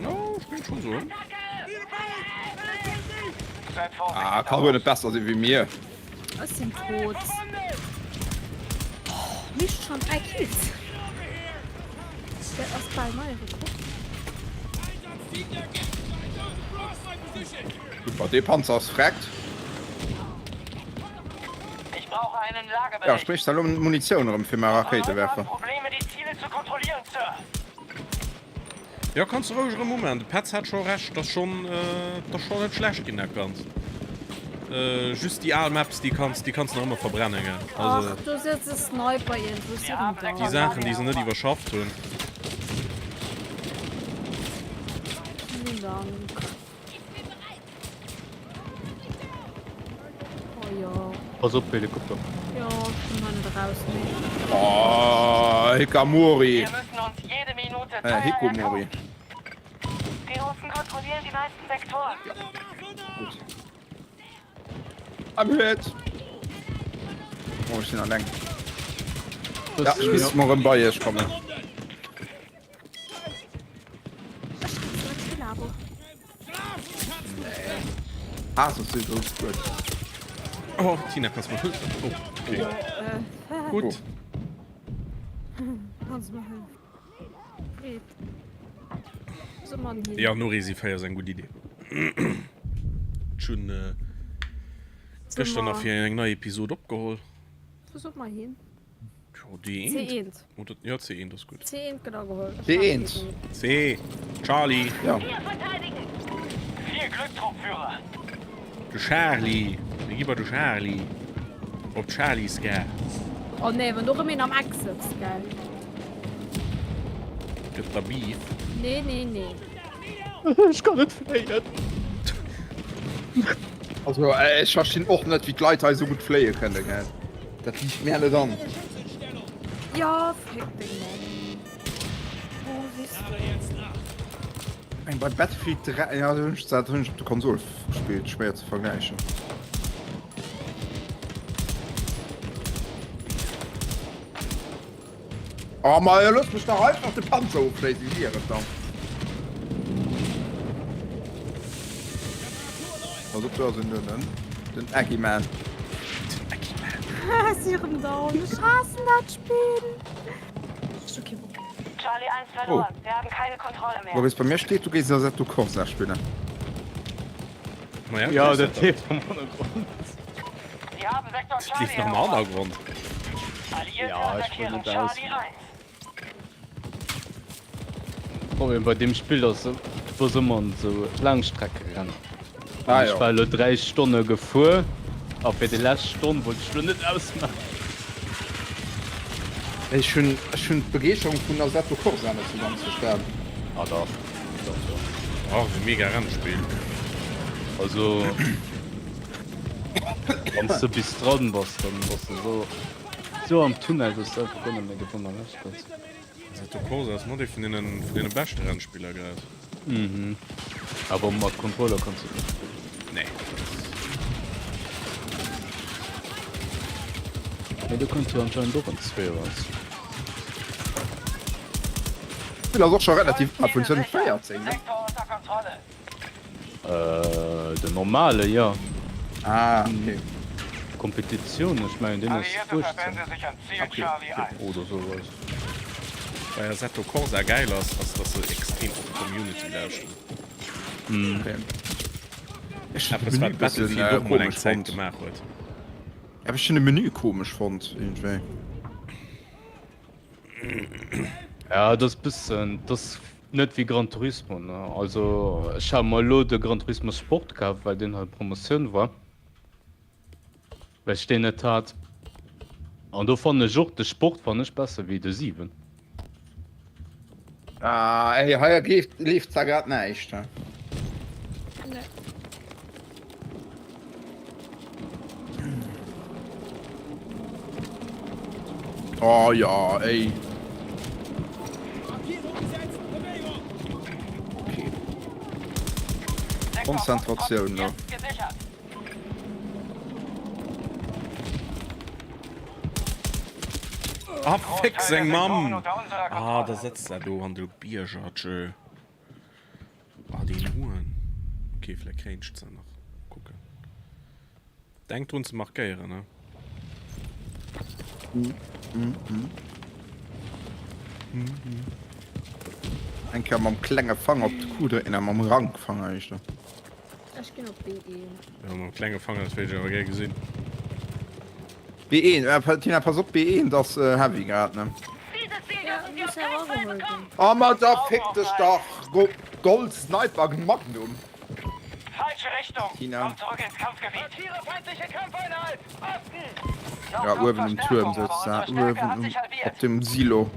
Speaker 2: Jo, ech géing schon soen.
Speaker 3: Ah, ka guer net besser sinn wéi mir.
Speaker 1: Ech sinn tot. Oh, nicht schon 3 Kills. Dat ass bal neie Rekord.
Speaker 3: Super, dee Panzer ass freckt. Ja, sprich da lo Munitioun erëm fir mäi Rakéitewerfer.
Speaker 2: Jo, kanns de roueg erëm umaan. De Petz hat scho Recht, 't ass schonn, 't ass schonn net schlecht ginn dat Ganzt. Just déi al Maps, déi kanns, déi kanns de nach ëmmer verbrennen, gell. Also.
Speaker 1: Ach, do sëtzt e Sniper iergendwou, ech sinn erëm
Speaker 2: Déi
Speaker 1: down.
Speaker 2: Saachen, déi se net iwwerschafft hunn.
Speaker 1: Vielen Dank. Oh jo.
Speaker 7: Pass op, Helikopter.
Speaker 1: Jo, ech komm hei net eraus, nee.
Speaker 3: Oh, Hikamori. Äh, Hikomori. Gut. I'm hit. Oh, ech sinn alleng. Ja, ech misst mol erëm bei iech kommen.
Speaker 1: Ech kann net spillen, awer.
Speaker 3: Ah, sonst sieht das gut.
Speaker 2: Oh, Tina, kannst du mal helfen? Oh, okay.
Speaker 1: Ja, äh,
Speaker 2: Gut.
Speaker 1: Kannst du mal helfen? Fred. So, Mann, hier.
Speaker 2: Ja, Nori, sie feier eng gutt Idee. Ech hunn äh, gëschter nach fir eng nei Episode opgeholl.
Speaker 1: Wo soll man hin?
Speaker 2: Jo, déi eent.
Speaker 1: C1.
Speaker 2: Oder, ja, C1 ass gutt.
Speaker 1: C1 gëtt ageholl.
Speaker 3: C1.
Speaker 2: C. Charlie.
Speaker 3: Ja.
Speaker 5: Viel Glück, Truppführer.
Speaker 2: De Charlie. Mir gi bei de Charlie. Op d'Charlies Gare.
Speaker 1: Oh nee, wann do rëm een am Eck sëtzt, gell.
Speaker 2: Gëtt da Beef.
Speaker 1: Nee, nee, nee.
Speaker 7: Ech kann net fléien.
Speaker 3: Also, ech verstinn och net, wéi d'Leit hei esou gutt fléie kënnen, gell. Dat liicht mär net an.
Speaker 1: Ja, fick deng Mamm. Oh, weess du.
Speaker 3: Eng bei Battlefield 3, ja, dat hunn ech, dat hunn ech op der Konsol gespillt, schwéier ze vergläichen. Oh ma jo, looss mech dach einfach de Panzer ofschéissen, wéi wier et dann? Pass op, do ass en den, den Aggie Man.
Speaker 2: Den Aggie Man.
Speaker 1: Ech si rëm down, ech haassen dat Spill. Ech hu kee Bock.
Speaker 4: Charlie 1 verloren. Wir haben keine Kontrolle mehr.
Speaker 3: Maurice, bei mir steet, du géifs Assetto Corsa spillen.
Speaker 2: Naja,
Speaker 7: Ja, dat leeft am Hannergrond.
Speaker 5: Sie haben Sektor
Speaker 2: Dat
Speaker 5: Charlie
Speaker 2: leeft nach am
Speaker 5: erobert.
Speaker 2: Hannergrond.
Speaker 5: Alliierte
Speaker 7: Ja, ich wollte
Speaker 5: attackieren
Speaker 7: nicht
Speaker 5: Charlie
Speaker 7: aus.
Speaker 5: 1.
Speaker 7: Problem bei deem Spill ass, du bass ëmmer an esou Laangstreckerennen.
Speaker 3: Ah,
Speaker 7: An ech
Speaker 3: jo.
Speaker 7: war elo 3 Stonne gefuer a fir déi lescht Stonn wollt ech elo net ausmaachen.
Speaker 3: Ech hunn, ech hunn d'Begeeschterung vun Assetto Corsa net sou ganz verstan.
Speaker 7: Ah dach, dach, dach.
Speaker 2: Oh, ass e mega Rennspill.
Speaker 7: Also wann s de bis dran bass, dann bass de sou sou am Tunnel, dass de einfach guer net méi dovunner ewech kënns.
Speaker 2: Assetto Corsa ass mat ee vun deene vun deene beschte Rennspiller grad.
Speaker 7: Mhm. Awer mat Controller kanns du et net spillen.
Speaker 2: Nee.
Speaker 7: Mee do kënnt jo anscheinend och en Zweeër.
Speaker 3: D'Spill ass och scho relativ al, vun 2014, ne?
Speaker 7: Äh, den normale, jo.
Speaker 3: Ah, okay.
Speaker 7: Kompetitioun, ech mengen deen ass 18
Speaker 3: Okay, okay.
Speaker 7: oder souwas.
Speaker 2: Bei Assetto Corsa geil ass, ass dass se extrem op d'Community lauschteren.
Speaker 3: Okay. Ech hun de
Speaker 2: Eppes
Speaker 3: Menü
Speaker 2: wat
Speaker 3: bëssen
Speaker 2: Battlefield och mol eng
Speaker 3: komesch
Speaker 2: Zäit
Speaker 3: fonnt.
Speaker 2: gemaach huet.
Speaker 3: Awer ech hun de Menü komesch fonnt iergendwéi.
Speaker 7: Ja, dat ass bëssen, dat ass net wéi Gran Turismo, ne? Also ech hat mer elo de Gran Turismo Sport kaf, well deen hei Promotioun war, well ech deen net hat. An do fannen ech och de Sport fannen ech besser wéi de 7.
Speaker 3: Ah, ey, hei leeft, leeft zwar grad näischt, he?
Speaker 1: Nee.
Speaker 3: Oh ja, ey. Okay. Konzentratioun, ne?
Speaker 2: Ah, fick seng Mamm! Ah, da setzt er do an de Bierger, tschö. Ah, deen Huren. Okay, vläicht kréien ech se nach. Kucken. Denk drun ze markéieren, ne?
Speaker 3: Eng Kéier mam klenge Fanger op de Q drécken, a mam Rankfanger éischter.
Speaker 1: Ech ginn op B1.
Speaker 2: Jo, mam klenge Fanger, dat wéilt ech awer gär gesinn.
Speaker 3: B1, äh, Tina, pass op, B1 ass äh, heavy grad, ne?
Speaker 1: Ja, muss ja och ageholl ginn.
Speaker 3: Oh, ma da fick dech dach! Go Gold Sniper Magnum!
Speaker 5: Falsche Richtung!
Speaker 3: Tina.
Speaker 5: Komm zurück ins Kampfgebiet! Markiere feindliche Kampfeinheit! Osten! Noch
Speaker 3: Ja,
Speaker 5: kommt
Speaker 3: uewen um Tuerm
Speaker 5: Verstärkung,
Speaker 3: sëtzt
Speaker 5: aber
Speaker 3: se.
Speaker 5: unsere Stärke
Speaker 3: Uewen
Speaker 5: hat
Speaker 3: um,
Speaker 5: sich halbiert.
Speaker 3: op dem Silo.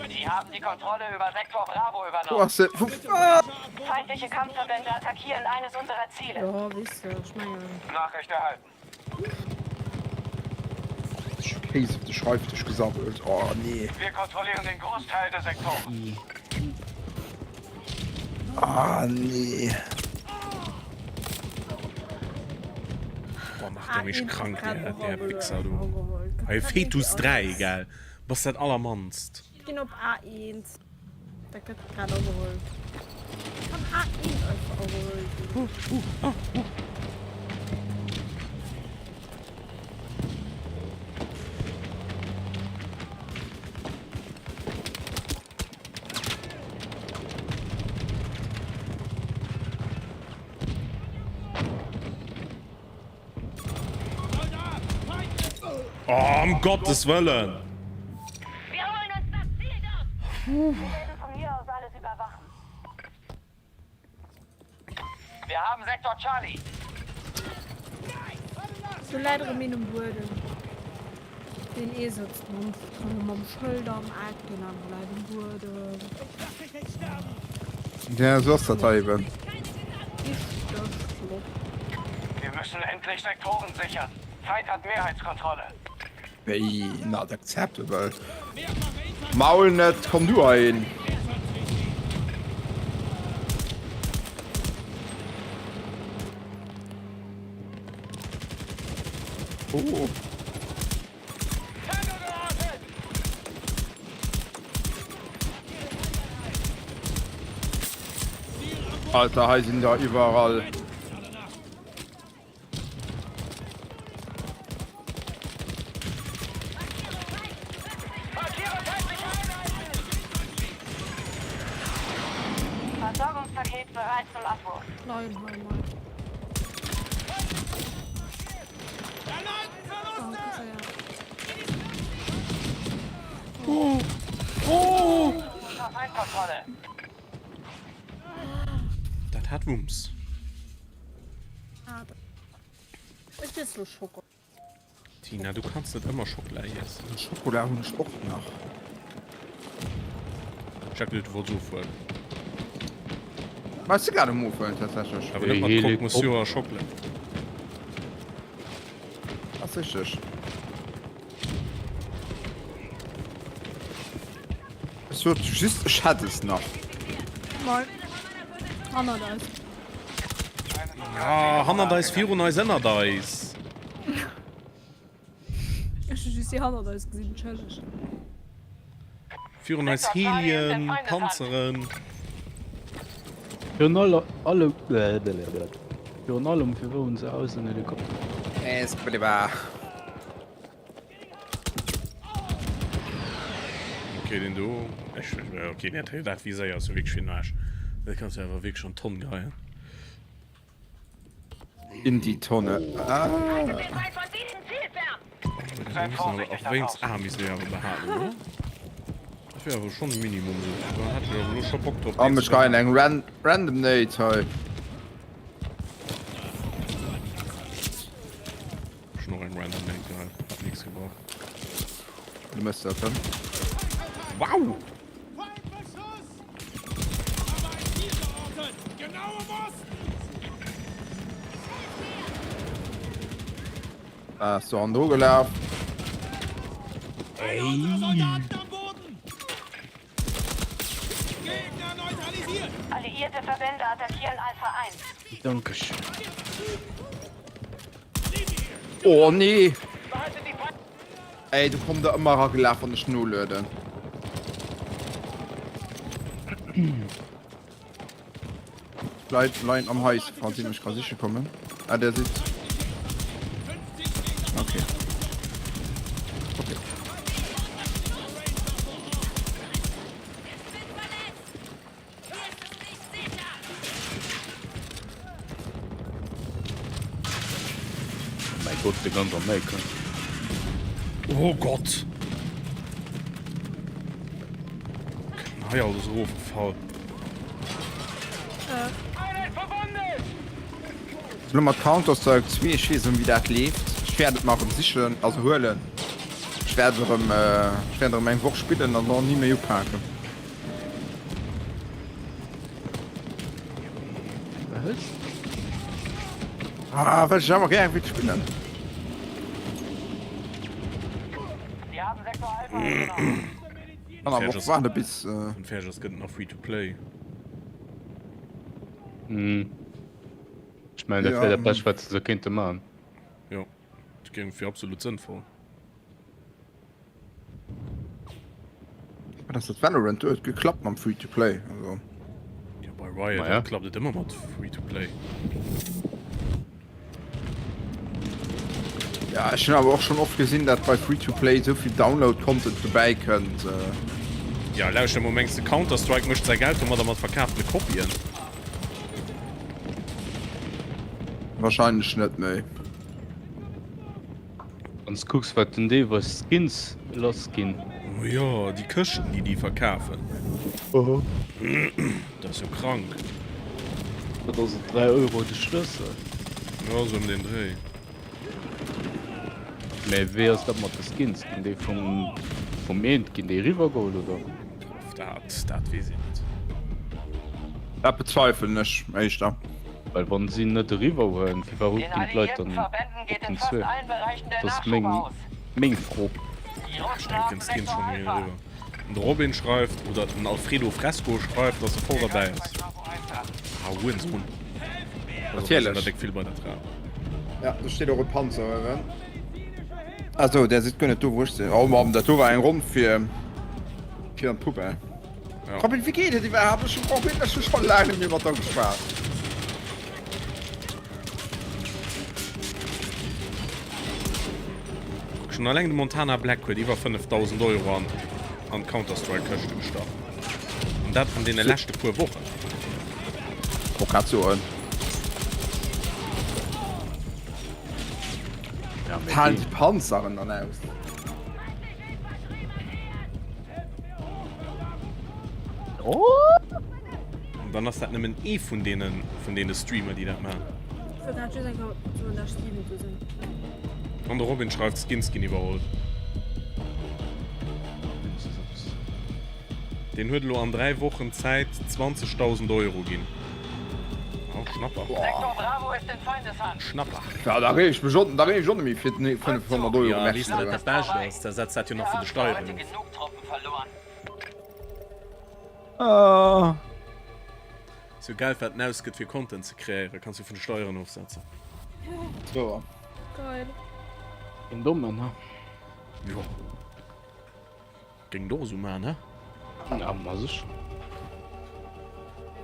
Speaker 5: Sie haben die Kontrolle über Sektor Bravo
Speaker 3: Wo
Speaker 5: übernommen.
Speaker 3: ass se? Wo? Ah!
Speaker 4: Feindliche Kampfverbände attackieren eines unserer Ziele.
Speaker 1: Ja, weess de, ech mengen.
Speaker 5: Nachricht erhalten.
Speaker 3: Ech hu Kéis op de Schreifdësch gesammelt. Oh nee.
Speaker 5: Wir kontrollieren den Großteil der Sektoren.
Speaker 3: Ah nee.
Speaker 2: Boah, macht der mech krank, der, der Wichser, du. Hey, Fetus 3, gell? Bass dat allermannst.
Speaker 1: Ech ginn op A1. Dat gëtt grad ageholl. Kann A1 einfach ageholl ginn.
Speaker 2: Oh, um Gottes Wëllen!
Speaker 4: Wir holen uns das Ziel dort! Wir werden von hier aus alles überwachen.
Speaker 5: Wir haben Sektor Charlie.
Speaker 1: Do läit erëm een um Buedem. Deen ee sëtzt mam, mam Schëld am Eck, deen anere läit um Buedem.
Speaker 3: Ja, sou ass dat hei eben.
Speaker 1: Richteg flott.
Speaker 5: Wir müssen endlich Sektoren sichern. Feind hat Mehrheitskontrolle.
Speaker 3: Wéi not acceptable. Maul net, komm du heihin. Oh. Alter, hei sinn der iwwerall.
Speaker 4: Versorgungspaket bereit zum Abwurf.
Speaker 1: Nein, hol mal.
Speaker 2: Oh. Oh. Dat hat Wumms.
Speaker 1: Ech iess lo Schoko.
Speaker 2: Tina, du kanns net ëmmer Schockela iessen.
Speaker 3: Schokola hunn ech och nach.
Speaker 2: Ech hat geduet, du wollts ofhuelen.
Speaker 3: Ma ech si grad um Ofhuelen tatsächlech.
Speaker 2: Awer net mat Croque Monsieur a Schockela.
Speaker 3: Ass richteg. Ech sot just, ech hätt es nach.
Speaker 1: Moin. Hannert eis.
Speaker 2: Ah, hannert eis, virun eis, ënnert eis.
Speaker 1: Ech hu just déi hannert eis gesinn, entschëlleg.
Speaker 2: Virun eis Helien, Panzeren.
Speaker 7: Virun alle, alle, virun allem, fir wou hunn se aus en Helikopter?
Speaker 2: Okay, den do. Ech, okay, dat, dat Viséier ass jo wierklech fir den Aarsch. Dat kanns du awer wierklech an d'Tonn geheien.
Speaker 3: In die Tonne. Ah.
Speaker 2: Och wéinst A misst ee awer behalen, oder? Dat wier awer schonn e Minimum. Da hätt ech awer elo scho Bock drop.
Speaker 3: An ech geheien eng ran random Nate hei.
Speaker 2: Schon noch eng random Nate geheien. Hat nix gebracht.
Speaker 3: Du mëss dat dann.
Speaker 2: Wow!
Speaker 3: Ah, ass do hannendru gelaf.
Speaker 4: Alliierte Verbände attackieren Alpha 1.
Speaker 7: Dankeschön.
Speaker 3: Oh nee! Ey, du komm der ëmmer eragelaf, wann ech nolueden. Leit leien am Haus, falls si mech ka siche kommen. Ah, der sidd. Okay. Okay.
Speaker 7: Mäi Gott, de ganz am Make.
Speaker 2: Oh Gott! Kënnt hei alles erofgefall.
Speaker 3: Elo mat Counter-Strike 2, ech weess erëm wéi dat leeft. Ech wäert et mer erëm sichen, also huelen. Ech wäert erëm, ech wäert erëm eng Woch spillen an dann ni méi upaken.
Speaker 7: Was?
Speaker 3: Ah, well ech awer gär wéilt spillen. Kann awer och waarde bis.
Speaker 2: Wann fäerdeg ass, gëtt et nach Free to Play.
Speaker 7: Hm. Ech mengen, dat wär dat Bescht, wat se sou kéinte maachen.
Speaker 2: Jo, dat géing fir absolut sënnvoll.
Speaker 3: Wat ass dat Valorant do huet geklappt mam Free to Play also.
Speaker 2: Jo bei Riot
Speaker 7: Maja.
Speaker 2: klappt et ëmmer mat Free to Play.
Speaker 3: Ja ech hunn awer och schonn oft gesinn dat bei Free to Play esou vill Download Content dobäi kënnt.
Speaker 2: Ja lauschter mol, mengs de Counter Strike mécht säi Geld domadder mat verkaafte Kopien?
Speaker 3: Wahrscheinlech net méi.
Speaker 7: Wann s kucks wat den deelweis Skins lass ginn.
Speaker 2: Oh jo, déi Këschten déi déi verkafen. Dat ass jo krank.
Speaker 7: Dat ass et 3 Euro de Schlëssel.
Speaker 2: Jo sou ëm den Dréi.
Speaker 7: Mä wéi ass dat mat de Skins? Ginn déi vum vum eent ginn déi eriwwer geholl oder?
Speaker 2: Dat dat weess een net.
Speaker 3: Dat bezweifelen ech éischter.
Speaker 7: Well wann si net eriwwer huelen, firwat ginn d'Leit dann op den Zwee? Dat ass meng meng Fro.
Speaker 2: Ech denken d'ginn schon méi eriwwer. Den Robin schreift, oder den Alfredo Fresco schreift, dass e voll derbäi ass. Ah, Hurensohn.
Speaker 3: Natierlech.
Speaker 2: Déck vill bei der Trap.
Speaker 3: Ja, do steet och e Panzer ewell. Ah sou, där sidd guer net do wou ech sinn. Oh Mann, dat do war eng Ronn fir fir an d'Poubelle.
Speaker 2: Ja.
Speaker 3: Robin, wéi geet et iwwerhaapt? Ech hu Robin, ech hu scho laang net méi mat der geschwat.
Speaker 2: Kuck, schon alleng de Montana Black huet iwwer 5.000 Euro an an d'Counter-Strike-Këschte gestach. An dat an deene leschte puer Wochen.
Speaker 3: Wollt grad soen.
Speaker 7: Ja, mee
Speaker 3: Halen
Speaker 7: wéi?
Speaker 3: déi Panzeren dann aus?
Speaker 2: An dann ass dat nëmmen ee vun deene vun deene Streamer, déi dat maachen.
Speaker 1: Ech wollt grad just eng Kéier soen, dass Steven do sinn.
Speaker 2: An de Robin schreift, Skins ginn iwwerholl. Deen huet elo an 3 Wochen Zäit 20.000 Euro ginn. Oh, Schnapper. Schnapper.
Speaker 3: Ja, da reeg ech mech och, da reeg ech och net méi fir 500 Euro.
Speaker 2: Ja,
Speaker 3: Merci.
Speaker 2: weess de, wat dat Bescht ass? Da setzt dat jo nach vun de Steieren of.
Speaker 3: Ah.
Speaker 2: Sou Geld wat en ausgëtt fir Content ze kreéieren, kanns du vun de Steieren ofsetzen.
Speaker 3: So.
Speaker 1: Geil.
Speaker 7: Een Dommen, he?
Speaker 2: Jo. Géing et och esou maachen, he?
Speaker 7: Ja, ma sécher.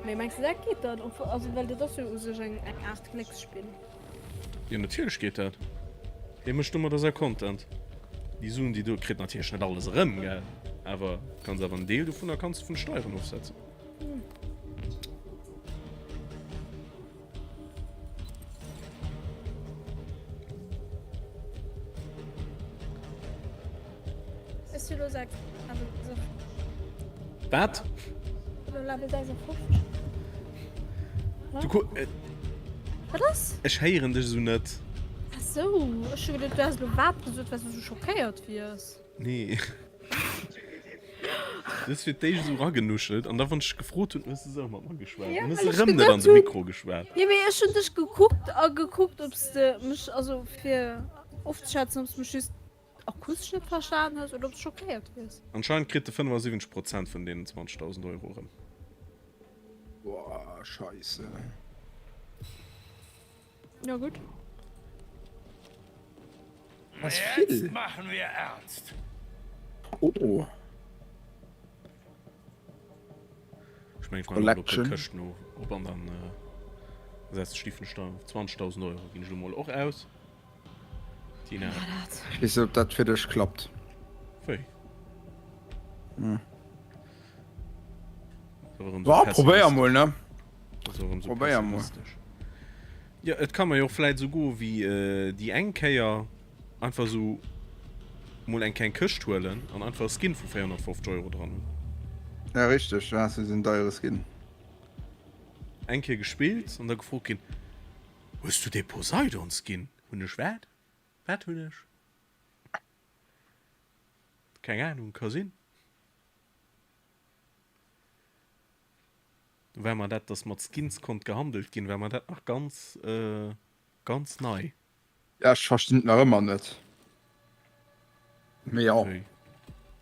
Speaker 1: Mee mengs de dat geet dann? Also well dat ass jo u sech eng Aart Glécksspill.
Speaker 2: Jo natierlech geet dat. Hie mécht domadder säi Content. Déi Suen déi do kritt natierlech net alles erëm, gell, awer kanns awer en Deel dovunner kanns de vun de Steieren ofsetzen.
Speaker 1: Ech si lo 6 Level 56.
Speaker 2: Wat?
Speaker 1: Lo Level 56.
Speaker 2: Du ku äh,
Speaker 1: Wat ass?
Speaker 2: Ech héieren dech esou net.
Speaker 1: Ach sou, ech hu geduet du häss lo wat gesot, well s du sou schockéiert wiers.
Speaker 2: Nee. Du hues fir d'éischt esou eragenuschelt an da wann ech gefrot hunn, hues du esou mat mer geschwat.
Speaker 1: Ja,
Speaker 2: Dann hues
Speaker 1: well
Speaker 2: du
Speaker 1: ech
Speaker 2: erëm net an
Speaker 1: geduet
Speaker 2: de
Speaker 1: hunn.
Speaker 2: Mikro geschwat.
Speaker 1: Jo, mee ech hunn dech gekuckt a gekuckt, ob s de mech, also fir ofzeschätzen, ob s de mech just Akustesch net verstan hues oder ob s schockéiert wiers.
Speaker 2: Anscheinend kritt de 75 Prozent vun deenen 20.000 Euro erëm.
Speaker 3: Boah, scheisse.
Speaker 1: Ja gutt.
Speaker 3: Das ist viel.
Speaker 6: Jetzt machen wir ernst.
Speaker 3: Oh.
Speaker 2: Ech mengen, ech maachen elo e puer
Speaker 3: Collection.
Speaker 2: Këschten op an dann. Setzt Stiefenstein 20.000 Euro ginn ech lo mol och aus. Tina.
Speaker 3: Ech weess net ob dat fir dech klappt.
Speaker 2: Wéi?
Speaker 3: Hm. Wa probéier mol ne.
Speaker 2: Probéier mol. Ja et ka mer jo och vläit esou goe wéi déi eng Kéier einfach esou mol eng kleng Këscht huelen an einfach e Skin vu 450 Euro dran hunn.
Speaker 3: Ja richteg, du has jo esou en deiere Skin.
Speaker 2: Eng Kéier gespillt an da gefrot ginn, Hues du dee Poseidon Skin? Hunn ech wat? Wat hunn ech? Keng Ahnung, ka sinn. Do war mer dat, dass mat Skins konnt gehandelt ginn, war mer dat nach ganz, ganz nei.
Speaker 3: Ja, ech verstinn et nach ëmmer net. Mee jo.
Speaker 2: Wéi?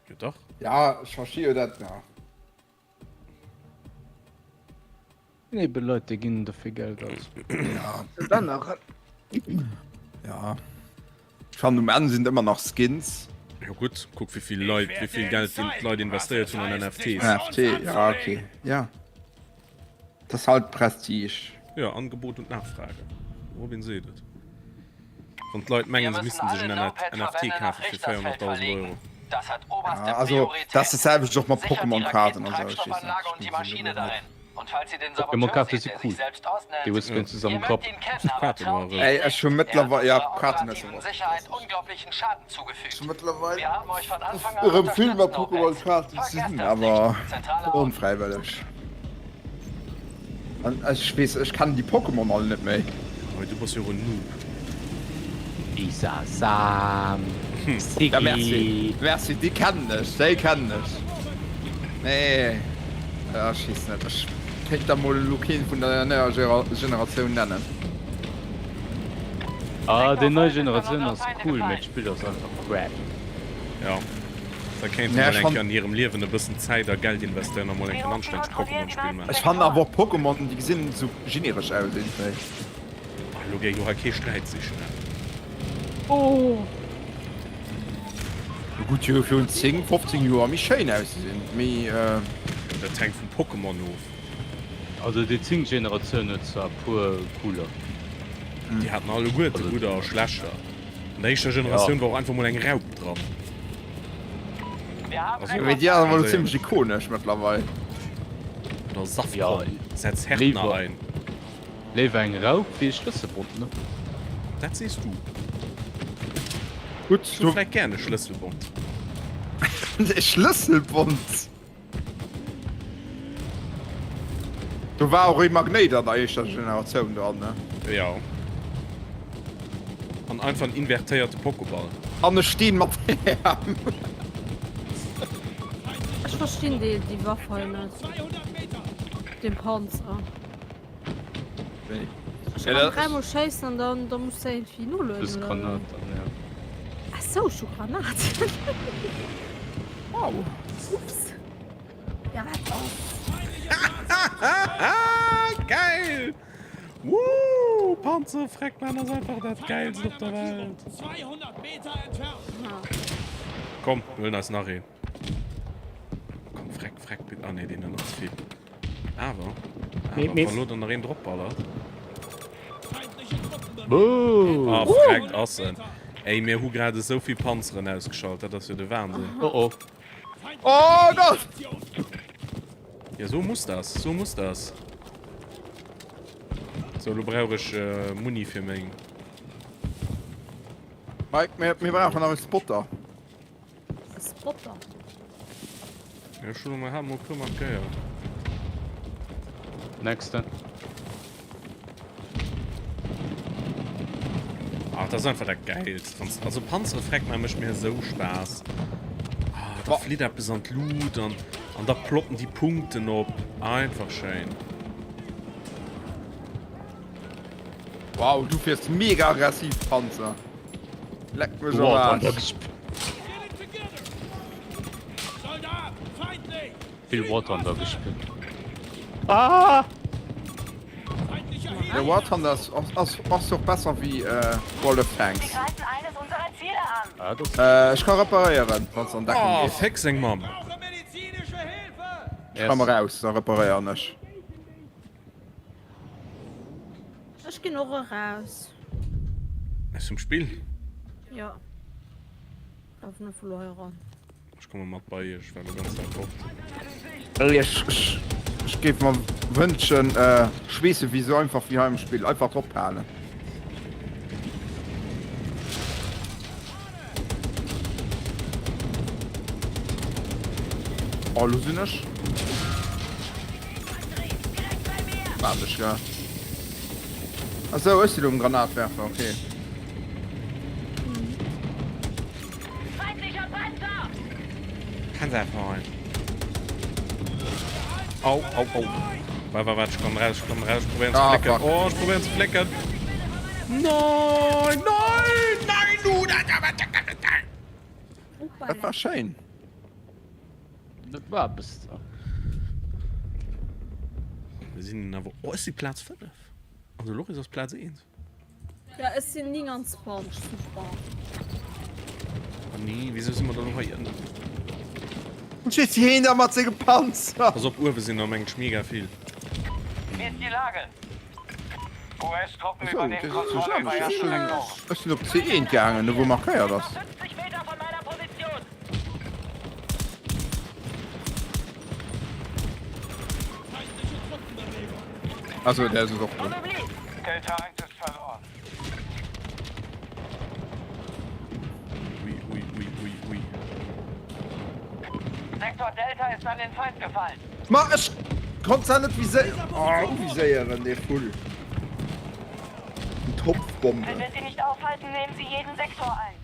Speaker 2: Jo dach.
Speaker 3: Ja, ech versti jo dat, ja.
Speaker 7: Sinn eben Leit déi ginn dofir Geld aus.
Speaker 3: Ja. Ja. Ech fannen um Enn sinn et ëmmer nach Skins.
Speaker 2: Jo gutt, kuck wéivill Leit, wéivill Geld d'Leit investéiert hunn an NFTs.
Speaker 3: NFT, ja ok, ja. Dat ass halt Prestige.
Speaker 2: Jo, Angebot und Nachfrage. Robin seet et. Wann d'Leit mengen se missten sech en NFT kafe fir 400.000 Euro.
Speaker 3: Ja, also dat ass dat selwecht och mat Pokémon-Kaarten an esou, ech weess net, ech ginn se elo net.
Speaker 7: Pokémon Kaarte si cool, déi hues du wéinstens am Kapp.
Speaker 3: Ey, ech hu mëttlerweil, ja Kaarten ech hu mëttlerweil erëm vill mat Pokémon Kaarten ze dinn, awer onfräiwëlleg. An ech weess, ech kennen déi Pokémon all net méi.
Speaker 2: Mee du bass jo och en Noob.
Speaker 7: Bisasam,
Speaker 3: Ja merci,
Speaker 7: Siggi.
Speaker 3: merci, déi kennen ech, déi kennen ech. Nee, ech weess net, ech kéint der mol elo keen vun der neier Generatioun nennen.
Speaker 7: Ah, déi nei Generatioun ass cool, mee d'Spill ass einfach crap.
Speaker 2: Jo. Da kéinte
Speaker 3: Mä
Speaker 2: mol
Speaker 3: ech
Speaker 2: eng
Speaker 3: fann.
Speaker 2: Kéier an hirem Liewen e bëssen Zäit a Geld investéieren a mol eng Kéier en anstännegt Pokémon-Spill maachen.
Speaker 3: Ech fannen awer och Pokémon, déi gesinn esou generesch aus iergendwéi.
Speaker 2: Ah, elo géing ech och hei kee Sträit sichen, ne?
Speaker 7: Oh!
Speaker 3: Jo gutt, déi hu virun 10, 15 Joer méi schéin ausgesinn, méi.
Speaker 2: Dat hänkt vum Pokémon of.
Speaker 7: Also déi 10 Generatioun huet zwar e puer cooler.
Speaker 2: Déi haten alleguerte gudder a schlechter. An der éischter Generatioun war och einfach mol eng Raup dran.
Speaker 3: Mee déi ass awer elo zimlech ikonesch mëttlerweil.
Speaker 2: Oder Safcon, setz Härtner ein.
Speaker 7: Léiwer eng Raup wéi e Schlësselbond, ne?
Speaker 2: Dat sees du.
Speaker 3: Gutt,
Speaker 2: Ech hu vläit gären e Schlësselbond.
Speaker 3: E Schlësselbond? Do war och ee Magnéit an der éischter Generatioun dran, ne?
Speaker 2: Jo. An einfach en invertéierte Pokéball.
Speaker 3: An e Steen mat Häerm.
Speaker 1: Ech verstinn déi déi Waff hei net. Den Panzer.
Speaker 3: Wéi?
Speaker 1: Ech kann dräimol schéissen an dann da muss de iergendwéi noloden,
Speaker 7: Dës
Speaker 1: oder?
Speaker 7: Granaten, ja.
Speaker 1: Ach sou, ech hu Granaten.
Speaker 3: Wow.
Speaker 1: Ups. Ja, wat ass?
Speaker 2: Geil! Woo! Panzerfreckmann ass einfach dat geilst op der Welt. Komm, mir huelen eis nach een. Komm, freck, freck, bitte. Ah, nee, deen huet nach ze vill. Awer, awer, wann elo dann nach een dropballert. Ah, freckt ass en. Ey, mir hu grad esou vill Panzeren ausgeschalt, dat ass jo de Wahnsinn.
Speaker 7: Oh oh.
Speaker 3: Oh Gott!
Speaker 2: Ja, so muss das, so muss das. So, lo brauch ech äh, Muni fir meng.
Speaker 3: Mike, mir, mir brauchen nach e Spotter.
Speaker 1: E Spotter?
Speaker 2: Ja, ech hunn hat mol e puer markéiert.
Speaker 7: Nächste.
Speaker 2: Ach, das ist einfach dat Geilst. Wann's, also Panzerfreck man mécht mir esou Spaass. Ah, da flitt eppes an d'Lut an, an da ploppen déi Punkten op. Einfach schéin.
Speaker 3: Wow, du fiers mega aggressiv Panzer. Leck mech am Aarsch.
Speaker 7: Vill War Thunder gespillt. Ah!
Speaker 3: Ja, War Thunder ass, ass, ass och besser wéi äh, World of Tanks.
Speaker 7: Ah, das
Speaker 3: Äh, ech ka reparéieren, wann s an Deckung
Speaker 2: Oh,
Speaker 3: gees.
Speaker 2: féck seng Mamm.
Speaker 3: Ech komme raus, da reparéieren ech.
Speaker 1: Ech ginn och eraus.
Speaker 2: Aus dem Spill?
Speaker 1: Jo. Lafen einfach elo hei eran.
Speaker 2: Ech komme mat bei iech, well ganz Zäit fort.
Speaker 3: Ech, ech, ech géif mer wënschen, Schweesse wier sou einfach wéi hei am Spill. Einfach drop halen. Oh, lo sinn ech. Waart ech, gell. Achso, ech sinn um Granatwerfer, okay.
Speaker 2: Kann se einfach rein. Au, au, au. Warte, warte, warte, ich komm raus, ich komm raus, ich probieren zu ah, flicken. Oh, ich probieren zu flicken. Nein, nein, nein, du.
Speaker 3: Dat war schéin.
Speaker 7: Dat war bis.
Speaker 2: Wir sinn awer oh, ech si Plaz 5. An de Loris ass Plaz 1.
Speaker 1: Ja, ech sinn 29, super.
Speaker 2: Oh nee, wieso si mer da lo hei ënnen?
Speaker 3: Und steht heen da mat sengem Panzer.
Speaker 2: Pass op, uewe sinn der mengt mega vill.
Speaker 5: Wie ist die Lage? US-Truppen
Speaker 3: Achso,
Speaker 5: übernehmen
Speaker 3: das ist
Speaker 5: Kontrolle über
Speaker 3: ech
Speaker 5: erste
Speaker 3: sinn,
Speaker 5: Sektoren.
Speaker 3: ech sinn op C1 gaangen, do wou markéiert ass.
Speaker 4: 50 Meter von meiner Position.
Speaker 3: Also der ist och do.
Speaker 5: Delta 1 ist verloren.
Speaker 2: Ui, ui, ui, ui, ui.
Speaker 5: Sektor Delta ist an den Feind gefallen.
Speaker 3: Ma ech konnt se net viséieren. Oh, uviséieren, dee Vull. Eng Topfbombe.
Speaker 4: Wenn wir sie nicht aufhalten, nehmen sie jeden Sektor ein.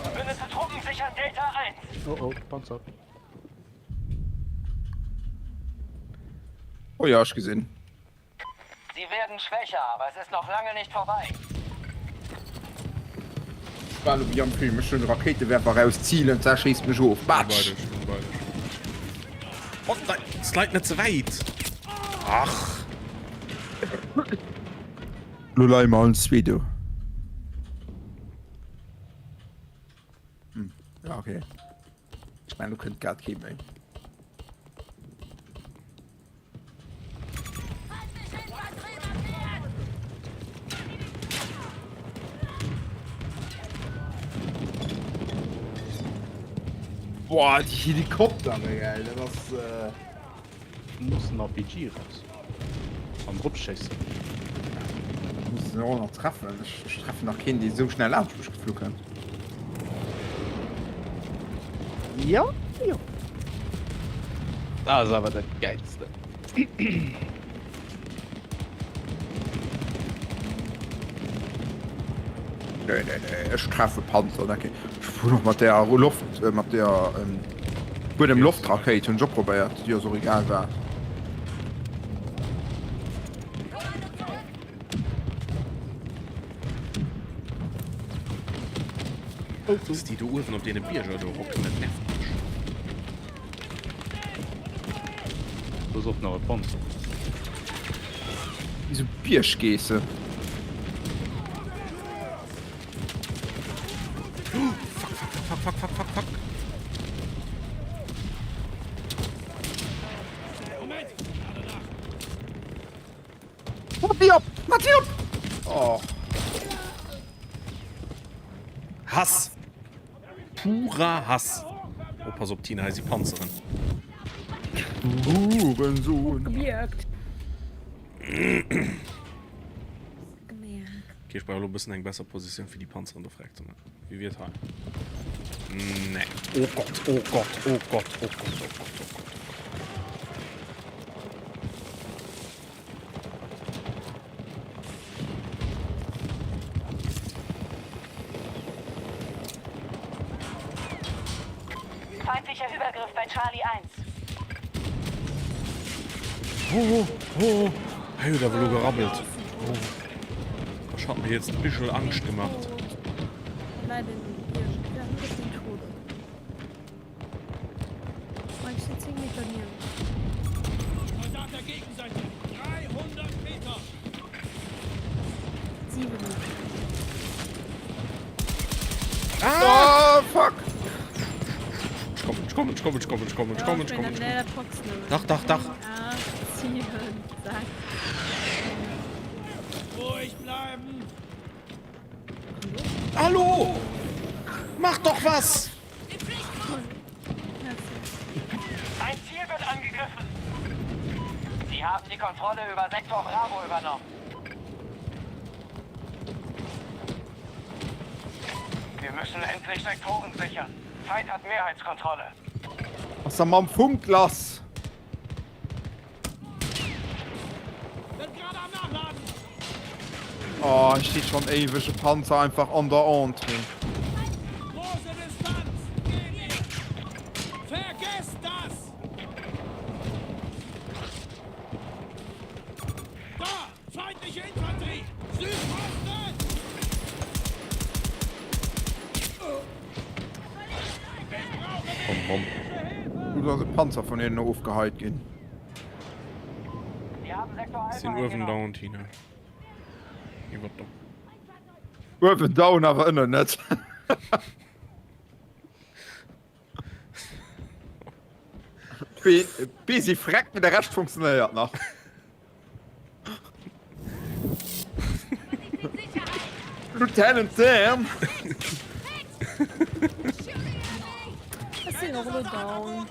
Speaker 4: Verbündete Truppen sichern Delta 1.
Speaker 7: Oh oh, Panzer.
Speaker 3: Oh ja, ech gesinn.
Speaker 5: Sie werden schwächer, aber es ist noch lange nicht vorbei.
Speaker 3: War lo wéi am Film, ech hunn Rakéitewerfer raus, zielen, da schéisst mech of. Batsch!
Speaker 2: Oh nein, es leit net ze wäit. Ach.
Speaker 3: Lo leie mer allen zwee do. Hm, ja okay. Ech mengen, do kënnt grad kee méi. Boah, déi Helikoptere, gell, dat ass. Äh...
Speaker 7: Muss en RPG raus an drop schéissen.
Speaker 3: Muss en och nach treffen. Ech, ech treffen nach keen, dee sou schnell laanscht mech geflu kënnt.
Speaker 7: Jo, jo. Dat ass awer dat Gäilste.
Speaker 3: Nee, nee, nee, ech treffe Panzer, dat geet. Ech hunn och mat der Loft, mat der Buedem-Loft-Rakéit hunn ech och probéiert, déi ass och egal wat.
Speaker 2: Dass déi do uewen op deene Bierger do hocken, dat nervt mech.
Speaker 7: Do ass och nach e Panzer.
Speaker 3: Wéi sou Bierggeesse.
Speaker 2: Fuck, fuck, fuck, fuck, fuck, fuck, fuck.
Speaker 3: Mat déi op! Mat déi op! Oh.
Speaker 2: Hass! Purer Hass! Oh, pass op, Tina, hei si Panzeren.
Speaker 3: Hurensohn.
Speaker 1: Gemierkt.
Speaker 2: Okay, ech brauch elo e bëssen eng besser Positioun fir déi Panzeren do freck ze man. Wéi wier et hei? Nee. Oh Gott, oh Gott, oh Gott, oh Gott, oh Gott, oh Gott.
Speaker 4: Feindlicher Übergriff bei Charlie 1.
Speaker 2: Oh, oh, oh. Hei huet awer elo gerabbelt. Oh. Ech hat mir jetzt e bischel Angscht gemacht.
Speaker 3: Ah, fuck!
Speaker 2: Ech kommen, ech kommen. kommen, ech kommen, ech kommen, ech kommen, ech kommen, ech kommen. Dach, dach, dach.
Speaker 1: 8, 7, 6.
Speaker 6: Ruhig bleiben.
Speaker 2: Hallo! Mach doch was!
Speaker 5: Ein Ziel wird angegriffen. Sie haben die Kontrolle über Sektor Bravo übernommen. Wir müssen endlich Sektoren sichern. Feind hat Mehrheitskontrolle.
Speaker 3: Was da mam Funk lass? Oh, hei steet schon éiweg e Panzer einfach an der Entrée. Do ass e Panzer vun hinnen ofgeheit ginn.
Speaker 2: Sinn uewen down, Tina. Iwwer do.
Speaker 3: Uewen down, awer ënnen net. D'Bee si freck, mee de Rescht funktionéiert nach. Lieutenant Dan!
Speaker 1: Ech sinn och elo down.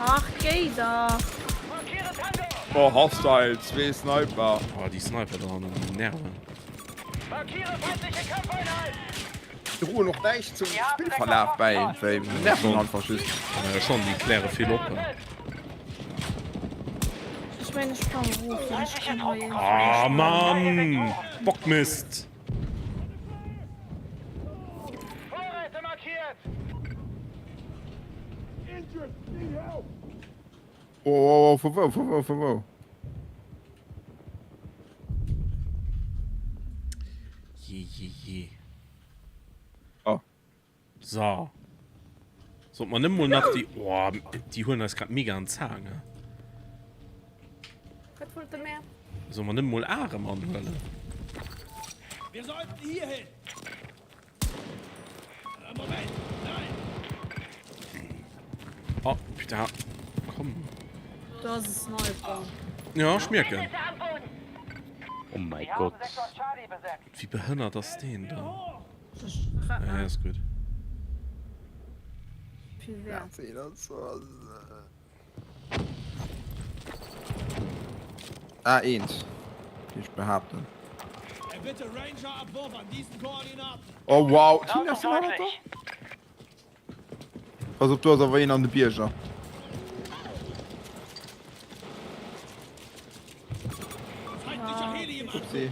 Speaker 1: Ach géi dach!
Speaker 3: Oh, Hostile, zwee Sniper.
Speaker 2: Oh, déi Sniper do hannen nerven.
Speaker 3: Droen och näischt zum Spillverlaf bäi, wéi nerven einfach just.
Speaker 2: Ja, schon, déi kläre vill op.
Speaker 1: Ech mengen ech kann erof, ech kann hei.
Speaker 2: Ah, Mann! Bockmist!
Speaker 3: Oh, oh, oh, vu wou, vu wou, vu wou?
Speaker 2: Je, je, je.
Speaker 3: Oh.
Speaker 2: So. Sollt man net mol nach déi... Oh, déi huelen eis grad mega an d'Zaang, he?
Speaker 1: Wat wollt der mehr?
Speaker 2: Soll man net mol Arem anhuelen?
Speaker 6: Wir sollten hier hin. Moment, nein.
Speaker 2: Oh, putain. Komm.
Speaker 1: Do ass e Sniper.
Speaker 2: Ja, ech mierken.
Speaker 7: Oh mäi Gott.
Speaker 2: Wéi behënnert ass deen dann? Ja, ass gutt.
Speaker 3: Ah, eent. Géif ech behaapten. Oh wow, Tina, ass den hannert der? Pass op, do ass awer een an de Bierger. Upsi.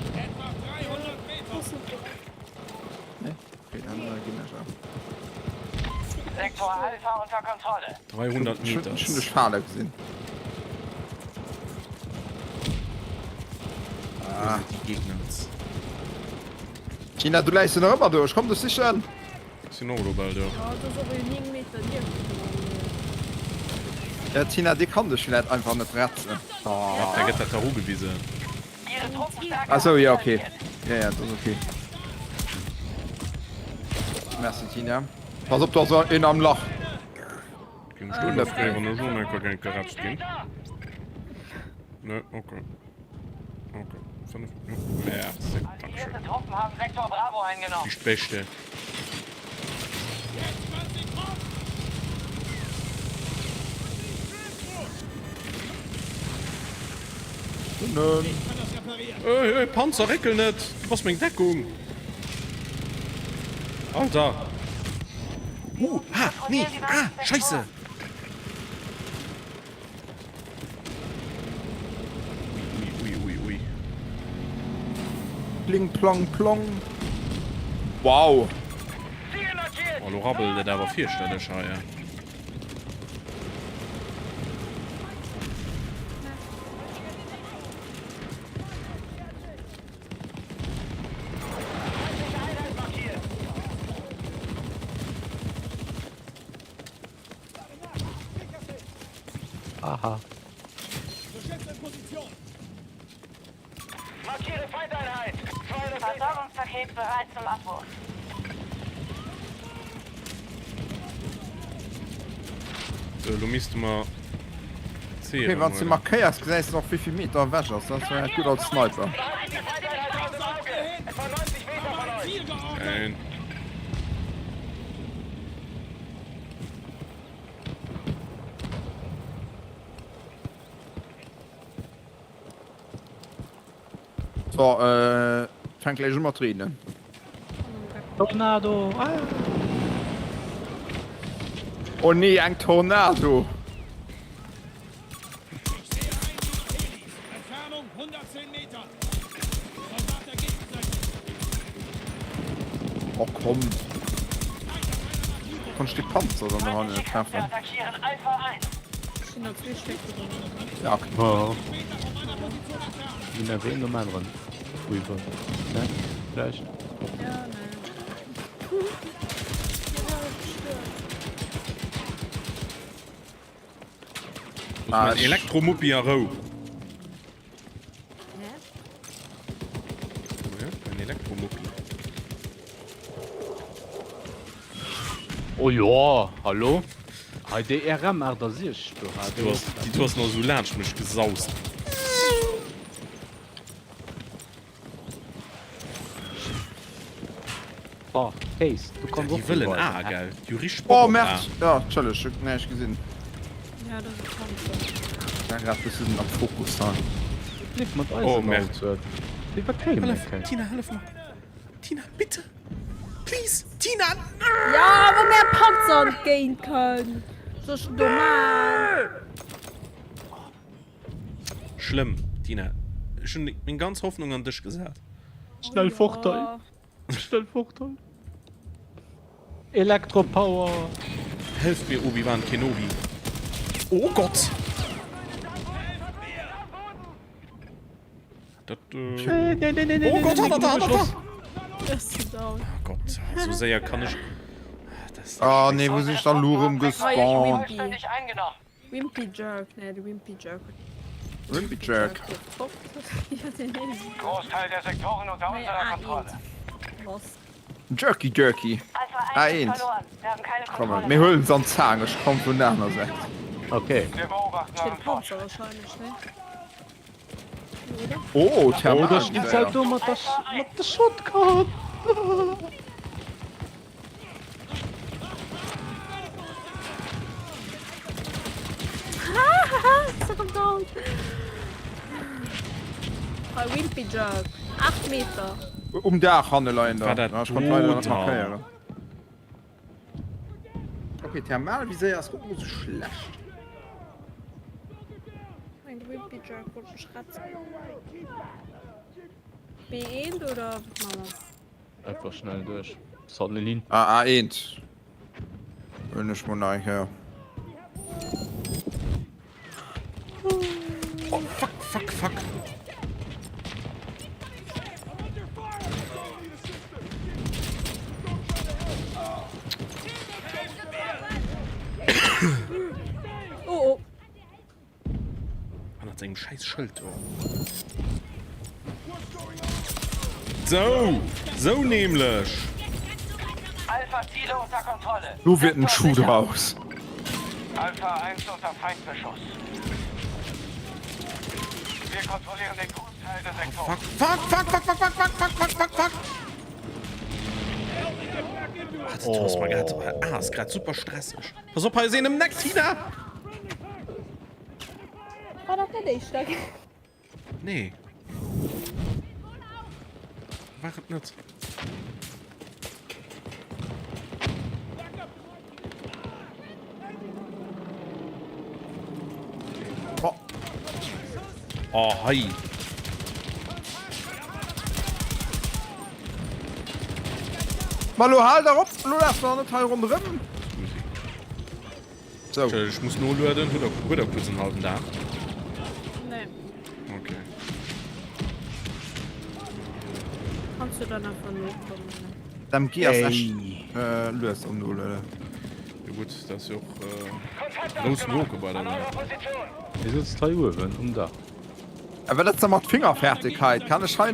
Speaker 3: Nee? Okay, dann äh, ginn ech ab.
Speaker 5: Sektor Alpha unter Kontrolle.
Speaker 2: 300 Meter.
Speaker 3: Ech hunn dech fale gesinn.
Speaker 2: Ah. Déi Gegner.
Speaker 3: Tina, du läis jo nach ëmmer do. Ech komm dech sichen.
Speaker 2: Sinn och elo bal do.
Speaker 1: Ja, do ass och een 9 Meter nieft mir.
Speaker 3: Ja, Tina, dee kann dech vläit einfach net retzen.
Speaker 2: Oh. Da gëtt dat dach ugewisen.
Speaker 3: Ah sou, ja, okay. Ja, ja, dat ass okay. Merci, Tina. Pass op, do ass een am Lach.
Speaker 2: Géing ech do net fréier wann ech och nach enker géing geretzt ginn. Ne, okay. Okay. 5 Merci, Dankeschön. Bist Beste. Hey, hey, Panzer, réckel net! Du bass meng Deckung! Alter! Uh, ha, nee, ah, Scheisse! Ui, ui, ui, ui.
Speaker 3: Pling plong plong. Wow.
Speaker 2: Oh, lo rabbelt et awer fierchterlech hei.
Speaker 7: Aha.
Speaker 4: Versorgungspaket bereit zum Abwurf.
Speaker 2: Sou, elo misste mer C
Speaker 3: Okay, wann s de markéiers, gesäis de och wéivill Meter ewech ass. Dat ass vläicht gutt als Sniper.
Speaker 2: Schéin.
Speaker 3: So, äh, fänkt gleich un mat reenen.
Speaker 7: Tornado! Ah!
Speaker 3: Oh nee, eng Tornado! Oh komm! Konnt ech dee Panzer dann do hannen net treffen? Ja, okay.
Speaker 7: Oh. Ginn awer een nom aneren rüber. Ne? Vielleicht.
Speaker 1: Ja, ne.
Speaker 2: Ah, Elektromuppi a Rou. Ein Elektromuppi.
Speaker 7: Oh jo, hallo? Hei déi RM 68 do hat
Speaker 2: Du ass, déi du ass nach esou laanscht mech gesaust.
Speaker 7: Oh, Case, du kanns
Speaker 2: Déi
Speaker 7: och
Speaker 2: wëllen
Speaker 7: reviven,
Speaker 2: A,
Speaker 7: hä?
Speaker 2: gell? Déi hu richteg
Speaker 3: Oh
Speaker 2: Bock op A.
Speaker 3: Merd! Ja, Entschëlleg, ech hunn näischt gesinn.
Speaker 1: Ja, dat ass e Panzer.
Speaker 3: Ich war grad bëssen am Fokus hei.
Speaker 7: Leef mat
Speaker 2: Oh,
Speaker 7: eisem
Speaker 2: Merd.
Speaker 7: Auto. Déi wat kréie mir
Speaker 2: Hëllef,
Speaker 7: keng.
Speaker 2: Tina, hëllef mer. Tina, bitte! Please! Tina!
Speaker 1: Ja, wa mär Panzer entgéint kënnt! Soll ech do man?
Speaker 2: Schlëmm, Tina. Ech hunn meng ganz Hoffnung an dech gesat.
Speaker 7: Schnell fort hei! Schnell fort hei! Elektropower!
Speaker 2: Helft mir, Obi-Wan Kenobi! Oh Gott! Dat, äh... Oh Gott, hannert der, hannert der! Oh Gott, so séier kann ech...
Speaker 3: Ah nee, wou sinn ech dann elo erëm gespawnt?
Speaker 1: Wimpy Jerk, nee, de Wimpy Jerk.
Speaker 3: Wimpy Jerk.
Speaker 5: Großteil der Sektoren unter unserer Kontrolle.
Speaker 3: Jerky Jerky. A1. Komm, mir huelen se an d'Zaang. Ech komm vun der aner Säit.
Speaker 7: Okay.
Speaker 5: Wir beobachten euren Fortschritt.
Speaker 3: Oh,
Speaker 7: Oh, da steht
Speaker 3: Thermalgewehr.
Speaker 7: halt do mat der, mat der Shotgun.
Speaker 1: Hei Wimpy Jerk. 8 Meter.
Speaker 3: Um Daach hanne leien
Speaker 2: War
Speaker 3: der.
Speaker 2: dat
Speaker 3: Ech konnt leider net
Speaker 2: do da?
Speaker 3: markéieren. Okay, Thermalviséier ass guer net mol sou schlecht.
Speaker 1: Mein Wimpy Jerk wollt mech retten. B1 oder wat man mer?
Speaker 7: Einfach schnell duerch. Sonnelin.
Speaker 3: Ah, A1. Huelen ech mol nach eng Kéier.
Speaker 2: Oh, fuck, fuck, fuck.
Speaker 1: Oh, oh.
Speaker 2: Hannert sengem scheiß Schëld do. So, so nämlech.
Speaker 5: Alpha Ziele unter Kontrolle.
Speaker 3: Lo wird ein Schuh draus.
Speaker 5: Alpha 1 unter Feindbeschuss. Wir kontrollieren den Großteil der Sektoren.
Speaker 2: Fuck, fuck, fuck, fuck, fuck, fuck, fuck, fuck, fuck, fuck. Ah, du hast mal grad, ah, ist grad super stressig. Pass op, hei ass een ëm den Eck, Tina!
Speaker 1: War dat net éischter?
Speaker 2: Nee. War et net.
Speaker 3: Oh.
Speaker 2: Oh, hei.
Speaker 3: Ma lo hal dach op, lo laf dach net hei ronderëm.
Speaker 2: So. Ech muss nolueden. Hutt der, hutt der kuerz en halben Dag?
Speaker 1: Nee.
Speaker 2: Okay.
Speaker 1: Kanns du dann einfach nokommen.
Speaker 3: D'MG ass echt äh, lues am Nolueden.
Speaker 2: Jo gutt, dat ass jo och äh, grouss Noke bei der Saach.
Speaker 7: Hie sëtzt hei uewen um Daach.
Speaker 3: A wat ass da mat Fingerfertigkeit? Kann ech hei.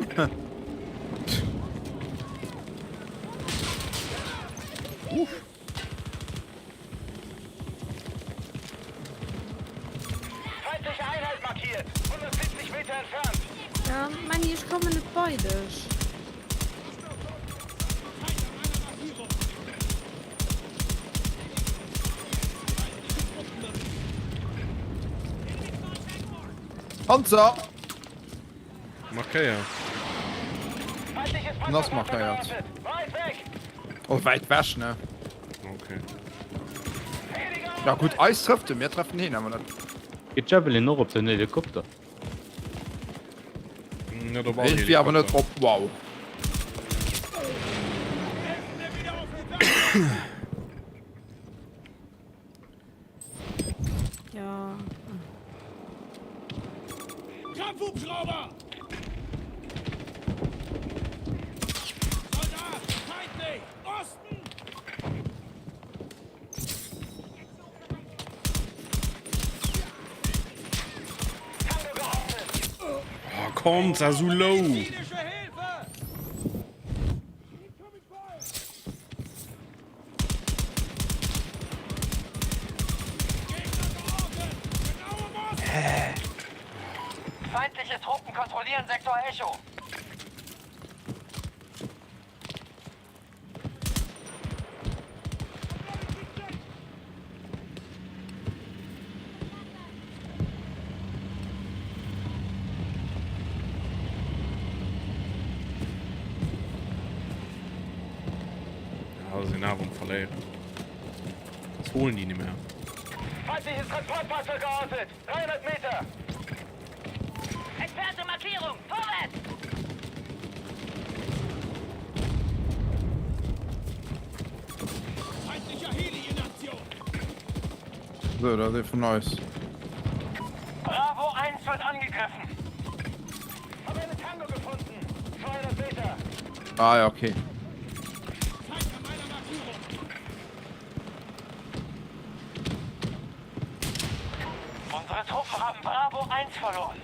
Speaker 1: Ja, Manni, ech kommen net bei dech.
Speaker 3: Panzer!
Speaker 2: Markéier.
Speaker 3: En ass markéiert. Oh, wäit wech, ne?
Speaker 2: Okay.
Speaker 3: Ja gutt, eis trëfft en, mir treffen heen awer net.
Speaker 7: Geet d'Javelin och op den Helikopter?
Speaker 2: Net op all
Speaker 3: Irgendwie awer net
Speaker 2: Helikopter.
Speaker 3: op, wow.
Speaker 1: Ja.
Speaker 6: Kampfhubschrauber! Soldat! Feindlich! Osten!
Speaker 2: Oh, kommt, sei so low.
Speaker 6: Medizinische Hilfe!
Speaker 5: Feindliche Truppen kontrollieren Sektor Echo.
Speaker 2: Ja, sinn awer um Verléieren. Das holen die nicht mehr.
Speaker 5: Feindliches Transportfahrzeug geortet. 300 Meter.
Speaker 4: Entfernte Markierung! Vorwärts!
Speaker 6: Feindlicher Heli in Aktion!
Speaker 3: So, da ass ee vun eis.
Speaker 5: Bravo 1 wird angegriffen. Hab eine Tango gefunden. 200 Meter.
Speaker 3: Ah ja, okay.
Speaker 6: Feind an meiner Markierung!
Speaker 5: Unsere Truppen haben Bravo 1 verloren.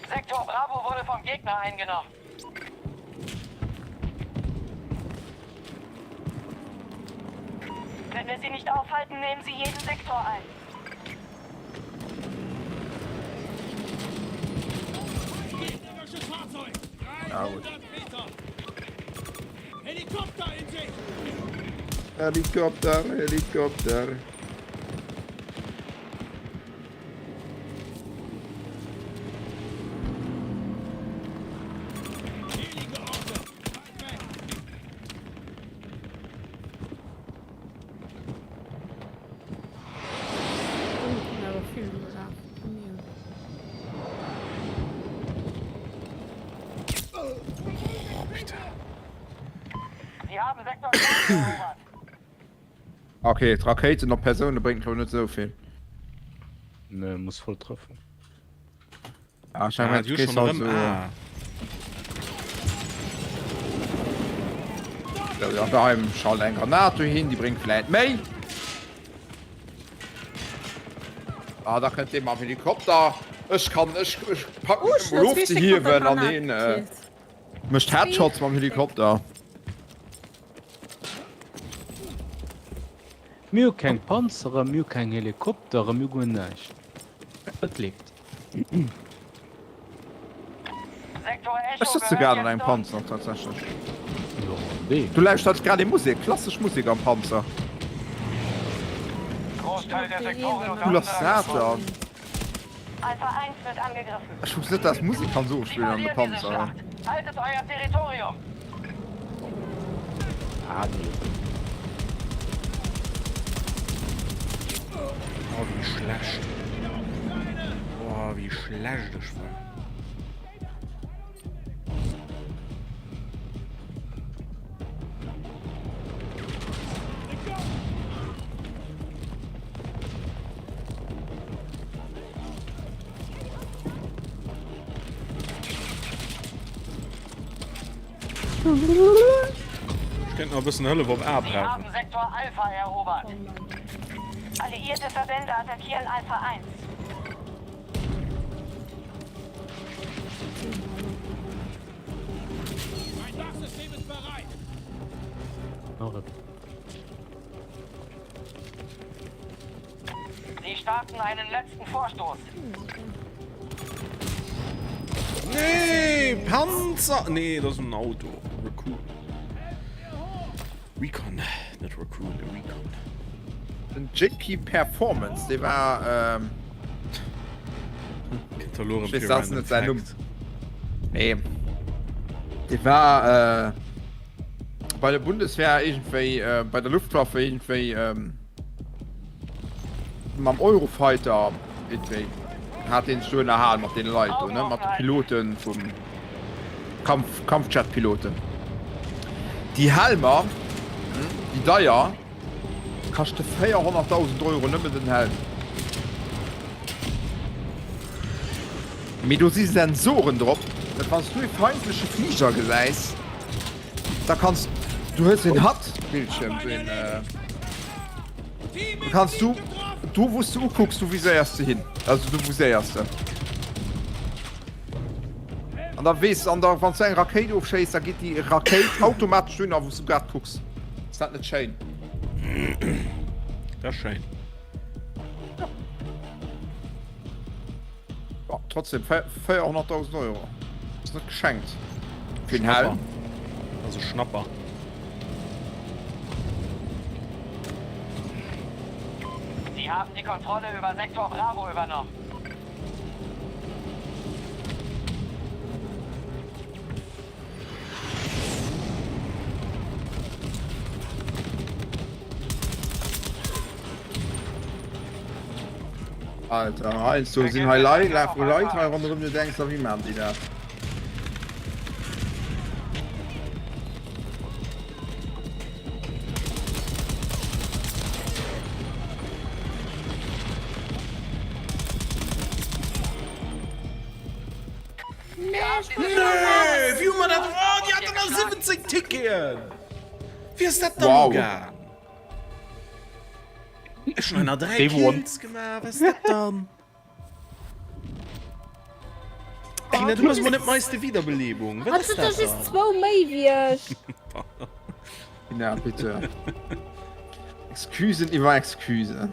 Speaker 5: Sektor Bravo wurde vom Gegner eingenommen.
Speaker 4: Wenn wir sie nicht aufhalten, nehmen sie jeden Sektor ein.
Speaker 6: Gegnerisches Fahrzeug!
Speaker 3: Ja, gut.
Speaker 6: 300 Meter! Helikopter in Sicht!
Speaker 3: Helikopter, Helikopter.
Speaker 6: Heli geortet! Weit weg!
Speaker 1: Oh, kommen awer vill do eraf.
Speaker 2: Oh, bitte.
Speaker 5: Sie haben Sektor Charlie erobert.
Speaker 3: Okay, d'Rakéiten op Persoune bréngt glaub net esou vill.
Speaker 7: Nee, muss voll treffen.
Speaker 3: Ah, ech
Speaker 2: Ah,
Speaker 3: mengen,
Speaker 2: du
Speaker 3: kriegst
Speaker 2: schon
Speaker 3: halt
Speaker 2: rëm.
Speaker 3: so.
Speaker 2: Ah.
Speaker 3: Ja, ja, daheim schalt eng Granat dohin, déi bréngt vläit méi. Ah, da kënnt dee mam Helikopter. Ech kann, ech, ech packen
Speaker 1: Oh, ech
Speaker 3: mol
Speaker 1: hunn zwee Stéck mat der
Speaker 3: ofzehiewen an
Speaker 1: Granat
Speaker 3: heen äh,
Speaker 1: gekillt.
Speaker 3: mécht Headshots mam Helikopter.
Speaker 7: Mir hu keng Panzere, mir hu keng Helikoptere, mir hu guer näischt. Et leeft.
Speaker 3: Ech sëtze grad an engem Panzer tatsächlech.
Speaker 7: Jo, dee.
Speaker 3: Du lauschters grad ee Musek, klassesch Musek am Panzer. Cool ass dat dann? Ech wosst net dass Musek kann sou spillen an de Panzer.
Speaker 7: Ah, nee.
Speaker 2: Oh, wéi schlecht. Oh, wéi schlecht ech war. Ech kéint nach e bëssen Hëllef op A
Speaker 4: Sie
Speaker 2: brauchen.
Speaker 4: haben Sektor Alpha erobert. Alliierte Verbände attackieren Alpha 1.
Speaker 6: Mein Wachsystem ist bereit.
Speaker 7: Nach et.
Speaker 5: erwarten einen letzten Vorstoß.
Speaker 2: Nee, Panzer! Nee, dat ass en Auto. Raccoon. Recon, net Raccoon, Recon.
Speaker 3: Den JP Performance, dee war. Ähm,
Speaker 2: Kënnt elo erëm
Speaker 3: Ich weess,
Speaker 2: fir
Speaker 3: dat ass
Speaker 2: random
Speaker 3: net säin Numm.
Speaker 2: Fact.
Speaker 3: Nee. Dee war äh, bei der Bundeswehr iergendwéi, äh, bei der Luftwaffe iergendwéi. Ähm, Mam Eurofighter iergendwéi hat deen sech do ënnerhal mat deene Leit do, ne, mat de Piloten vum Kampf, Kampfjet-Piloten. Déi Helmer, déi deier, kaschte 400.000 Euro nëmmen den Helm. Mee do si Sensoren drop, dat wann s du ee feindleche Fliger gesäis, Da kanns du hues en HUD Bildschirm sou een da kanns du do wous du ukucks du viséiers de hin also du viséiers de an da weess an da wann du eng Rakéit ofschéiss da geet déi Rakéit automatesch dohinner wous du grad kucks. Ass dat net schéin?
Speaker 2: Dat ass schéin.
Speaker 3: Ja, trotzdem 400.000 Euro. Ist net geschenkt. Fir den Helm.
Speaker 2: Also Schnapper.
Speaker 5: Sie haben die Kontrolle über Sektor Bravo übernommen.
Speaker 3: Alter, heiansdo sinn hei Leit, lafe Leit hei ronderëm, du denks der, wéi maachen déi dat?
Speaker 2: Nee, wéi hu mer dat? Oh, déi haten nach 17 Ticketen! Wéi ass dat dann
Speaker 3: Wow.
Speaker 2: ugaang? Ech hun nach 3
Speaker 7: Day one.
Speaker 2: Kills gemaach, was dat dann? Tina, du bass mol net meiste Wiederbelebung. Wat
Speaker 1: Hat
Speaker 2: ass
Speaker 1: du
Speaker 2: dat
Speaker 1: doch just
Speaker 2: dann?
Speaker 1: zwou méi wéi ech.
Speaker 3: Tina, bitte. Excusen iwwer Excusen.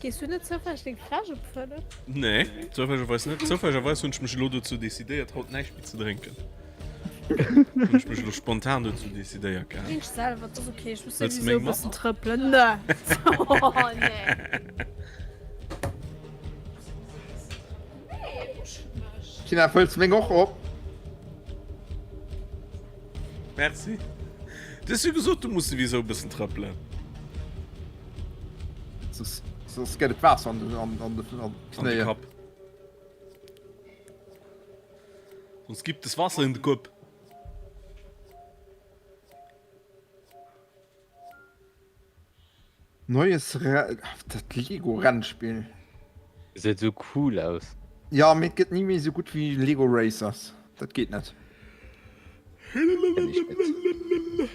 Speaker 1: Gees du net zoufälleg deng Fläsch opfëllen?
Speaker 2: Nee, zoufällegerweis net. Zoufällegerweis hunn ech mech elo dozou decidéiert, haut näischt méi ze drénken. Hunn ech mech elo spontan dozou decidéiert gehat.
Speaker 1: Drénk selwer, et ass ok. Ech muss
Speaker 2: Wëlls de
Speaker 1: souwisou
Speaker 2: meng
Speaker 1: e
Speaker 2: mat?
Speaker 1: bëssen trëppelen. Nee. Oh, nee. Nee, buschet mech.
Speaker 3: Tina, fëlls meng och op?
Speaker 2: Merci. Du hues jo gesot, du muss souwisou e bëssen trëppelen.
Speaker 3: Soss, soss gëtt et Waasser an de, an, an de, an
Speaker 2: An de
Speaker 3: Knéien.
Speaker 2: Kapp. Sonst gibt es Wasser in de Kopp.
Speaker 3: Neues Re dat Lego Rennspill.
Speaker 7: Gesäit sou cool aus.
Speaker 3: Ja, mee et gëtt ni méi sou gutt wéi Lego Racers. Dat geet net.
Speaker 7: Kenn ech net.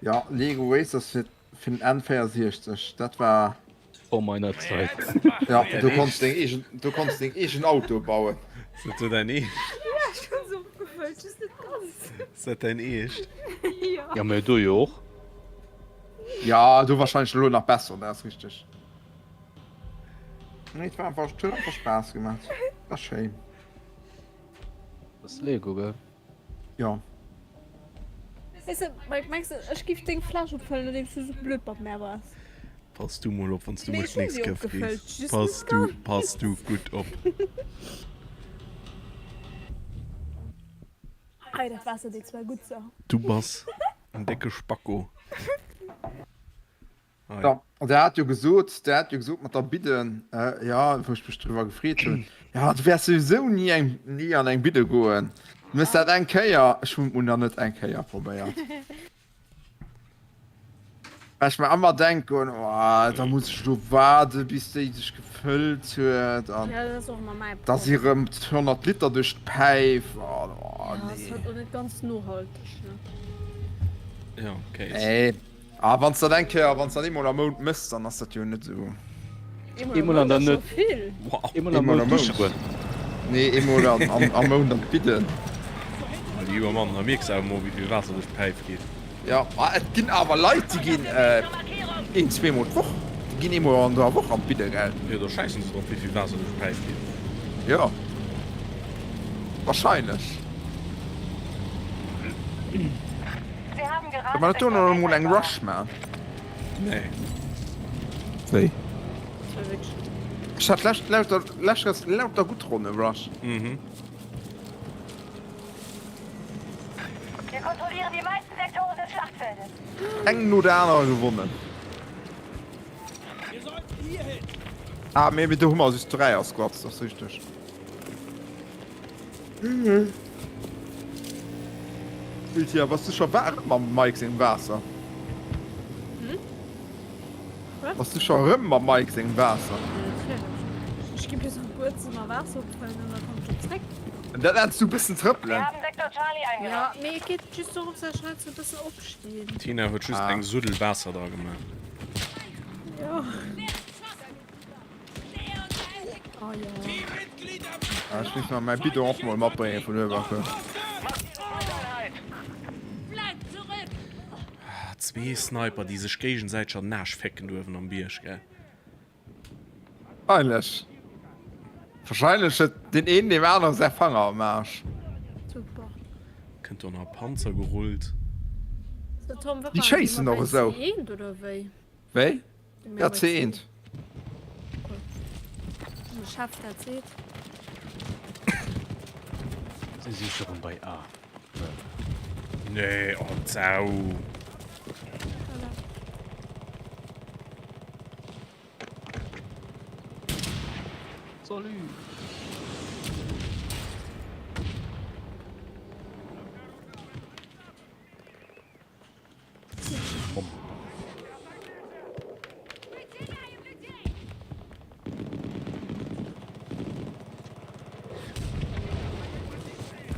Speaker 3: Ja, Lego Racers fir fir den N64, dat war.
Speaker 7: Vor meiner Zeit.
Speaker 3: Ja, du konns deng eegen, du konns deng eegen Auto bauen.
Speaker 2: Ass dat do däin eescht?
Speaker 1: Ja, ech hunn se opgefëllt, just net ganz.
Speaker 2: Ass dat däin eescht?
Speaker 1: Ja.
Speaker 7: Ja, mee do jo och.
Speaker 3: Ja, du wahrscheinlich elo nach besser, dat ass richteg. Nee, et war einfach, et huet einfach Spaass gemaach. War schéin.
Speaker 7: Das ist Lego, gell?
Speaker 3: Ja.
Speaker 1: Weess de, Mike, mengs de, ech giff deng Fläsch opfëllen, nodeems du sou blöd mat mär waars?
Speaker 2: Pass du mol op, wann s du
Speaker 1: Mee
Speaker 2: mech
Speaker 1: ech hunn
Speaker 2: d'nächst
Speaker 1: si
Speaker 2: Kéier
Speaker 1: opgefëllt,
Speaker 2: frees.
Speaker 1: just
Speaker 2: Pass
Speaker 1: net
Speaker 2: du,
Speaker 1: ganz.
Speaker 2: pass du gutt op.
Speaker 1: Ei, dat Waasser deet zwar gutt, so.
Speaker 2: Du bass en décke Spacko. Hei.
Speaker 3: Ja, an der hat jo gesot, der hat jo gesot mat der Bidden, äh, ja, wou ech mech driwwer gefreet hunn, ja, du wäers souwisou ni eng, ni an eng Bidde goen. Du hues dat eng Kéier, ech hunn et mol nach net eng Kéier probéiert. Well ech mer ëmmer denken, oh, da muss ech elo waarde bis déi sech gefëllt huet an
Speaker 1: Ja, dat ass och ëmmer mäi
Speaker 3: da si
Speaker 1: Problem.
Speaker 3: rëm 200 Liter duerch d'Päif an oh,
Speaker 1: Ja, ass
Speaker 3: nee.
Speaker 1: halt och net ganz nohalteg, ne?
Speaker 2: Ja, Kéis.
Speaker 3: Nee. Ah, wann s dat eng Kéier, wann s dat eemol am Mount mëss, dann ass dat jo net esou.
Speaker 7: Eemol an der net.
Speaker 2: Wow.
Speaker 7: Eemol am
Speaker 3: Eemol am
Speaker 7: Mount dusche
Speaker 3: Mount.
Speaker 7: goen.
Speaker 3: Nee, eemol am, am, am Mount an d'Bidden.
Speaker 2: Lieber Mann, da mierks awer mol, wéi vill Waasser duerch d'Päif geet.
Speaker 3: Jo, ma et ginn awer Leit, déi ginn een, zweemol d'Woch, déi ginn eemol an der Woch an d'Bidde, gell?
Speaker 2: Jo, do schäissen se drop, wéi vill Waasser duerch d'Päif geet.
Speaker 3: Jo, wahrscheinlech. Soll mer net dono emol eng Rush man?
Speaker 2: Nee.
Speaker 3: Wéi? Ech hat lescht, lauter, lescht lauter gutt Ronne Rush.
Speaker 2: Mhm.
Speaker 4: Wir kontrollieren die meisten Sektoren des Schlachtfeldes.
Speaker 3: Eng no der anerer gewonnen. Ah, mee do hu mer just 3 Squads, dat ass richteg. Lydia, bass du scho erëm mam Mike sengem Waasser?
Speaker 1: Hm?
Speaker 3: Bass du scho erëm mam Mike sengem Waasser?
Speaker 1: Ech gi bis an d'Buedzëmmer Waasser opfëllen an da kommen ech erëm zréck.
Speaker 3: Dat nenns du bëssen trëppelen?
Speaker 1: Ja, mee et geet just dorëms, dass ech hei sou e bëssen opstinn.
Speaker 2: D'Tina huet just eng Suddel Waasser dra gemaach.
Speaker 1: Jo. Oh jo.
Speaker 3: Ah, ech muss mer mäi Bidon och mol matbréngen vun Uewerkuer.
Speaker 2: Zwee Sniper déi sech géigensäiteg an den Aarsch fécken do uewen am Bierg, gell?
Speaker 3: Wahrscheinlech. Wahrscheinlech huet deen een deem anere säi Fanger am Aarsch.
Speaker 1: Super.
Speaker 2: Kënnt do nach e Panzer gerullt?
Speaker 1: So Tom, wat
Speaker 3: Déi
Speaker 1: war
Speaker 3: schéissen och esou.
Speaker 1: C1 oder wéi?
Speaker 3: Wéi? Ja, C1.
Speaker 1: Wann de Chef dat seet.
Speaker 7: Si si scho rëm bei A.
Speaker 2: Nee, oh d'Sau.
Speaker 7: Salut!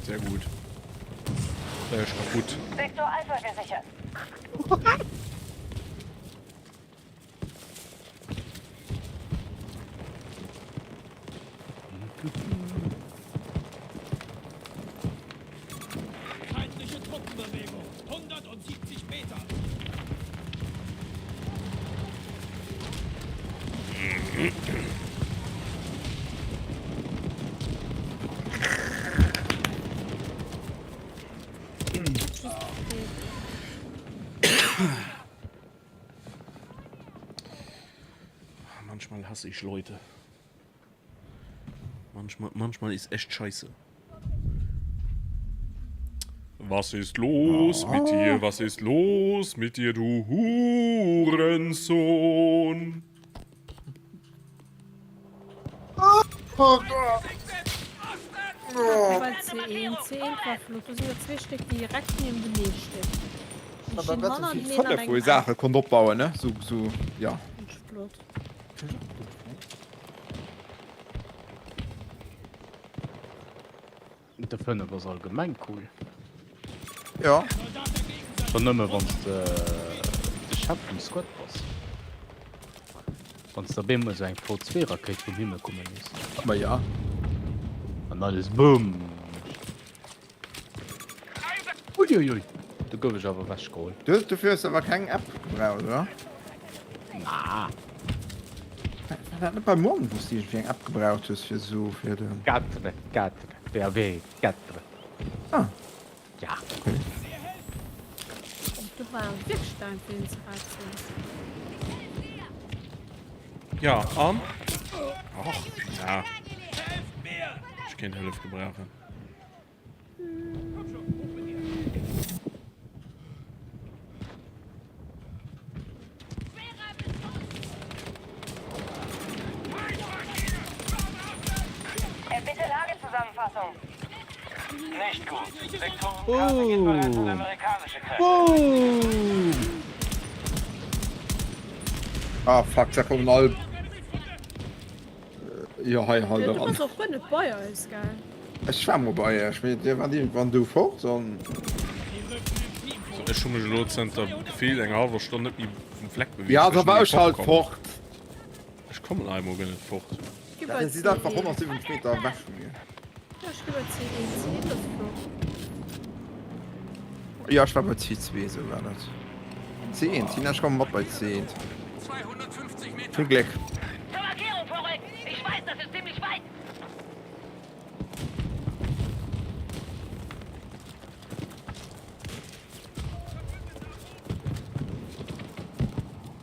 Speaker 2: Sehr gut. Der ist kaputt.
Speaker 4: Sektor Alpha gesichert.
Speaker 6: Feindliche Truppenbewegung, 170 Meter.
Speaker 2: Manchmal hasse ich Leute. Manchmal, manchmal ist echt scheiße. Was ist los mit dir? Was ist los mit dir, du Hurensohn?
Speaker 1: Bei C1, C1 war flott. Do sinn der zwee Stéck, déi direkt niewentenee stinn. Déi stinn hannerteneen an engem
Speaker 3: Wou ee Saache konnt opbauen, ne? Sou, sou, ja.
Speaker 1: Ganz flott.
Speaker 7: De 5 ass allgemeng cool.
Speaker 3: Ja.
Speaker 7: Schon nëmme wann s de de Chef vum Squad bass. Wann s de op eemol esou eng V2 Rakéit vum Himmel komme léiss.
Speaker 3: Ma ja.
Speaker 7: An alles Bumm mécht. Uiuiui, do gouf ech awer ewech geholl.
Speaker 3: Du hues dofir hues de awer keng App gebraucht, oder?
Speaker 7: Naa.
Speaker 3: War dat net beim One, wou s de iergendwéi eng App gebraucht hues fir esou fir de.
Speaker 7: Quatre, quatre, BAW, quatre.
Speaker 3: Ah.
Speaker 7: Ja.
Speaker 3: Okay.
Speaker 1: Du war wierklech dein Film ze rätzen.
Speaker 2: Ja, an? Och, ja. Ech kéint Hëllef gebrauchen.
Speaker 4: Bitte Lagezusammenfassung.
Speaker 5: Nicht gut. Sektorenkarte geht bereits an amerikanische Kräfte.
Speaker 3: Ah fuck, da kommen all. Jo hei halt
Speaker 1: Du
Speaker 3: eran.
Speaker 1: bass och guer net bei eis, gell?
Speaker 3: Ech war mol bei iech, mee dir waart iergendwann du fort an.
Speaker 2: So, ech hu mech elo zënter gefillt enger hallwer Stonn net méi vum Fleck beweegt.
Speaker 3: Ja,
Speaker 2: well
Speaker 3: da
Speaker 2: ech
Speaker 3: war
Speaker 2: net
Speaker 3: ech halt
Speaker 2: fortkomm.
Speaker 3: fort.
Speaker 2: Ech kommen hei mol guer net fort.
Speaker 1: Gi
Speaker 3: Ja,
Speaker 1: bei
Speaker 3: dir sidd einfach
Speaker 1: C1.
Speaker 3: 170 Meter ewech vu mir.
Speaker 1: Ja, ech gi bei C1 hin, dat ass flott.
Speaker 3: Jo, ech war bei C2, sou war dat. C1, Tina, ech komme mat bei C1. Vill Gléck.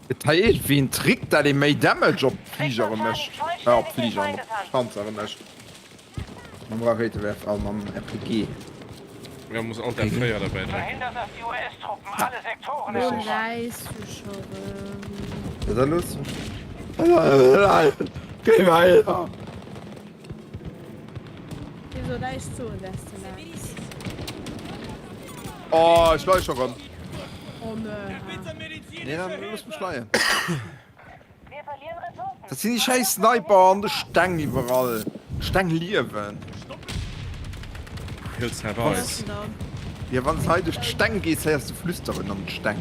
Speaker 3: Et hei iergendwéi en Trick, dat ee méi Damage op d'Fligere mécht, äh op d'Fligeren, op d'Panzere mécht. Mam Rakéitewerfer, also mam RPG.
Speaker 2: Ja, muss alt F4 derbäi drécken.
Speaker 1: Wo läis du scho rëm?
Speaker 3: Ja, da looss mech. Géi weider!
Speaker 1: Dir sollt näischt soen, däers de läis.
Speaker 3: Oh, ech leie scho rëm.
Speaker 1: Oh ne.
Speaker 3: Nee, dann looss mech leien. Dat sinn déi schäiss Sniper an de Steng iwwerall. D'Steng liewen.
Speaker 2: Hills have eyes.
Speaker 3: Jo, wann s hei duerch d'Steng gees, héiers de flüsteren an d'Steng.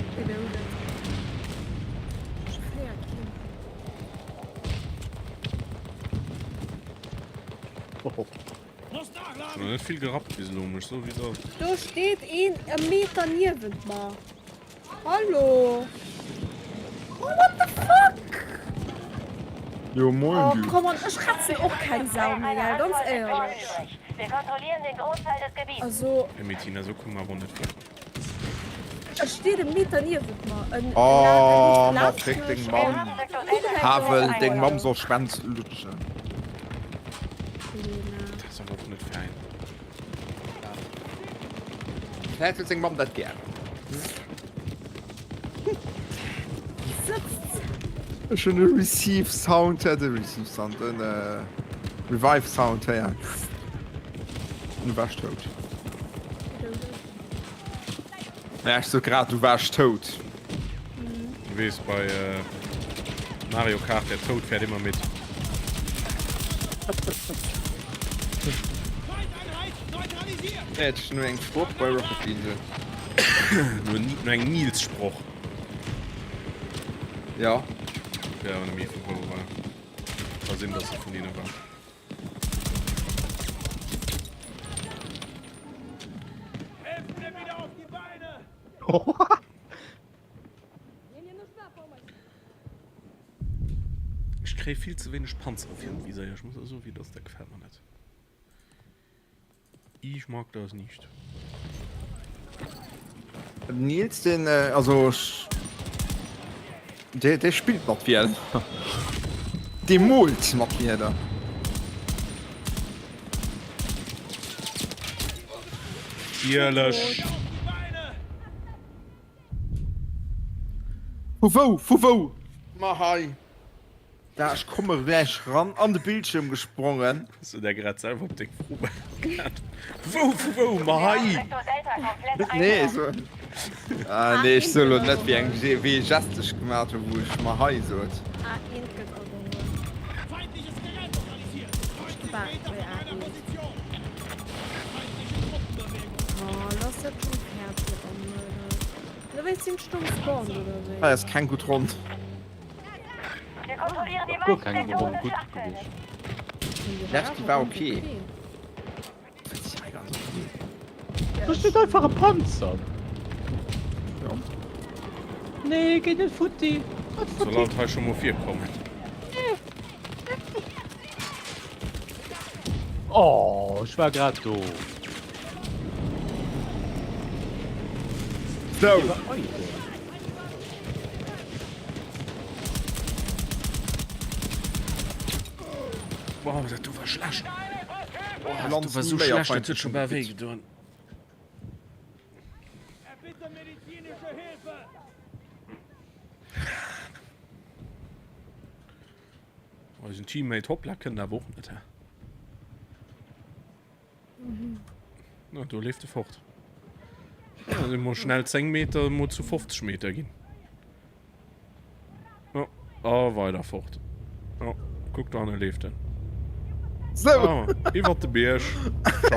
Speaker 2: Ech hunn net vill gerappt bis elo, muss ech soen, wéi et ass.
Speaker 1: Do steet een e Meter niewent mer. Hallo! Oh, what the fuck?
Speaker 3: Jo, moin
Speaker 1: Oh,
Speaker 3: du.
Speaker 1: come on, ech retzen och keng Sau méi, gell, ganz éierlech. Also.
Speaker 2: Hey, mee Tina, esou komme mer awer net virun.
Speaker 1: Et steet e Meter niewent mer. En
Speaker 3: Oh, ma
Speaker 1: laanscht
Speaker 3: fick deng
Speaker 1: mech.
Speaker 3: Mamm. Pavel, deng Mamm soll Schwänz lutschen.
Speaker 1: Lena.
Speaker 2: Dat ass awer och net fäin.
Speaker 3: Vläicht huet seng Mamm dat gär. Ech hunn e Receive Sound, äh, de Receive Sound, den äh, Revive Sound héieren. Du warst tot. Ja, ech sot grad, du warst tot.
Speaker 2: Du weess, bei äh, Mario Kart, der Toad fährt immer mit.
Speaker 3: Nee, et ass nur eng Sproch bei Rocket Beans.
Speaker 2: Nur, nur eng Nils-Sproch.
Speaker 3: Ja.
Speaker 2: Ja, awer net méi vu wou war. Ka sinn, dass se vun hinne war. Ech kréie vill ze wéineg Panzere fir den Viséier. Ech muss soen, wéi et ass, dat gefält mer net. Ich mag das nicht.
Speaker 3: Den Nils, den, also ech, dee, dee spillt mat Wierder. Dee moolt mat Wierder.
Speaker 2: Natierlech.
Speaker 3: Vu wou? Vu wou? Ma hei. Da, ech komme gläich ran an de Bildschirm gesprongen.
Speaker 2: Hues du der grad selwer op deng Fro geantwort? Wou, vu wou? Ma hei!
Speaker 3: Nee, so. Ah, nee, ech soe lo net, wéi eng, wéi ee Gest ech gemaach hunn, wou ech ma hei sot.
Speaker 1: A1 gëtt ageholl. Ech gi bei A1. Oh, lass dat schon fertig an, Leute. Wéi sinn d'Stumm spawned oder wéi?
Speaker 3: Hei ass keng gutt Ronn.
Speaker 7: Guer keng Ronn gutt gewiescht.
Speaker 3: Dach, déi war okay.
Speaker 7: Do steet einfach e Panzer. Nee, géi net futti. Net
Speaker 2: Soll
Speaker 7: futti.
Speaker 2: alt hei scho mol virkommen.
Speaker 7: Oh, ech war grad do.
Speaker 3: Sou.
Speaker 2: Wow, dat do war schlecht. Oh, dat do war sou schlecht, dat huet scho bal wéi gedoen. Eisen Teammate Hoppla kënnt awer och net, hä? Na, do leeft e fort. Ja, si mol schnell 10 Meter mol zu 50 Meter ginn. Oh, oh weider fort. Oh, kuck da, e leeft en.
Speaker 3: So.
Speaker 2: Ah, iwwer de Bierg.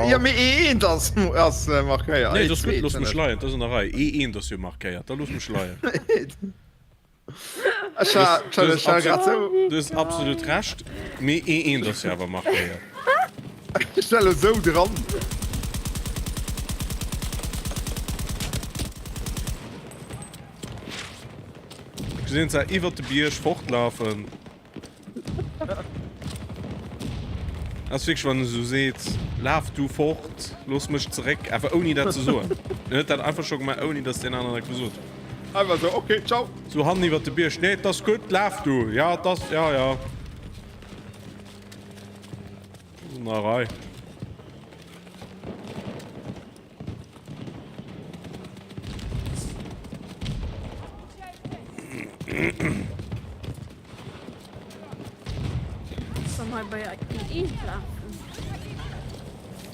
Speaker 3: Ja, mee E1 ass, ass äh, markéiert.
Speaker 2: Nee, das
Speaker 3: E2
Speaker 2: gutt, looss mech
Speaker 3: net.
Speaker 2: leien, dat ass an der Rei. E1 ass jo markéiert, da looss mech leien.
Speaker 3: Ech war,
Speaker 2: Du
Speaker 3: ech war grad sou.
Speaker 2: Du hues absolut Recht, mee eent ass jo awer markéiert.
Speaker 3: Ech war lo sou dran.
Speaker 2: gesinn se iwwer de Bierg fortlafen. Ass wierklech wann en esou seet, laf du fort, looss mech zeréck, awer ouni dat ze soen. En huet dat einfach scho gemaach, ouni datt deen aneren dat gesot huet.
Speaker 3: Einfach esou, ok, ciao.
Speaker 2: Sou hannen iwwer de Bierg, nee, 't ass gutt, laf du, ja, 't ass, ja, ja. Ass an der Rei.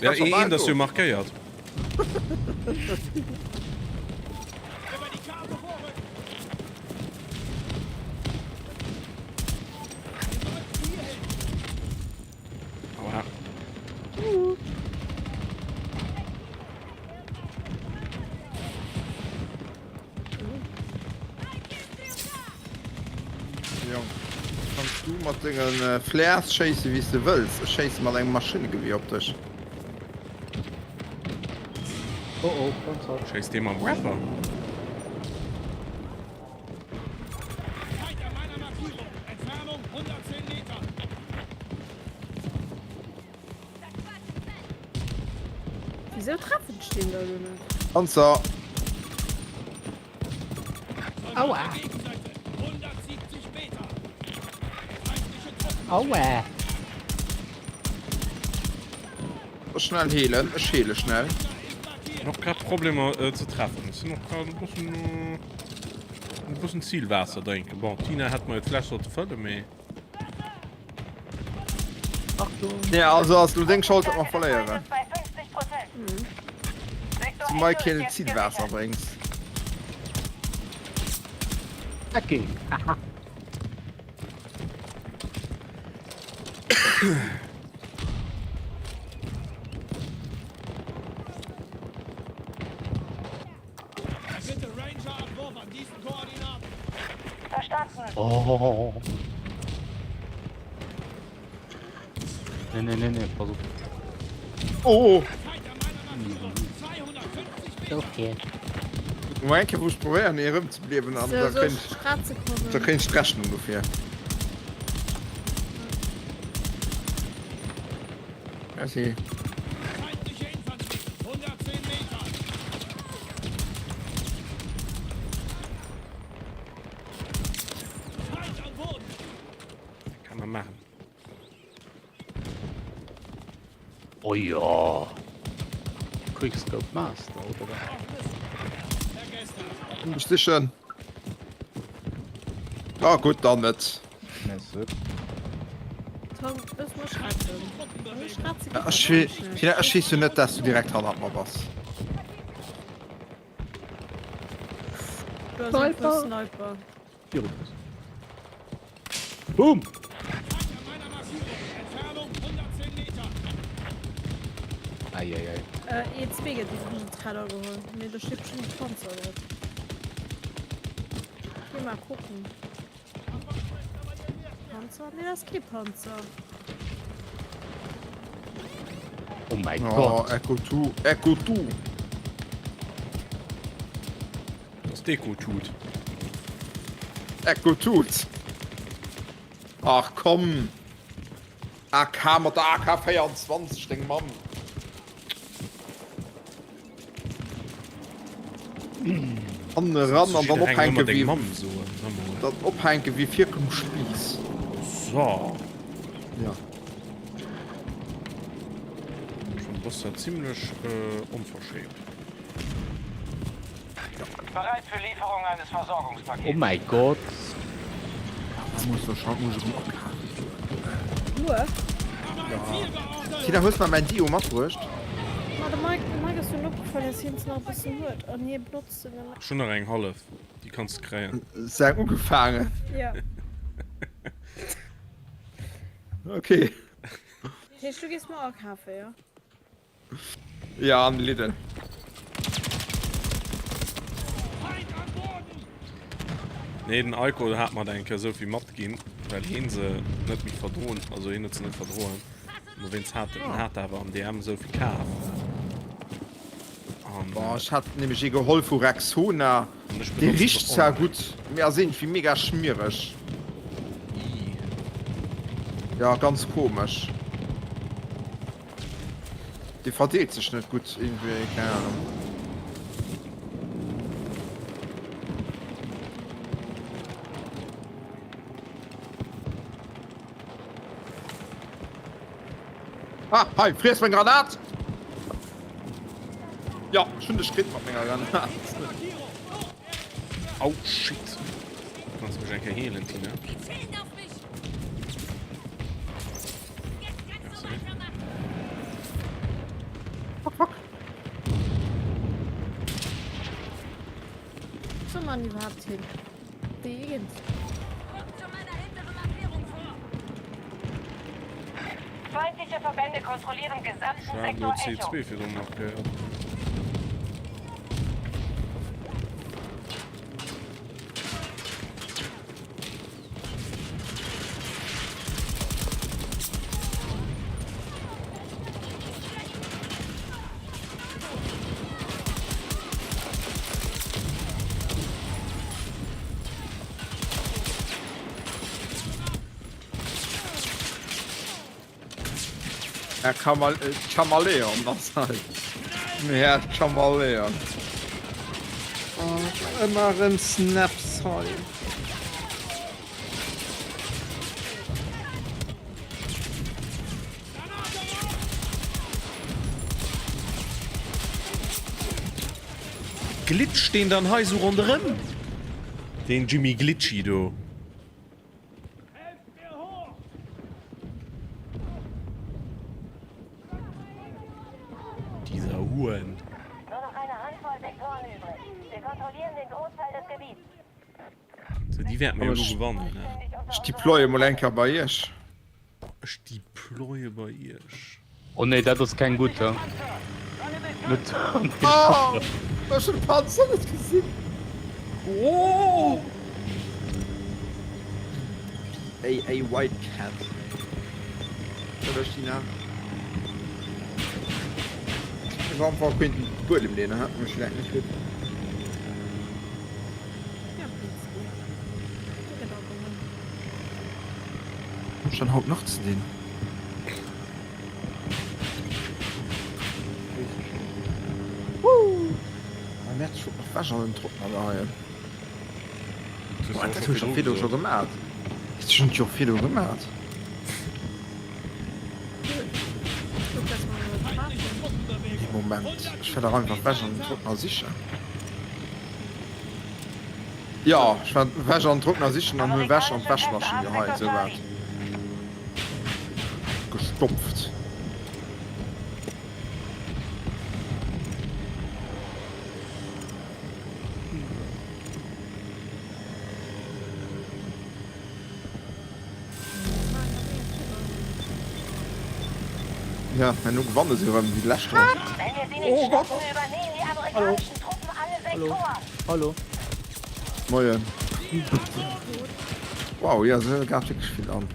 Speaker 2: Ja, E1 ass jo markéiert. Aua.
Speaker 3: Jong, kanns du mat dengen Flares schéissen wéis de wëlls, ech schéisse mat engem Maschinnegewier op dech.
Speaker 7: Oh oh, Panzer.
Speaker 2: Schéisst dee mam Werfer?
Speaker 1: Wieso treffen ech den da lo net?
Speaker 3: Panzer!
Speaker 7: Aua! Aua!
Speaker 3: Schnell heelen, ech heele schnell.
Speaker 2: Noch grad Problemer äh, ze treffen. Ech sinn och grad e bëssen äh, e bëssen Zielwaasser drénken. Bon, Tina hätt mer jo d'Fläsch sollte fëllen, mee.
Speaker 3: Nee, also ass lo deng Schold, dat mer verléieren. Zum Mike keen Zielwaasser bréngs.
Speaker 7: Hacking! Haha! Oh. Nee, nee, nee, nee, pass op.
Speaker 3: Oh!
Speaker 7: Okay.
Speaker 3: Mo eng Kéier wou ech probéieren erëm ze bliewen an da kréien da kréien ech d'Rechnung dofir. Merci.
Speaker 2: Kann man machen.
Speaker 7: Oh jo! Quickscope Master oder wat?
Speaker 3: Ech sichen. Ah gutt, dann net. Ech weess jo net, dass du direkt hannert mer bass.
Speaker 1: Sniper.
Speaker 7: Boom! Eieiei.
Speaker 1: E2 gëtt iwwregens grad ageholl, mee do steet bestimmt e Panzer drop. Geh mal kucken. Panzer? Nee, dat ass kee Panzer.
Speaker 7: Oh mäi
Speaker 3: Oh,
Speaker 7: Gott!
Speaker 3: Echo 2, Echo 2.
Speaker 2: Dat ass d'Eko-Tut.
Speaker 3: Echo-Tut. Ach komm. AK mat der AK 24, deng Mamm. An eran an dann ophänke wéi dann ophänke wéi Fierk um Spiiss.
Speaker 2: So.
Speaker 3: Ja.
Speaker 2: Schon bass dat zimmlech äh, onverschämt.
Speaker 5: Bereit für Lieferung eines Versorgungspakets.
Speaker 7: Oh mäi Gott.
Speaker 3: Muss doch schauen, muss ich abkafen.
Speaker 1: Muer?
Speaker 3: Tina, hues mer mäin Dio matbruecht?
Speaker 1: Ma de Mike, de Mike ass dunn opgefall, dass hien se nach e bëssen huet an hie benotzt se net.
Speaker 2: Ech hunn nach eng hallef, déi kanns de kréien.
Speaker 3: Se eng ugefaangen.
Speaker 1: Ja.
Speaker 3: Okay.
Speaker 1: Dat heescht, du gees muer akafen, jo?
Speaker 3: Ja, an Lidl.
Speaker 2: Nee, den Alkohol hat mer eng Kéier souvill matginn, well heen se net méi verdroen, also heen huet se net verdroen. An dowéinst hat en hat awer am DM souvill kaf.
Speaker 3: Boah, ech hat nämlech ee geholl vu Rexona. Dee richt zwar gutt, mee ass iergendwéi mega schmiereg. Ja, ganz komesch. Dee verdeelt sech net gutt iergendwéi, keng Ahnung. Ah, hei, friess meng Granat! Ja, ech hunn dech kritt mat menger Granat.
Speaker 2: Au, shit. Kanns du mech eng Kéier heelen, Tina? Merci.
Speaker 3: Fuck, fuck.
Speaker 1: Wo soll man überhaupt hin? Déi Gegend.
Speaker 4: Feindliche Verbände kontrollieren gesamten
Speaker 2: Ech hat
Speaker 4: Sektor
Speaker 2: elo
Speaker 4: Echo.
Speaker 2: C2 virdrun nach gehéiert.
Speaker 3: Herr Kamal äh, Chamaleon, was halt. Herr Chamaleon. Oh, ëmmer erëm Snaps hei.
Speaker 2: Glitscht deen dann hei sou ronderëm? Deen Jimmy Glitchy do. Dieser Huren. So, déi wäerten mir elo gewannen, ne?
Speaker 3: Ech deploye mol eng Kéier bei iech.
Speaker 2: Ech deploye bei iech.
Speaker 7: Oh nee, dat ass keng gutt, he? Net
Speaker 3: Oh, ech hunn de Panzer net gesinn. Oh! AA White Cat. Oder China. Ech war einfach kéinten Buedem leeën, dann hätte mech vläicht net kritt. Wat hu ech dann haut nach ze dinn? Mein Mäerz, ech wollt nach Wäsch an den Trockner geheien. Boah, dat hu ech jo virdu scho gemat. Dat hunn ech jo virdu gemat. Nee, Moment, ech war dach einfach Wäsch an den Trockner sichen. Jo, ech war Wäsch an den Trockner sichen an hu Wäsch an d'Wäschmaschinn geheit, sou war et. Gestopft. Ja, mä nu gewanne se erëm wéi d'lescht Ronn. Oh Gott!
Speaker 8: Hallo. Hallo. Hallo.
Speaker 3: Moien. Wow, ja, se gräift wierklech vill an.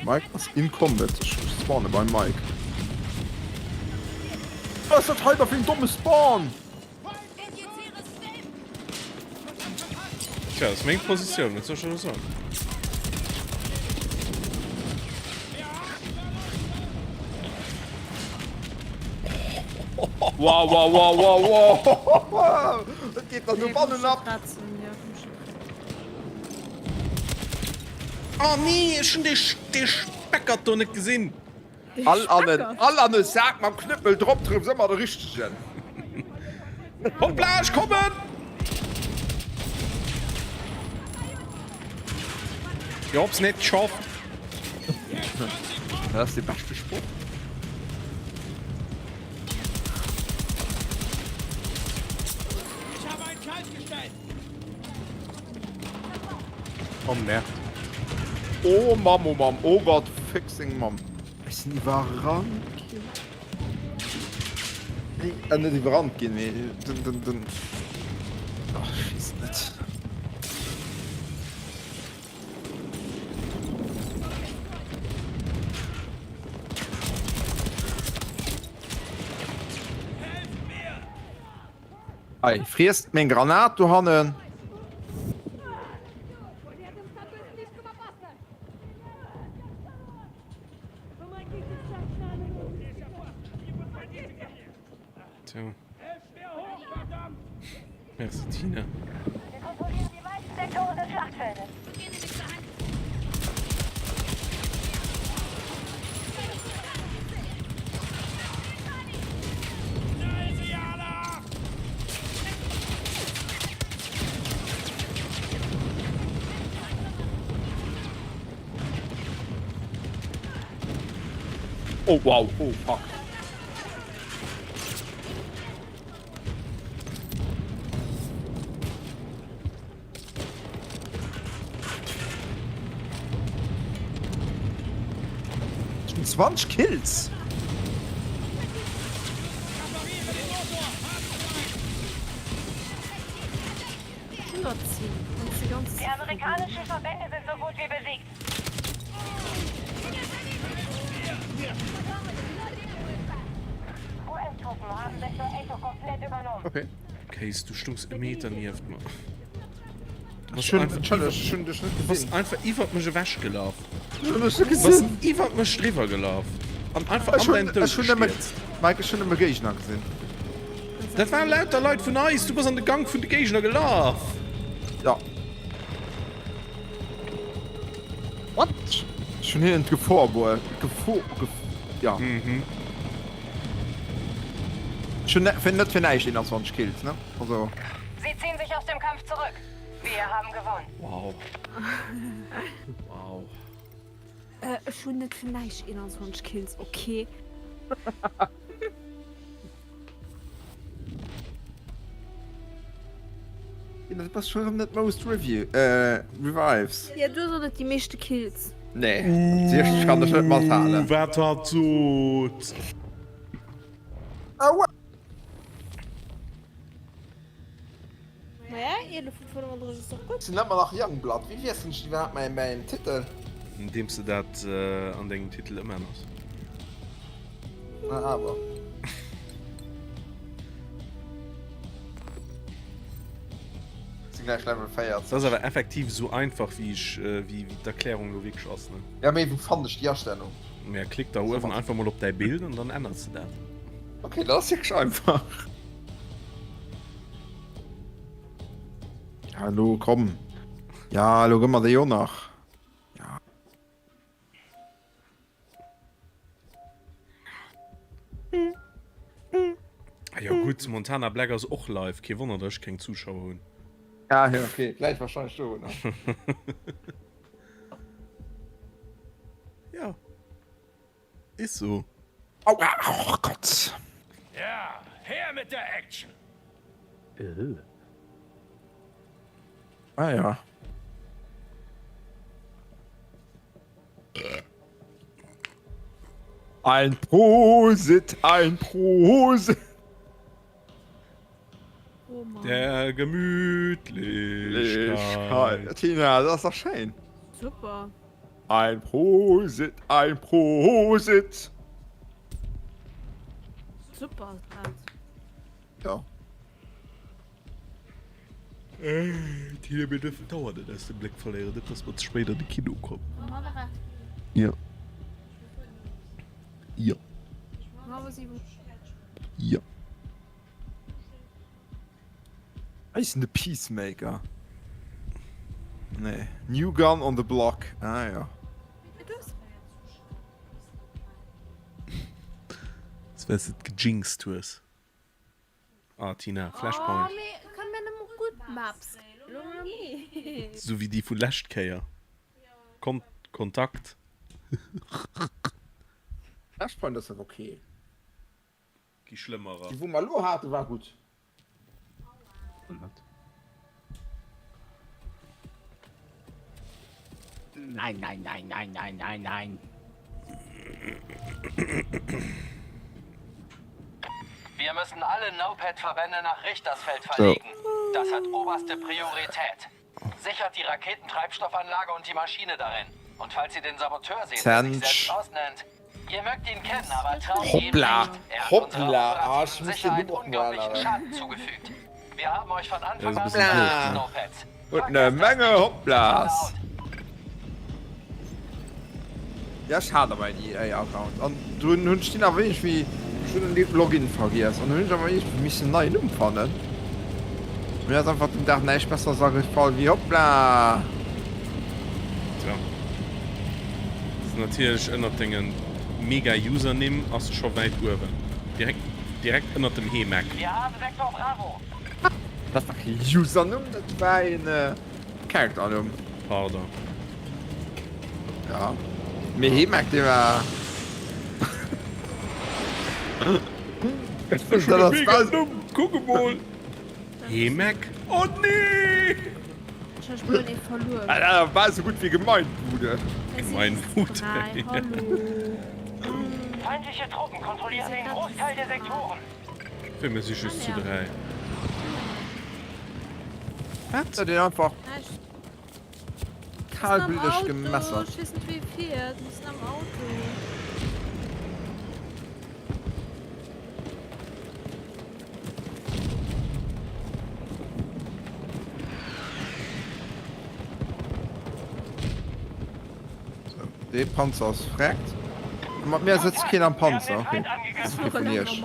Speaker 3: Mike ass in combat. Ech spawne beim Mike. Was ass dat hei da fir en domme Spawn?
Speaker 2: Tja, dat ass meng Positioun, wat soll ech da lo soen?
Speaker 3: Wow, wow, wow, wow, wow. Dat geet dann dobannen ab.
Speaker 2: Oh nee, ech hunn dee Speckert do net gesinn.
Speaker 3: All an en, all an e Sak mam Knëppel drop, trëffs ëmmer de richtegen.
Speaker 2: Hoppla, ech kommen! Jo, ob's net geschafft.
Speaker 3: Dat ass de beschte Sproch.
Speaker 7: Oh Merd.
Speaker 3: Oh Mamm, oh Mamm, oh Gott, fick seng Mamm. Ech sinn iwwerrannt ginn. Nee, äh, net iwwerrannt ginn, mee den, den, den. Ach, ech weess et net. Hei, friesst meng Granat dohannen.
Speaker 2: Tja. Merci Tina.
Speaker 3: Oh wow, oh fuck. Ech hunn 20 Kills.
Speaker 4: Die amerikanischen Verbände sind so gut wie besiegt. US-Truppen haben Sektor Echo komplett übernommen.
Speaker 3: Okay.
Speaker 2: Case, du stungs e Meter nieft mer. Du
Speaker 3: Ech hunn, Entschëlleg, ech hunn dech net
Speaker 2: Du bass
Speaker 3: gesinn.
Speaker 2: einfach iwwert mech ewech gelaf.
Speaker 3: Ech hunn dech net
Speaker 2: Du bass
Speaker 3: gesinn.
Speaker 2: iwwert mech driwwer gelaf. An einfach
Speaker 3: Ech
Speaker 2: an
Speaker 3: hunn,
Speaker 2: dein Doud
Speaker 3: ech hunn nëmme,
Speaker 2: gestierzt.
Speaker 3: Mike, ech hunn nëmme Géigner gesinn.
Speaker 2: Dat waren lauter Leit vun eis. Du bass an de Gank vun de Géigner gelaf.
Speaker 3: Ja.
Speaker 7: What?
Speaker 3: Ech hunn hinnen d'Gefor buer, d'Gefor, Gef, ja.
Speaker 2: Mhm.
Speaker 3: Ech hunn net, fir net fir näischt 21 Kills, ne? Also.
Speaker 4: Sie ziehen sich aus dem Kampf zurück. Wir haben gewonnen.
Speaker 2: Wow. Wow.
Speaker 1: Ech hunn net fir näischt 21 Kills, ok?
Speaker 3: Du bass schon erëm net most review, äh, revives.
Speaker 1: Ja, du hues och net déi meeschte Kills.
Speaker 3: Nee, ech kann dech net mathalen.
Speaker 2: Ooh, wat hat sot.
Speaker 3: Aua!
Speaker 1: Naja, 11 vu 35 ass och gutt.
Speaker 3: Sinn ëmmer nach Youngblood. Wéi wiesselen ech iwwerhaapt mäin mäin Titel?
Speaker 2: Andeems de dat an dengem Titel ëmänners.
Speaker 3: Ah awer. Sinn gläich Level 40.
Speaker 2: Dat ass awer effektiv esou einfach wéi ech wéi d'Erklärung elo wierklech ass, ne?
Speaker 3: Ja mee wou fannen ech déi Astellung?
Speaker 2: Mä klick da uewen einfach mol op däi Bild an dann änners de dat.
Speaker 3: Ok, dat ass wierklech einfach. Ja, lo komm. Ja, lo gëtt mer déi och nach. Ja.
Speaker 2: Ah ja gutt, Montana Black ass och live, kee Wonner dass ech keng Zuschauer hunn.
Speaker 3: Ah ja, okay, läit wahrscheinlech dorunner.
Speaker 2: Ja. Is so.
Speaker 3: Aua, oh Gott.
Speaker 6: Ja, her mit der Action.
Speaker 3: Ah ja. Ein Prosit, ein Prosit.
Speaker 1: Oh Mann.
Speaker 2: Der Gemütlichkeit.
Speaker 3: Tina, das ist doch schön.
Speaker 1: Super.
Speaker 3: Ein Prosit, ein Prosit.
Speaker 1: Super ass dat.
Speaker 3: Ja.
Speaker 2: Tina, mir dürfen d'Auer net aus dem Bléck verléieren, net dass mer ze spéit an de Kino kommen. Ja. Ja. Ja.
Speaker 3: Hei sinn de Peacemaker. Nee. New Gun on the Block. Ah ja.
Speaker 2: Als well s de et gejinxt hues. Ah Tina, Flashpoint.
Speaker 1: Oh, mee kann mir nëmme gutt Maps ginn.
Speaker 2: Sou wéi déi vu lescht Kéier. Kon Kontakt.
Speaker 3: Flashpoint ass awer ok.
Speaker 2: Gi schlëmmerer.
Speaker 3: Déi wou mer elo hate war gutt.
Speaker 7: Nein, nein, nein, nein, nein, nein, nein.
Speaker 5: Wir müssen alle No-Pad-Verbände nach Richtersfeld verlegen. Das hat oberste Priorität. Sichert die Raketentreibstoffanlage und die Maschine darin. Und falls ihr den Saboteur seht, der sich selbst ausnennt, ihr mögt ihn kennen, aber traut ihm
Speaker 3: Hoppla,
Speaker 5: nicht. Er hat unserer
Speaker 3: hoppla, ah,
Speaker 5: operativen
Speaker 3: ich muss den
Speaker 5: Sicherheit
Speaker 3: Numm och mal
Speaker 5: unglaublichen
Speaker 3: änneren.
Speaker 5: Schaden zugefügt.
Speaker 3: Hoppla! Huet ne Menge Hopplas! Ja ech hat awer en EA Account an dunn hunn ech deen awer iergendwéi, ech hunn den Login vergiess an hunn ech awer iergendwéi missen en neien Numm fannen. Mir ass einfach den Dag näischt besseres agefall wéi Hoppla!
Speaker 2: Tja. Dat ass natierlech ënnert dengen mega Usernimm ass de scho wäit uewen. Direkt direkt ënnert dem Heemac.
Speaker 3: Dat war kee Usernumm, dat war een Charakternumm.
Speaker 2: Pardon.
Speaker 3: Ja. Mee Heemac, dee war.
Speaker 2: Dat ass schon e mega Numm, kuck emol. Heemac? Oh nee!
Speaker 1: Ech hu mol ee verluer.
Speaker 3: Dat war esou gutt wéi Gemeinbude.
Speaker 2: Gemeinbude, ja.
Speaker 5: Feindliche Truppen kontrollieren den Großteil der Sektoren.
Speaker 2: Wéi, mir si just zu 3.
Speaker 3: Wat? Huet een einfach kalblüdeg gemessert.
Speaker 1: Ech weess net wéi fiert, mir sinn am Auto.
Speaker 3: Dee Panzer ass freckt. Mat mir sëtzt keen am Panzer. Okay. Kee vun iech.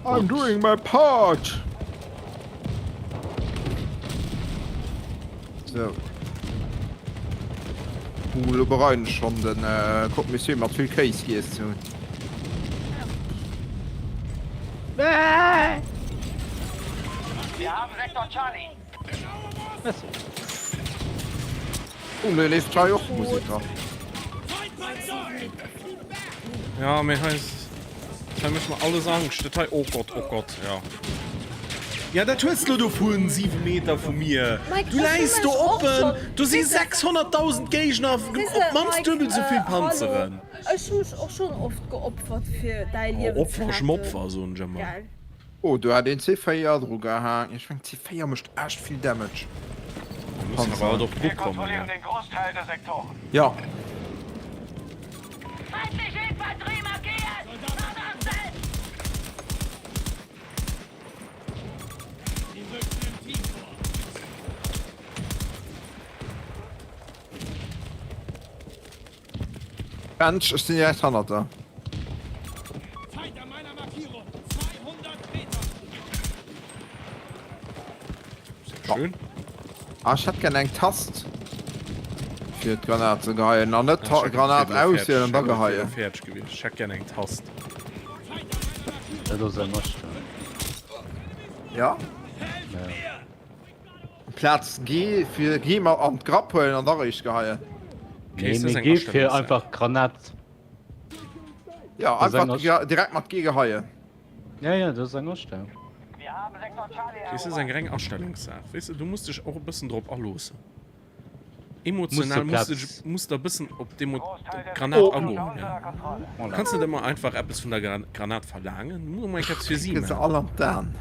Speaker 3: I'm doing my part! So. Uh, lo bereuen ech schon den äh, Croque Monsieur mat vill Kéis giess ze hunn.
Speaker 5: Wir haben Sektor Charlie.
Speaker 7: Merci.
Speaker 3: Oh, mir leeft hei och Musek dran.
Speaker 2: Ja, mee hei ass, hei mécht mer alles Angscht. Dat hei, oh Gott, oh Gott, ja. Ja, dat hues de lo dovun, 7 Meter vu mir. Du läis do oppen, do si 600.000 Géigner, op d'mannst duebel esou vill Panzeren.
Speaker 1: Ech hu mech och schonn oft geopfert fir däi Liewen ze retten.
Speaker 2: Opfer, Schmopfer, soen ech ëmmer.
Speaker 3: Oh do hat een C4 dru gehaang. Ech mengen C4 mecht echt vill Damage.
Speaker 2: Mir mussen awer alt och dru kommen, ne?
Speaker 3: Jo. Bench, ech sinn direkt hannert der.
Speaker 2: Schön.
Speaker 3: Ah, ech hätt gär eng Tast fir d'Granat ze geheien an net d'Granat auswielen an da geheien.
Speaker 2: Fäerdeg gewiescht. Ech hätt gär eng Tast.
Speaker 7: Dat ass eng Astellung.
Speaker 3: Ja.
Speaker 7: Ja.
Speaker 3: Amplaz G fir G mat an d'Grapp huelen an da réischt geheien.
Speaker 7: Nee, mee G fir einfach Granat.
Speaker 3: Ja, einfach direkt mat G geheien.
Speaker 7: Ja, ja, dat ass eng Astellung.
Speaker 2: Weess, dat ass eng reng Astellungssaach. Weess de, du muss dech och e bëssen drop aloossen. Emotional muss de dech, muss der e bëssen op d'Granat agoen. Ja. Du kanns net ëmmer einfach eppes vun der Granat verlaangen. Du muss och mol eng Kéier eppes fir si
Speaker 3: maachen. Se all an d'Aan.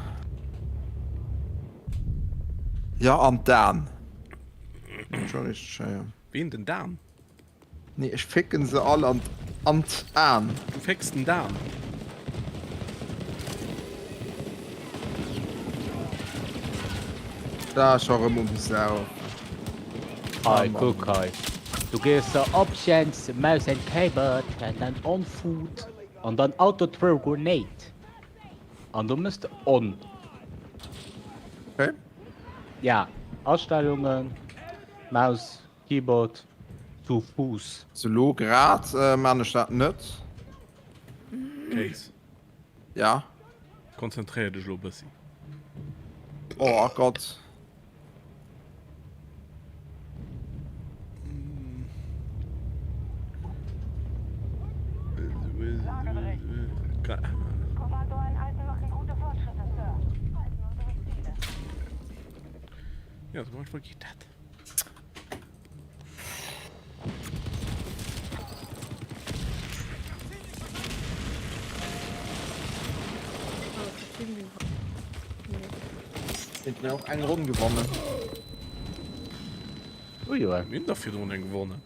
Speaker 3: Ja an d'Aan. Schon richtig, ja, ja.
Speaker 2: Ween, den Dan?
Speaker 3: Nee, ech fécken se all an an d'Aan.
Speaker 2: Du fécks den Dan?
Speaker 3: Da scho rëm um Sau.
Speaker 7: Hei, kuck hei. Du gees der Options, Mouse and Keyboard an dann On Foot an dann Auto Throw Grenade. An do mëss de On.
Speaker 3: Okay.
Speaker 7: Ja, Astellungen, Maus, Keyboard, zu Fuß.
Speaker 3: So lo grad man ech dat net.
Speaker 2: Kéis.
Speaker 3: Ja.
Speaker 2: Konzentréier dech lo bëssi.
Speaker 3: Oh Gott.
Speaker 2: Ja, sou einfach geet dat.
Speaker 3: Hinten auch eng Ronn gewonnen.
Speaker 7: Ui, ui.
Speaker 2: Mir hunn dach virdrun eng gewonnen.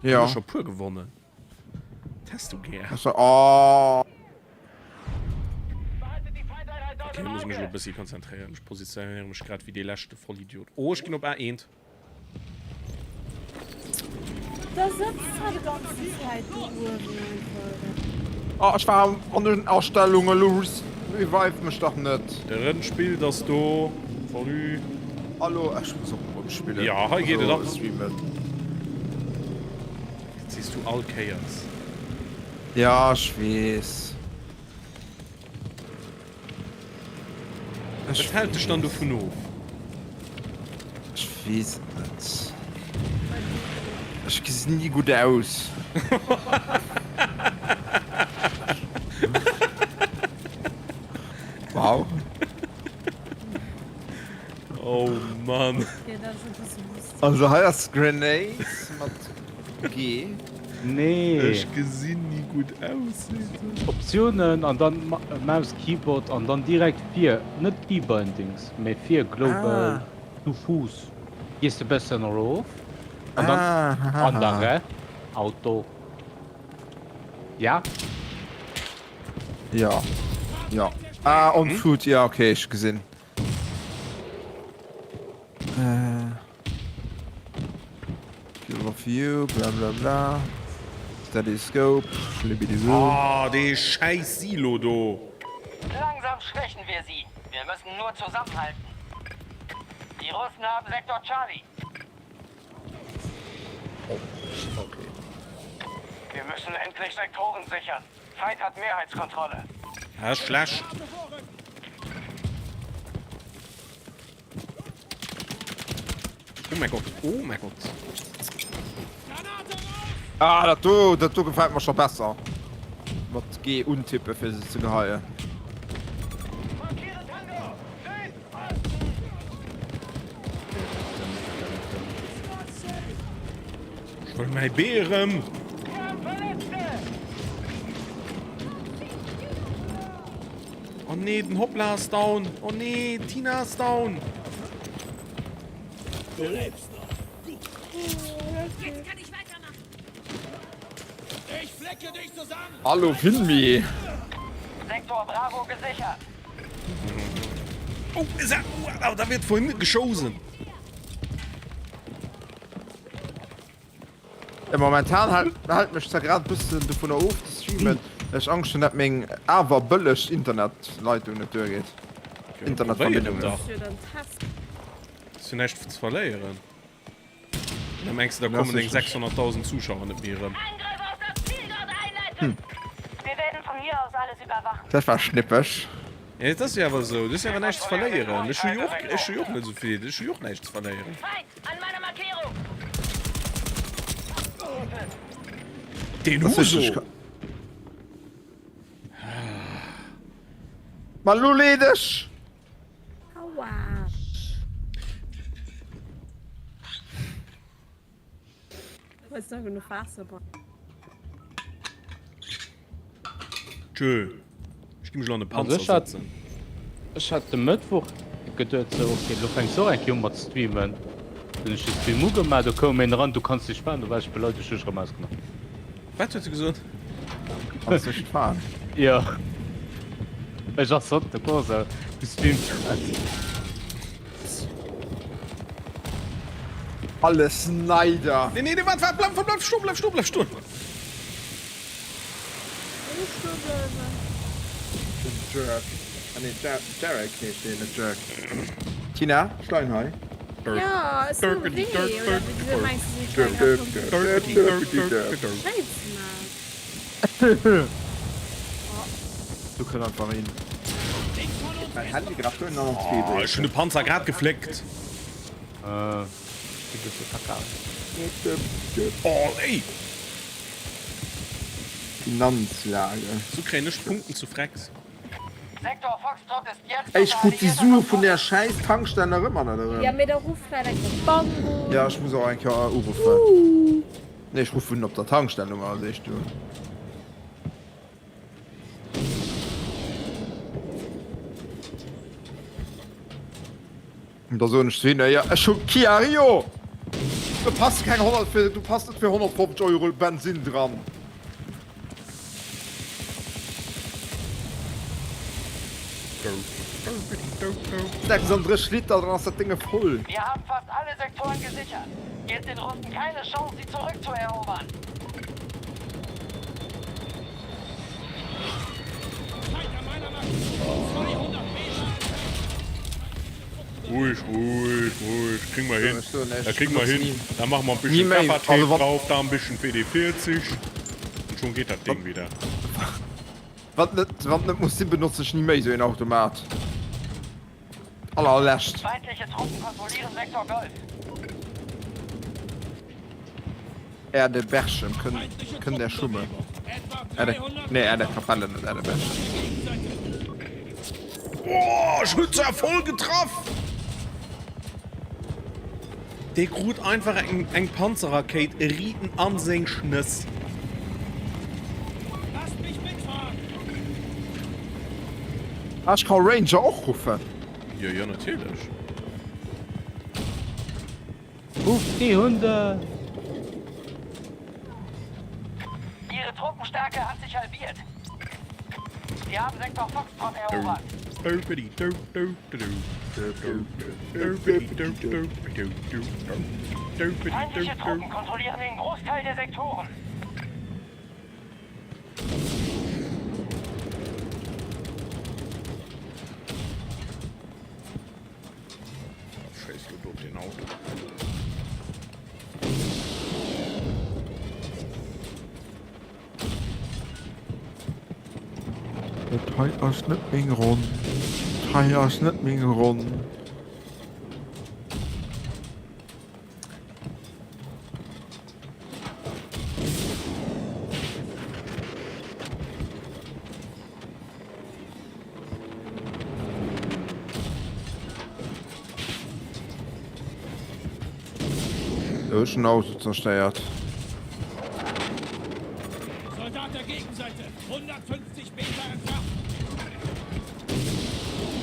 Speaker 3: Ja.
Speaker 2: Mir hu scho puer gewonnen. Test du gär.
Speaker 3: Also, oh.
Speaker 2: Okay, muss mech lo bëssi konzentréieren. Ech positionéiere mech grad wéi dee leschte Vollidiot. Oh, ech ginn op A1.
Speaker 1: Da sëtzt ha de ganzen Zäit do uewen einfach.
Speaker 3: Oh, ech war an den Astellungen, lo revive mech dach net.
Speaker 2: De Rennspillt ass do. Salut.
Speaker 3: Hallo, ech muss och erëm spillen.
Speaker 2: Ja, hei geet et
Speaker 3: Also
Speaker 2: ab.
Speaker 3: streamen.
Speaker 2: Dat sees du all Kéiers.
Speaker 3: Ja, ech weess.
Speaker 2: Wat hält dech dann dovun of?
Speaker 3: Ech weess et net. Ech gesinn ni gutt aus. Wow.
Speaker 2: Oh Mann.
Speaker 3: Also hei ass Grenades mat G.
Speaker 7: Nee.
Speaker 2: Ech gesinn ni gutt aus, seet en.
Speaker 7: Optiounen an dann Maus, Keyboard an dann direkt vir, net Keybindings, mee vir Global zu Fuß gees de bessen erof an dann andere Auto. Ja.
Speaker 3: Ja. Ja. Ah, on foot, ja okay, ech gesinn. Field of view, bla bla bla. Steady scope, schlibbidiboo.
Speaker 2: Ah, dee schäiss Silo do!
Speaker 5: Langsam schwächen wir sie. Wir müssen nur zusammenhalten. Die Russen haben Sektor Charlie.
Speaker 3: Oh, okay.
Speaker 5: Wir müssen endlich Sektoren sichern. Feind hat Mehrheitskontrolle.
Speaker 2: Ah, schlecht. Oh mein Gott, oh mein Gott.
Speaker 3: Ah, dat do, dat do gefällt mer scho besser. Mat G untippen fir se ze geheien.
Speaker 2: Ech wëll mäi B erëm. Oh nee, den Hoppla ass down. Oh nee, Tina ass down.
Speaker 6: Du lebst noch. Gut.
Speaker 4: Jetzt kann ich weitermachen.
Speaker 6: Ich flecke dich zusammen.
Speaker 3: Hallo Finmi.
Speaker 5: Sektor Bravo gesichert.
Speaker 2: Oh, ist er, oh, da wird von hinten geschossen.
Speaker 3: Ja, momentan hält, hält mech zwar grad bëssen dovunner of ze streamen, well ech Angscht hunn, dat meng awer bëlleg Internetleitung net duergeet. Internetverbindung net.
Speaker 2: Hues jo näischt ze verléieren. Da mengs de, da kommen deng 600.000 Zuschauer net méi erëm.
Speaker 3: Hm. Dat war schnippeg.
Speaker 2: Ja, et ass jo awer esou, du hues jo awer näischt ze verléieren. Ech hu jo och, ech hu jo och net esou vill, ech hu jo och näischt ze verléieren. Den Huso!
Speaker 3: Ma lo lee dech!
Speaker 1: Aua! Hues nach genuch Waasser bei?
Speaker 2: Tschö, ech gi mech lo an de Panzer setzen.
Speaker 7: Ech hat de Mëttwoch geduet sou, ok lo fänks du och eng Kéier u mat streamen. Hunn ech de Stream ugemaach, do koum een eran, du kanns dech faen, do war ech beleidegt, hunn ech erëm ausgemaach.
Speaker 2: Wat huet se gesot?
Speaker 3: Kanns dech faen?
Speaker 7: Jo, ech ass op de Corsa gestreamt hat.
Speaker 3: Alles Neider!
Speaker 2: Nee, nee, nee, waart, waart, bleif, bleif stoen, bleif stoen, bleif stoen!
Speaker 3: Den Jerk. Ah nee, Derek heescht deen, net Jerk. Tina, ech leien hei.
Speaker 1: Ja, es tut weh, oder wéi mengs du, si keng
Speaker 3: Du kënnt einfach een. Mein Handy grad schön an
Speaker 2: oh, Ech hunn de Panzer grad gefléckt. Oh, ey!
Speaker 3: Finanzlage.
Speaker 2: Sou kréien ech Punkten zu Frex.
Speaker 5: Sektor Foxtrot ist jetzt
Speaker 3: Ey, ech krut déi Sue vun där schäiss Tankstell nach ëmmer net erëm.
Speaker 1: Ja, mee da ruff vläit eng Kéier d'Bank un.
Speaker 3: Ja, ech muss och eng Kéier uruffen. Nee, ech ruffen op der Tankstell un, als éischt un. Da soen ech zu hinne, jo ech hu Kia Rio, do passe keng 100 fir, do passt net fir 150 Euro Bensinn dran. 36 Liter, dann ass dat Dénge voll.
Speaker 5: Wir haben fast alle Sektoren gesichert. Gebt den Russen keine Chance, sie zurückzuerobern.
Speaker 2: Ruhig, ruhig, ruhig. Kriegen wir hin. Da kriegen wir hin. Da machen wir ein bisschen Gaffertape drauf, da ein bisschen WD-40. Und schon geht das Ding wieder.
Speaker 3: Wann net, wann net muss sinn, benotze ech ni méi esou een Automat. Allerlescht.
Speaker 5: Feindliche Truppen kontrollieren Sektor Golf.
Speaker 3: Är de Berchem kënnt är schummen. Är de, nee, är de Kapellen, net är de Berchem.
Speaker 2: Oh, ech hunn zwar voll getraff! Dee krut einfach eng, eng Panzerrakéit riiten an seng Schnëss.
Speaker 3: Ah, ech ka Ranger och ruffen.
Speaker 2: Jo, jo, natierlech.
Speaker 7: Ruft die Hunde!
Speaker 5: Ihre Truppenstärke hat sich halbiert. Sie haben Sektor Foxtrot erobert. Feindliche Truppen kontrollieren den Großteil der Sektoren.
Speaker 2: Schéiss lo do op deen Auto.
Speaker 3: Dat hei ass net meng Ronn. Dat hei ass net meng Ronn. Do hu ech en Auto zerstéiert.
Speaker 6: Soldat der Gegenseite, 150 Meter entfernt.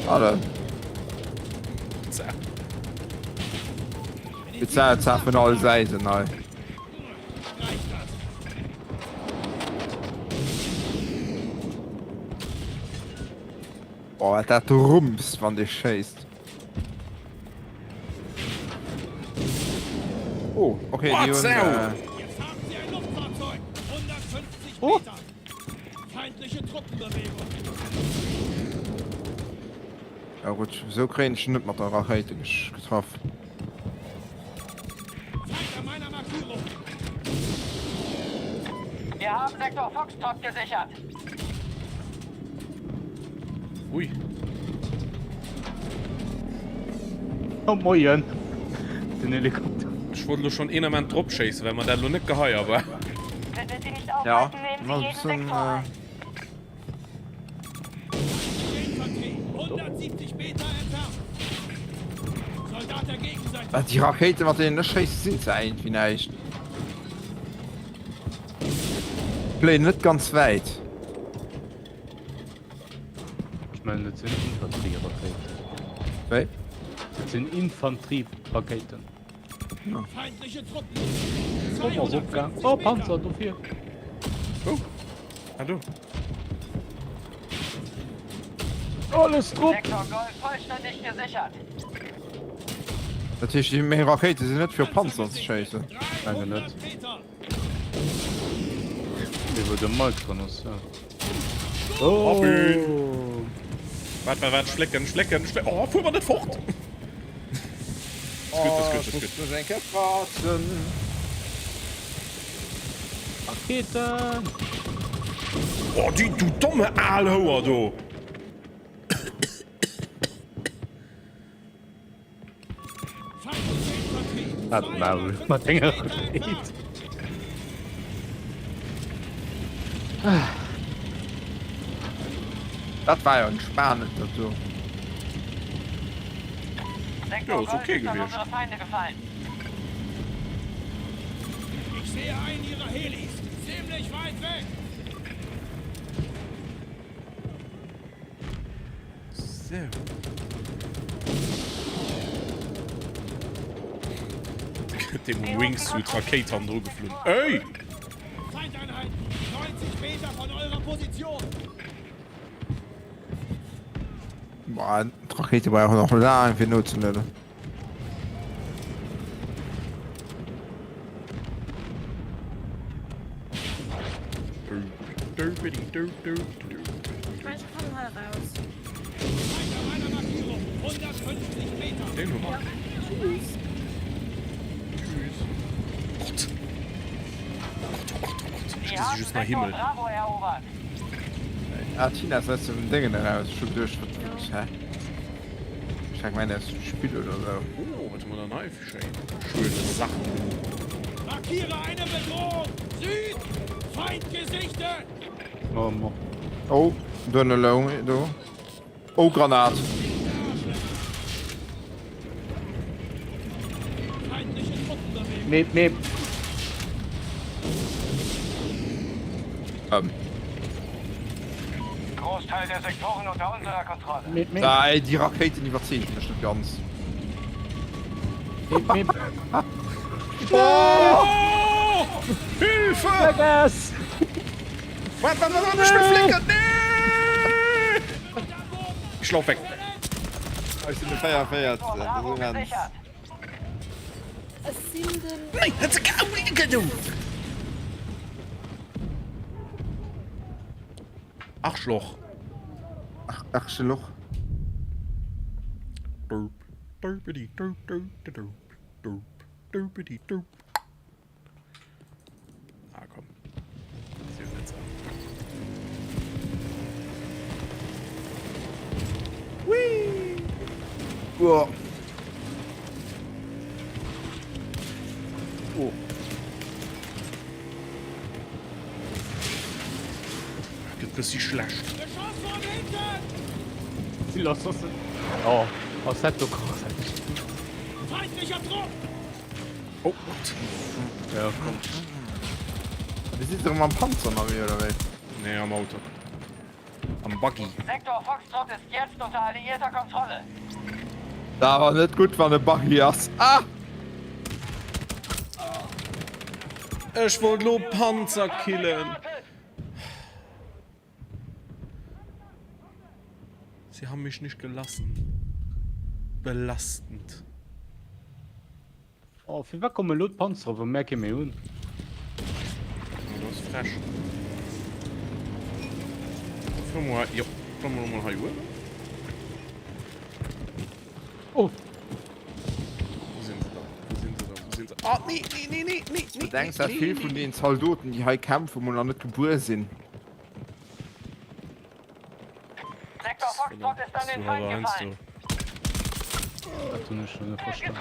Speaker 3: Alle. Pizza vun all Säiten hei. Oh, wat dat rumpst, wann dee schéisst. Oh, okay, déi hunn. Äh,
Speaker 6: oh.
Speaker 3: Ja gutt, esou kréien ech en net mat der Rakéite getraff.
Speaker 5: Wir haben Sektor Foxtrot gesichert.
Speaker 2: Ui.
Speaker 7: Oh moien. Den Helikopter.
Speaker 2: Ech wollt elo schonn een Ament drop schéissen, well mer dat elo net geheier war.
Speaker 3: Ja, war e bëssen. Déi Rakéiten, mat deenen ech schéisse, sinn zwar iergendwéi näischt. Fléien net ganz wäit.
Speaker 7: Ech mengen, dat sinn Infanterierakéiten.
Speaker 3: Wéi?
Speaker 7: Dat sinn Infanterierakéiten. D'Bomm ass opgaang. Oh, Panzer dofir.
Speaker 2: Wou? Ah, do.
Speaker 7: Alles drop!
Speaker 5: Sektor Golf vollständig gesichert.
Speaker 3: Dat heescht, déi meng Rakéite sinn net fir op Panzer ze schéissen?
Speaker 7: Mengen net. Dee wou de Mike dran ass, ja.
Speaker 2: Oh! Waart, waart, waart, schlécken, schlécken, schlécken. Oh, fuer mer net fort! Ist gut, ist gut, ist gut.
Speaker 3: Ech muss mech eng Kéier kratzen.
Speaker 7: Raketen!
Speaker 2: Oh, du, du domme al Houer do!
Speaker 7: Hat Maul mat enger Rakéit.
Speaker 3: Dat war jo entspanend dat do.
Speaker 2: Jo, ass ok gewiescht.
Speaker 6: Ich sehe einen ihrer Helis, ziemlich weit weg.
Speaker 2: Sou. Deem um Wingsuit Rakéit hannendru geflunn. Ey!
Speaker 6: Feindeinheiten 90 Meter von eurer Position.
Speaker 3: Boah, d'Rakéite brauchen och laang fir nozelueden.
Speaker 2: Den hu mer. Tschüss. Gott. Gott, oh Gott, oh Gott. Ech gesi just nach Himmel.
Speaker 3: Ah, Tina ass aus dem Déngen eraus. Ech hu geduecht, wat, hä? Ech hat gemeint, aus dem Spill oder sou.
Speaker 2: Oh, wat hu mer dann hei fir schéin, schöne Sachen?
Speaker 6: Markiere eine Bedrohung! Süd! Feind gesichtet!
Speaker 7: Oh, mo.
Speaker 3: Oh, do loung do. Oh, Granat!
Speaker 7: Meep, meep.
Speaker 3: Ähm.
Speaker 5: Großteil der Sektoren unter unserer Kontrolle.
Speaker 7: Meep, meep.
Speaker 3: Ah, ey, déi Rakéiten iwwerzeegen mech net ganz.
Speaker 7: Meep, meep.
Speaker 3: Oh!
Speaker 2: Hilfe!
Speaker 7: Vergass!
Speaker 2: Wart, wart, wart, wart, ich bin flickert! Nee! Ich lauf weg.
Speaker 3: Ech sinn de 44.
Speaker 5: Bravo gesichert.
Speaker 1: Ech sinn den.
Speaker 2: Nein, hat se Arschloch.
Speaker 3: Ach, Arschloch.
Speaker 2: Derp, derpidi, derp, derp, derp, derp, derpidi, derp. Ah, komm.
Speaker 3: Whee! Uah.
Speaker 2: Oh. Gëtt bëssi schlecht.
Speaker 7: Oh, Assetto Corsa.
Speaker 6: Feindlicher Trupp!
Speaker 2: Oh Gott.
Speaker 7: Ja, komm.
Speaker 3: Wie si se mam Panzer ënnerwee oder wéi?
Speaker 2: Nee, am Auto. Am Buggy.
Speaker 5: Sektor Foxtrot ist jetzt unter alliierter Kontrolle.
Speaker 3: Da awer net gutt wann e Buggy ass. Ah!
Speaker 2: Ech wollt lo Panzer killen. Sie haben mich nicht gelassen. Belastend.
Speaker 7: Oh, firwat kommen elo d'Panzere wou mär kee méi hunn?
Speaker 2: Oh, dat ass frech. Fuere mer hei, jo, fuere mer emol hei uewen.
Speaker 7: Oh!
Speaker 2: Wou sinn se dann? Wou sinn se dann? Wou sinn se? Oh, nee, nee, nee, nee, nee,
Speaker 3: Du
Speaker 2: nee,
Speaker 3: denks, dat
Speaker 2: nee,
Speaker 3: vill
Speaker 2: nee.
Speaker 3: vun den Zaldoten, déi hei kämpfen, mol nach net gebuer sinn.
Speaker 5: Sektor Foxtrot ist an den Feind gefallen.
Speaker 7: Dat hunn ech net verstanen.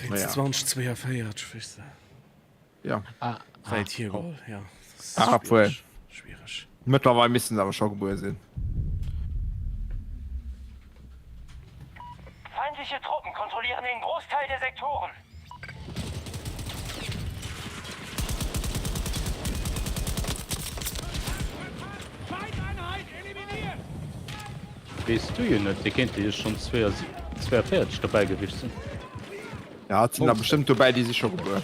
Speaker 2: Wéinst 2042, weess de.
Speaker 3: Ja.
Speaker 7: Ah,
Speaker 2: Wäit hiergeholl, ja.
Speaker 3: Ah, obwohl.
Speaker 2: Schwiereg.
Speaker 3: Mëttlerweil missten se awer scho gebuer sinn.
Speaker 5: Feindliche Truppen kontrollieren den Großteil der Sektoren.
Speaker 7: Weess du jo net, déi kéinte jo schonn 42 dobäi gewiescht sinn.
Speaker 3: Ja, et sinn der bestëmmt dobäi, déi si scho gebuer.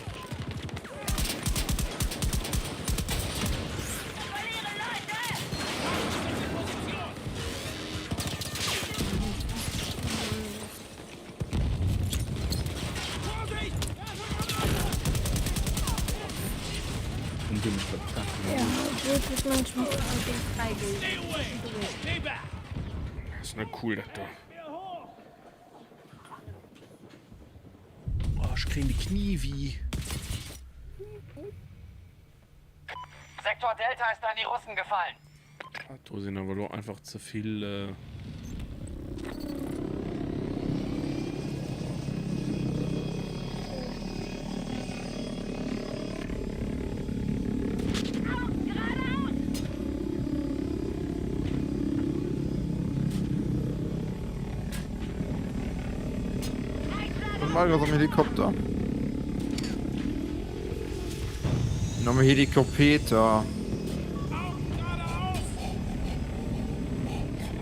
Speaker 2: Ass net cool dat do. Oh, ech kréien de Knie wéi.
Speaker 5: Sektor Delta ist an die Russen gefallen.
Speaker 2: Do sinn awer elo einfach ze vill.
Speaker 3: Mal am Helikopter. Nom Helikopter.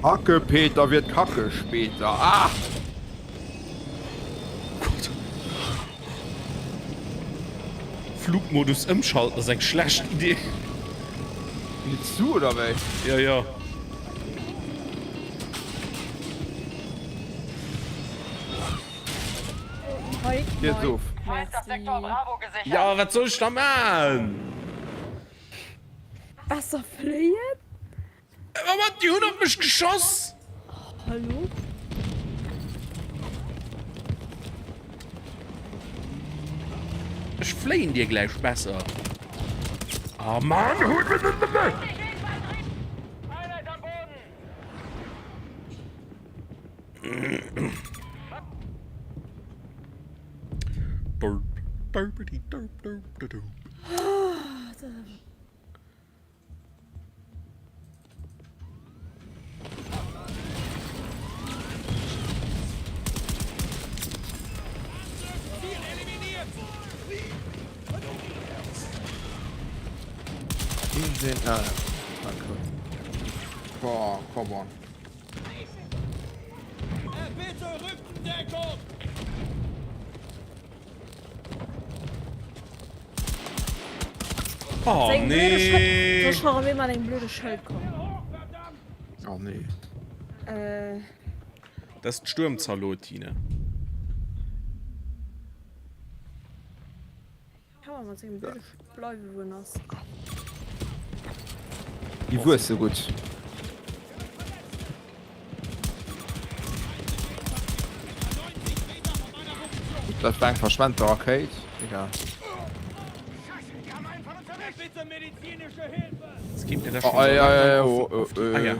Speaker 3: Hacke Peter wird Kacke später. Ah!
Speaker 2: Gott. Flugmodus ëmschalten ass eng schlecht Idee.
Speaker 3: Fliits du oder wéi?
Speaker 2: Jo jo.
Speaker 3: Hir doof.
Speaker 2: Jo wat soll ech da maan?
Speaker 1: Besser fléien?
Speaker 2: Awer wat, déi hunn op mech geschoss!
Speaker 1: Hallo?
Speaker 2: Ech fléien dir gläich besser. Ah Mann! Derp, derpity derp derp derp.
Speaker 3: Boah, come on.
Speaker 2: Oh nee!
Speaker 1: Soll ech nach ewéi mat engem blöde Schëld kommen?
Speaker 3: Oh nee.
Speaker 1: Äh.
Speaker 2: Dat ass d'Stuermzalot, Tine.
Speaker 1: Kann man mat sengem blöde Schëld bleiwe wou en ass.
Speaker 3: Déi wuesse gutt. Dat war eng verschwente Rakéit. Egal.
Speaker 2: Es geet mir da
Speaker 3: Oh,
Speaker 2: schon so
Speaker 3: ei, ei, ei,
Speaker 2: langsam
Speaker 3: oh,
Speaker 2: auf, auf
Speaker 3: oh,
Speaker 2: die Eier.
Speaker 3: äh.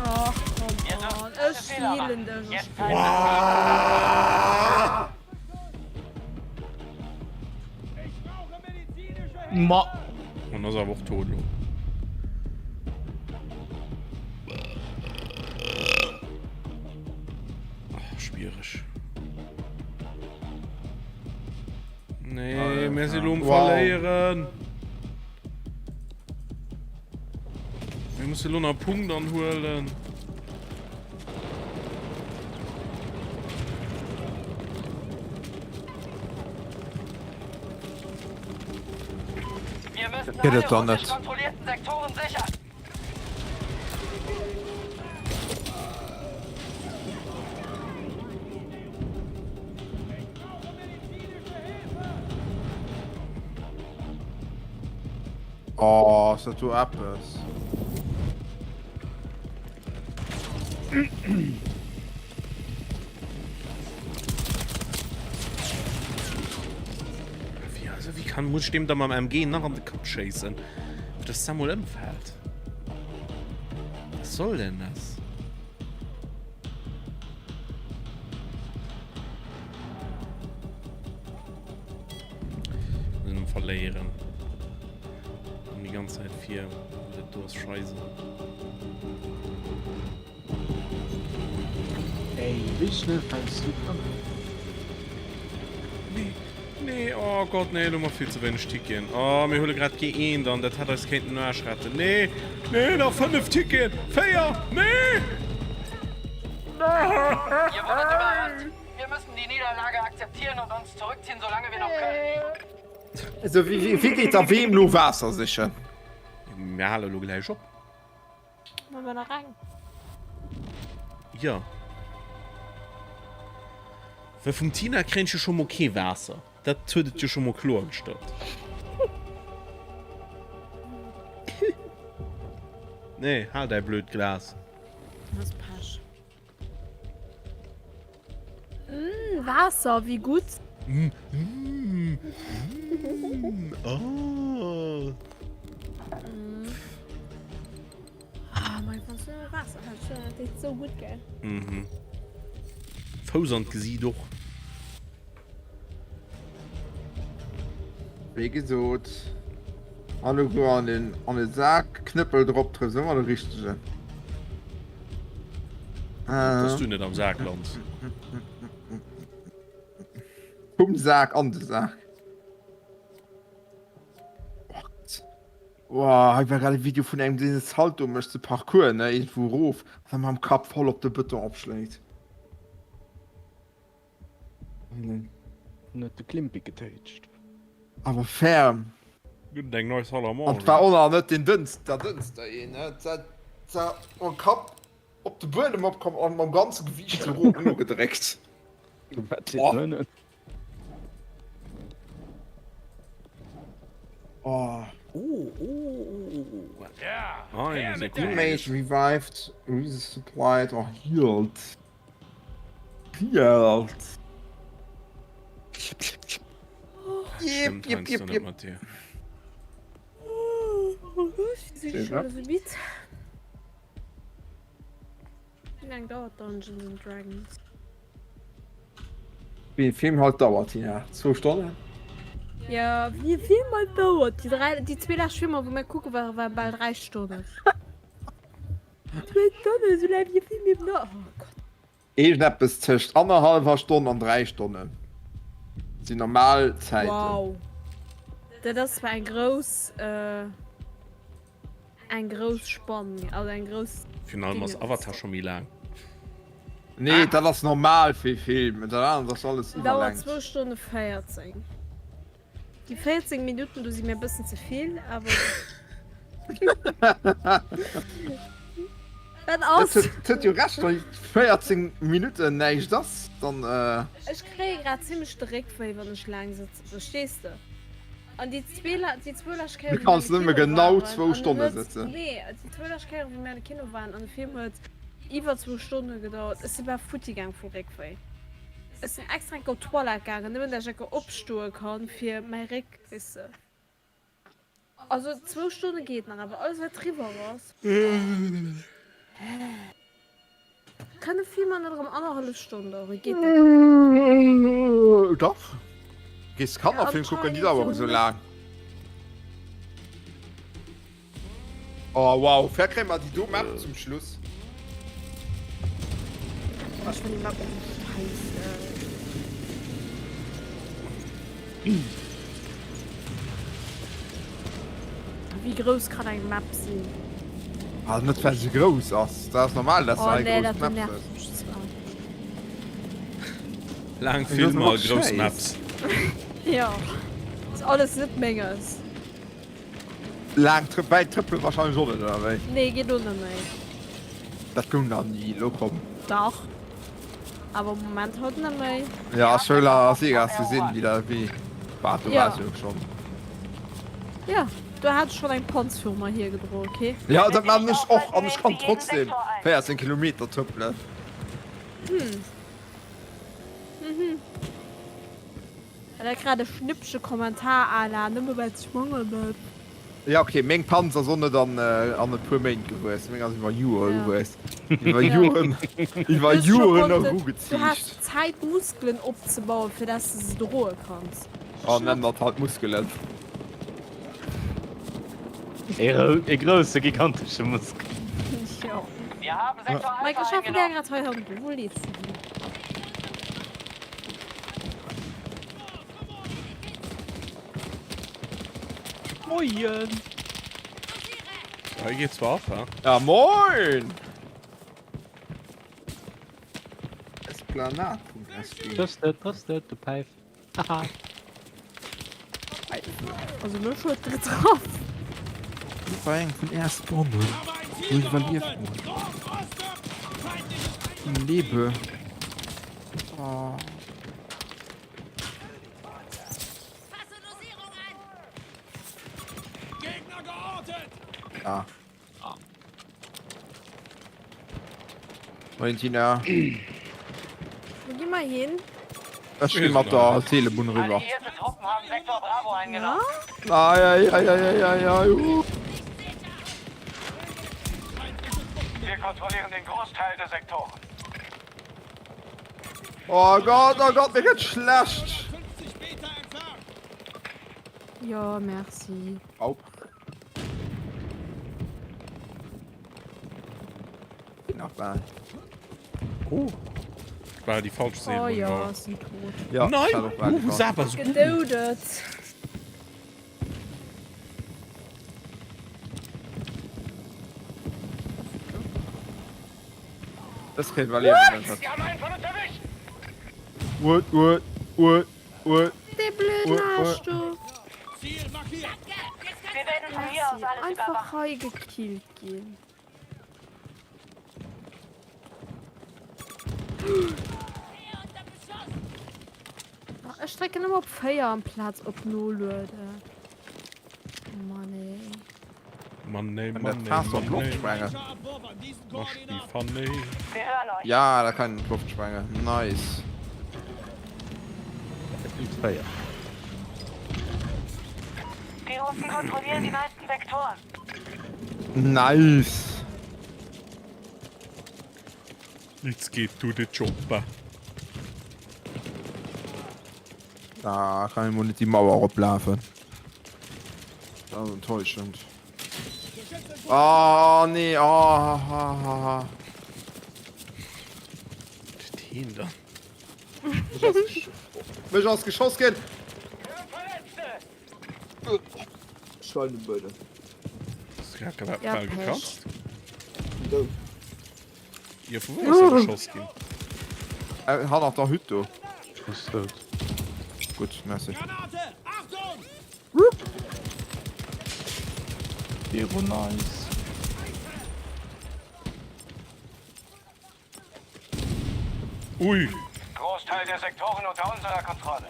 Speaker 1: Ach komm on, ech healen dech. Ech
Speaker 7: Ma.
Speaker 2: En ass awer och tot elo. Oh, schwiereg. Nee, mir si lo um Verléieren. Mir musse lo nach Punkt anhuelen.
Speaker 3: Dat gëtt et dann net. Oh, ass dat do eppes?
Speaker 2: Wie, also, wie kann, muss ich dem da mam MG nach an de Kapp schéissen, fir dass der mol ëmfält? Was soll denn das? Mir sinn um Verléieren. An déi ganz Zäit vir. Dat do ass scheise.
Speaker 9: Ey, wéi schnell fäls du dann?
Speaker 2: Nee, nee, oh Gott, nee, lo hu mer vill ze wéineg Ticketen. Oh, mir huele grad kee eent an, dat hätt eis kéinten den Aarsch retten. Nee, nee, nach 5 Ticketen, 4, nee!
Speaker 5: Ihr wurdet überrannt. Wir müssen die Niederlage akzeptieren und uns zurückziehen, solange wir noch können.
Speaker 3: Also, wie, wie geet da weem lo Waasser sichen?
Speaker 2: Mir hale lo gläich op.
Speaker 1: Machen wir nach eng?
Speaker 2: Ja. Well vum Tina kréien ech jo scho mol kee Waasser. Dat huet et jo scho mol kloergestallt. Nee, hal däi blöd Glas.
Speaker 1: Du has Pech. Mmh, Waasser, wéi gutt.
Speaker 2: Mmh, mmh, mmh, oh.
Speaker 1: Ah, mein wann du Waasser hast, dat deet sou gutt, gell?
Speaker 2: Mhm. Fouss an d'Gesiit och.
Speaker 3: Wéi gesot, alleguer an den an de Sak, Knëppel drop, trëffs ëmmer de richtegen.
Speaker 2: Dass du net am Sak lands.
Speaker 3: Vum Sak an de Sak. Oh Gott. Wow, hei war grad e Video vun engem deen e Salto mécht ze Parcours ne, iergendwou erof an da mam Kapp voll op de Bëton opschléit.
Speaker 7: En huet de Klimpi getéitscht.
Speaker 3: Awer ferm.
Speaker 2: Gëtt et eng nei Salle à manger?
Speaker 3: An 't war och nach net deen dënnst, der dënnster een, ne? 't war mam Kapp op de Buedem opkomm an mam ganze Gewiicht sou rof nogedréckt.
Speaker 7: Wat seet en?
Speaker 3: Oh.
Speaker 2: Oh, oh, oh, oh.
Speaker 6: Ja, her mit der
Speaker 3: Teammate revived, resupplied or healed. Healed.
Speaker 2: Stimmt
Speaker 3: Jep, jep,
Speaker 2: heiansdo
Speaker 3: jep,
Speaker 2: net
Speaker 3: jep.
Speaker 2: mat dir.
Speaker 1: Oh Gott, wéi sinn ech schon esou midd. Wéi laang dauert Dungeons and Dragons?
Speaker 3: Wéi e Film halt dauert, Tina? Zwou Stonnen?
Speaker 1: Ja, wéi e Film halt dauert. Déi dräi, déi zwee lescht Filmer, wou mir kucke waren, waren bal 3 Stonnen. Zwee Stonnen, esou laang wéi e Film eben dauert. Oh Gott.
Speaker 3: Iergendeppes tëscht annerhallwer Stonn an 3 Stonne sinn normal Zäiten.
Speaker 1: Wow. Dat ass zwar eng grouss, Eng grouss Spann, also eng grouss.
Speaker 2: Virun allem ass Avatar scho méi laang.
Speaker 3: Nee, dat ass normal fir e Film, dat anert ass alles
Speaker 1: Dauert
Speaker 3: iwwerlängt.
Speaker 1: zwou Stonne 14. Déi 14 Minutten do si mir e bëssen ze vill, awer. Wat ass?
Speaker 3: Dat huet jo Recht, wann 14 Minutten näischt ass, dann.
Speaker 1: Ech kréie grad zimmlech de Réckwéi, wann ech laang sëtzen, verstees de? An déi zwee, déi zwou lescht Kéier,
Speaker 3: Du kanns nëmme genau zwou Stonne sëtzen.
Speaker 1: Nee, déi zwou lescht Kéiere wou mir an de Kino waren an de Film huet iwwer zwou Stonne gedauert, ech si bal futti gaang vu Réckwéi. Ech sinn extra enk op d'Toilette gaangen, nëmmen dat ech enke opstoe kann, fir mäi Réck, weess de. Also zwou Stonne geet nach, awer alles wat driwwer ass. Kënne Filmer net erëm annerhallef Stonn daueren? Geet dat
Speaker 3: net? Dach. Gees Kannerfilm kucken, déi dauere sou laang. Oh wow, vläicht kréie mer déi do Map zum Schluss.
Speaker 1: Oh, ech fannen déi Map och esou scheisse. Wéi grouss kann eng Map sinn?
Speaker 3: Ah, net well se grouss ass. Dat ass normal, dass
Speaker 1: Oh
Speaker 3: se
Speaker 1: nee,
Speaker 3: grouss
Speaker 1: dat
Speaker 3: Maps
Speaker 1: nervt
Speaker 3: huet.
Speaker 1: mech zwar.
Speaker 2: Laang
Speaker 3: Ech ass
Speaker 2: Filmer a
Speaker 3: och
Speaker 2: grouss
Speaker 3: schäiss.
Speaker 2: Maps.
Speaker 1: Jo, ass alles net menges.
Speaker 3: Laang trë wäit trëppele wahrscheinlech och net, oder wéi?
Speaker 1: Nee, geet och net méi.
Speaker 3: Dat goung nach ni, elo komm.
Speaker 1: Dach, awer am Moment haut net méi.
Speaker 3: Ja, Schoul ass egal, ze sinn wéi dat wéi war, do
Speaker 1: Ja.
Speaker 3: war se jo schonn.
Speaker 1: Ja, do hat ech schonn eng Panz viru mer hiergedroen, okay?
Speaker 3: Ja, dat maan ech och an ech kann trotzdem 14 Kilometer trëppelen.
Speaker 1: Hm. Mhm. Dat grad e schnippege Kommentar à la nëmme well s schwanger bass.
Speaker 3: Ja ok, meng Panz ass och net an an e puer Méint gewuess, meng ass iwwer Joere
Speaker 1: Ja.
Speaker 3: gewuess, iwwer
Speaker 1: Ja.
Speaker 3: Joeren, iwwer
Speaker 1: Du hues scho
Speaker 3: Joeren
Speaker 1: konnten, du
Speaker 3: erugeziicht.
Speaker 1: has Zäit Muskelen opzebauen fir dass de se droe kanns.
Speaker 3: Oh, nenn dat halt Muskelen.
Speaker 7: E grousse gigantesche Muskel.
Speaker 1: Jo. Mike, ech schaffen gär grad hei hannen. Wou leefs du hin?
Speaker 7: Moien!
Speaker 2: Hei geet zwar ab, ha?
Speaker 3: Ja moin! Esplanade.sg
Speaker 7: Trëffs de, trëffs de, du Päif. Haha.
Speaker 1: Also mech huet e getraff.
Speaker 3: Dat war eng vun Är Spawnen, wou iwwerlieft hunn. Im Lebe. Oh. Ah. Moin Tina.
Speaker 1: Wo gi mer hin?
Speaker 3: Ech gi mat der Seelebunn riwwer.
Speaker 1: Ja?
Speaker 3: Ai, ai, ai, ai, ai, ai, uh.
Speaker 5: Wir kontrollieren den Großteil der Sektoren.
Speaker 3: Oh Gott, oh Gott, mir gëtt schlecht.
Speaker 1: Jo, merci.
Speaker 3: Au. Nach bal.
Speaker 2: Oh. War déi falsch
Speaker 1: Oh
Speaker 2: Seelbunn.
Speaker 1: ja, sinn tot.
Speaker 3: Ja,
Speaker 2: Nein!
Speaker 3: ich hat och bal
Speaker 2: Uh,
Speaker 3: gefahren.
Speaker 2: Saba, so gut.
Speaker 1: Gedoudet.
Speaker 3: Das kriegen wir leben. What, what, what? Ue.
Speaker 1: Dee blöden Aarsch do.
Speaker 6: Ziel markiert.
Speaker 4: Wir werden von hier aus alles
Speaker 1: Einfach
Speaker 4: überwachen.
Speaker 1: hei gekillt ginn. Ech drécken ëmmer op 4 amplaz op nolueden. Mann ey.
Speaker 2: Mann ey,
Speaker 3: Kann
Speaker 2: Mann
Speaker 3: dat
Speaker 2: ey,
Speaker 3: Faass an
Speaker 2: Mann
Speaker 3: d'Loft
Speaker 2: ey.
Speaker 3: sprengen?
Speaker 2: Mach die Pfanne.
Speaker 4: Wir hören euch.
Speaker 3: Ja, dat kann an d'Loft sprengen. Nice.
Speaker 7: Feier.
Speaker 4: Die Russen kontrollieren die meisten Sektoren.
Speaker 3: Nice.
Speaker 2: Let's get to the chopper.
Speaker 3: Da kann ich wohl nicht die Mauer eroplafen. Das ist enttäuschend. Oh, nee. Oh, ha, ha, ha.
Speaker 2: Den da.
Speaker 3: Mech ass geschoss ginn. Schweineböde.
Speaker 1: Ja, Pech.
Speaker 2: Jo, vu wou ass da geschoss ginn?
Speaker 3: Äh, hannert der Hütt do.
Speaker 7: Ass dout.
Speaker 3: Gutt, merci.
Speaker 6: Granate! Achtung!
Speaker 7: Hero nice.
Speaker 2: Ui!
Speaker 5: Großteil der Sektoren unter unserer Kontrolle.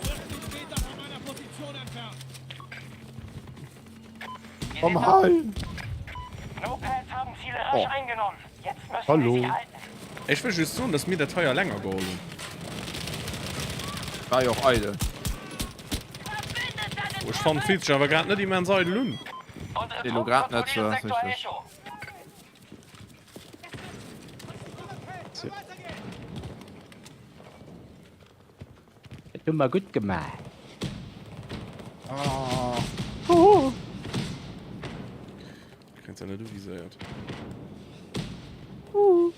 Speaker 6: 40 Meter von meiner Position entfernt.
Speaker 3: Komm heim!
Speaker 4: No-Pads haben Ziele rasch
Speaker 3: Oh.
Speaker 4: eingenommen. Jetzt müssen
Speaker 7: Hallo.
Speaker 4: wir sie halten.
Speaker 2: Ech wëll just soen, dass mir dat hei länger geholl hunn.
Speaker 3: War jo och eidel.
Speaker 2: Oh, ech fannen, fillt sech awer grad net immens eidel un.
Speaker 5: Unsere
Speaker 3: Nee, lo
Speaker 5: Truppen
Speaker 3: grad net,
Speaker 5: kontrollieren
Speaker 3: äh,
Speaker 5: Sektor
Speaker 3: richtig.
Speaker 5: Echo.
Speaker 7: Dat hu mer gutt gemaach.
Speaker 3: Ah.
Speaker 1: Oh.
Speaker 2: Kréint se net uviséiert.
Speaker 1: Uh.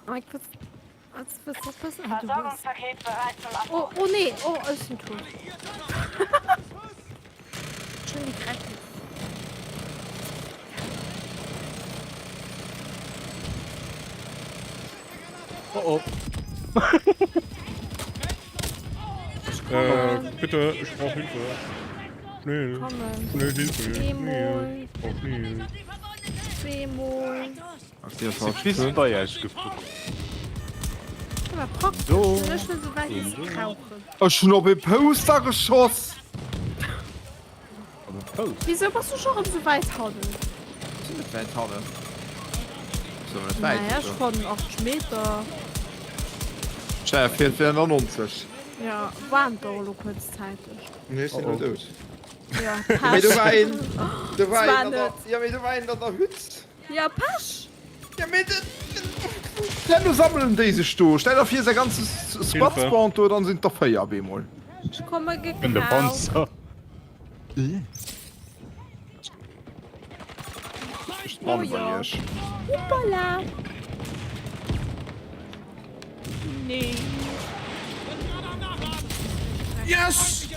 Speaker 1: Oh, ich was, was, was, was, was, ah, du bist.
Speaker 4: Versorgungspaket bereit zum Abflug.
Speaker 1: Oh, oh nee, oh, ech sinn tot. Schon die Drecken.
Speaker 7: Oh oh.
Speaker 2: Äh, bitte, ich brauch Hilfe. Schnell.
Speaker 1: Kommen.
Speaker 2: Schnell Hilfe. Schnell.
Speaker 1: Emol.
Speaker 2: Ich brauch schnell.
Speaker 1: Emol.
Speaker 7: Si bis bei Iech geflunn.
Speaker 1: Aber praktisch,
Speaker 7: So.
Speaker 1: ech net sou wäit wéi se brauchen.
Speaker 3: Ech hunn op e Poster geschoss!
Speaker 7: Op e Poster?
Speaker 1: Wisou bass du scho rëm sou wäit hannen?
Speaker 3: Ech sinn net wäit hannen. Ech sinn awer net wäit.
Speaker 1: Naja, ech fannen 80 Meter.
Speaker 3: Stell dir vir, et wieren der 90.
Speaker 1: Ja, waren der elo kuerzzäiteg.
Speaker 3: Nee, ech sinn elo dout.
Speaker 1: Ja,
Speaker 3: Mee do
Speaker 1: Pech.
Speaker 3: war een, do war
Speaker 1: Zwar
Speaker 3: een an der,
Speaker 1: net.
Speaker 3: ja, mee do war een an der Hütt.
Speaker 1: Ja, Pech!
Speaker 3: Ja, mee den, den, herno sammelen déi sech do. Stell der vir, säi ganze Squad
Speaker 2: Hilfe.
Speaker 3: spawnt do, dann sinn et der 4 op eemol.
Speaker 1: Ech komme
Speaker 7: Bin de
Speaker 1: gekraucht.
Speaker 7: Panzer.
Speaker 3: Ech spawne
Speaker 1: Oh
Speaker 3: bei
Speaker 1: ja.
Speaker 3: iech.
Speaker 1: Hoppala! Nee.
Speaker 2: Yes!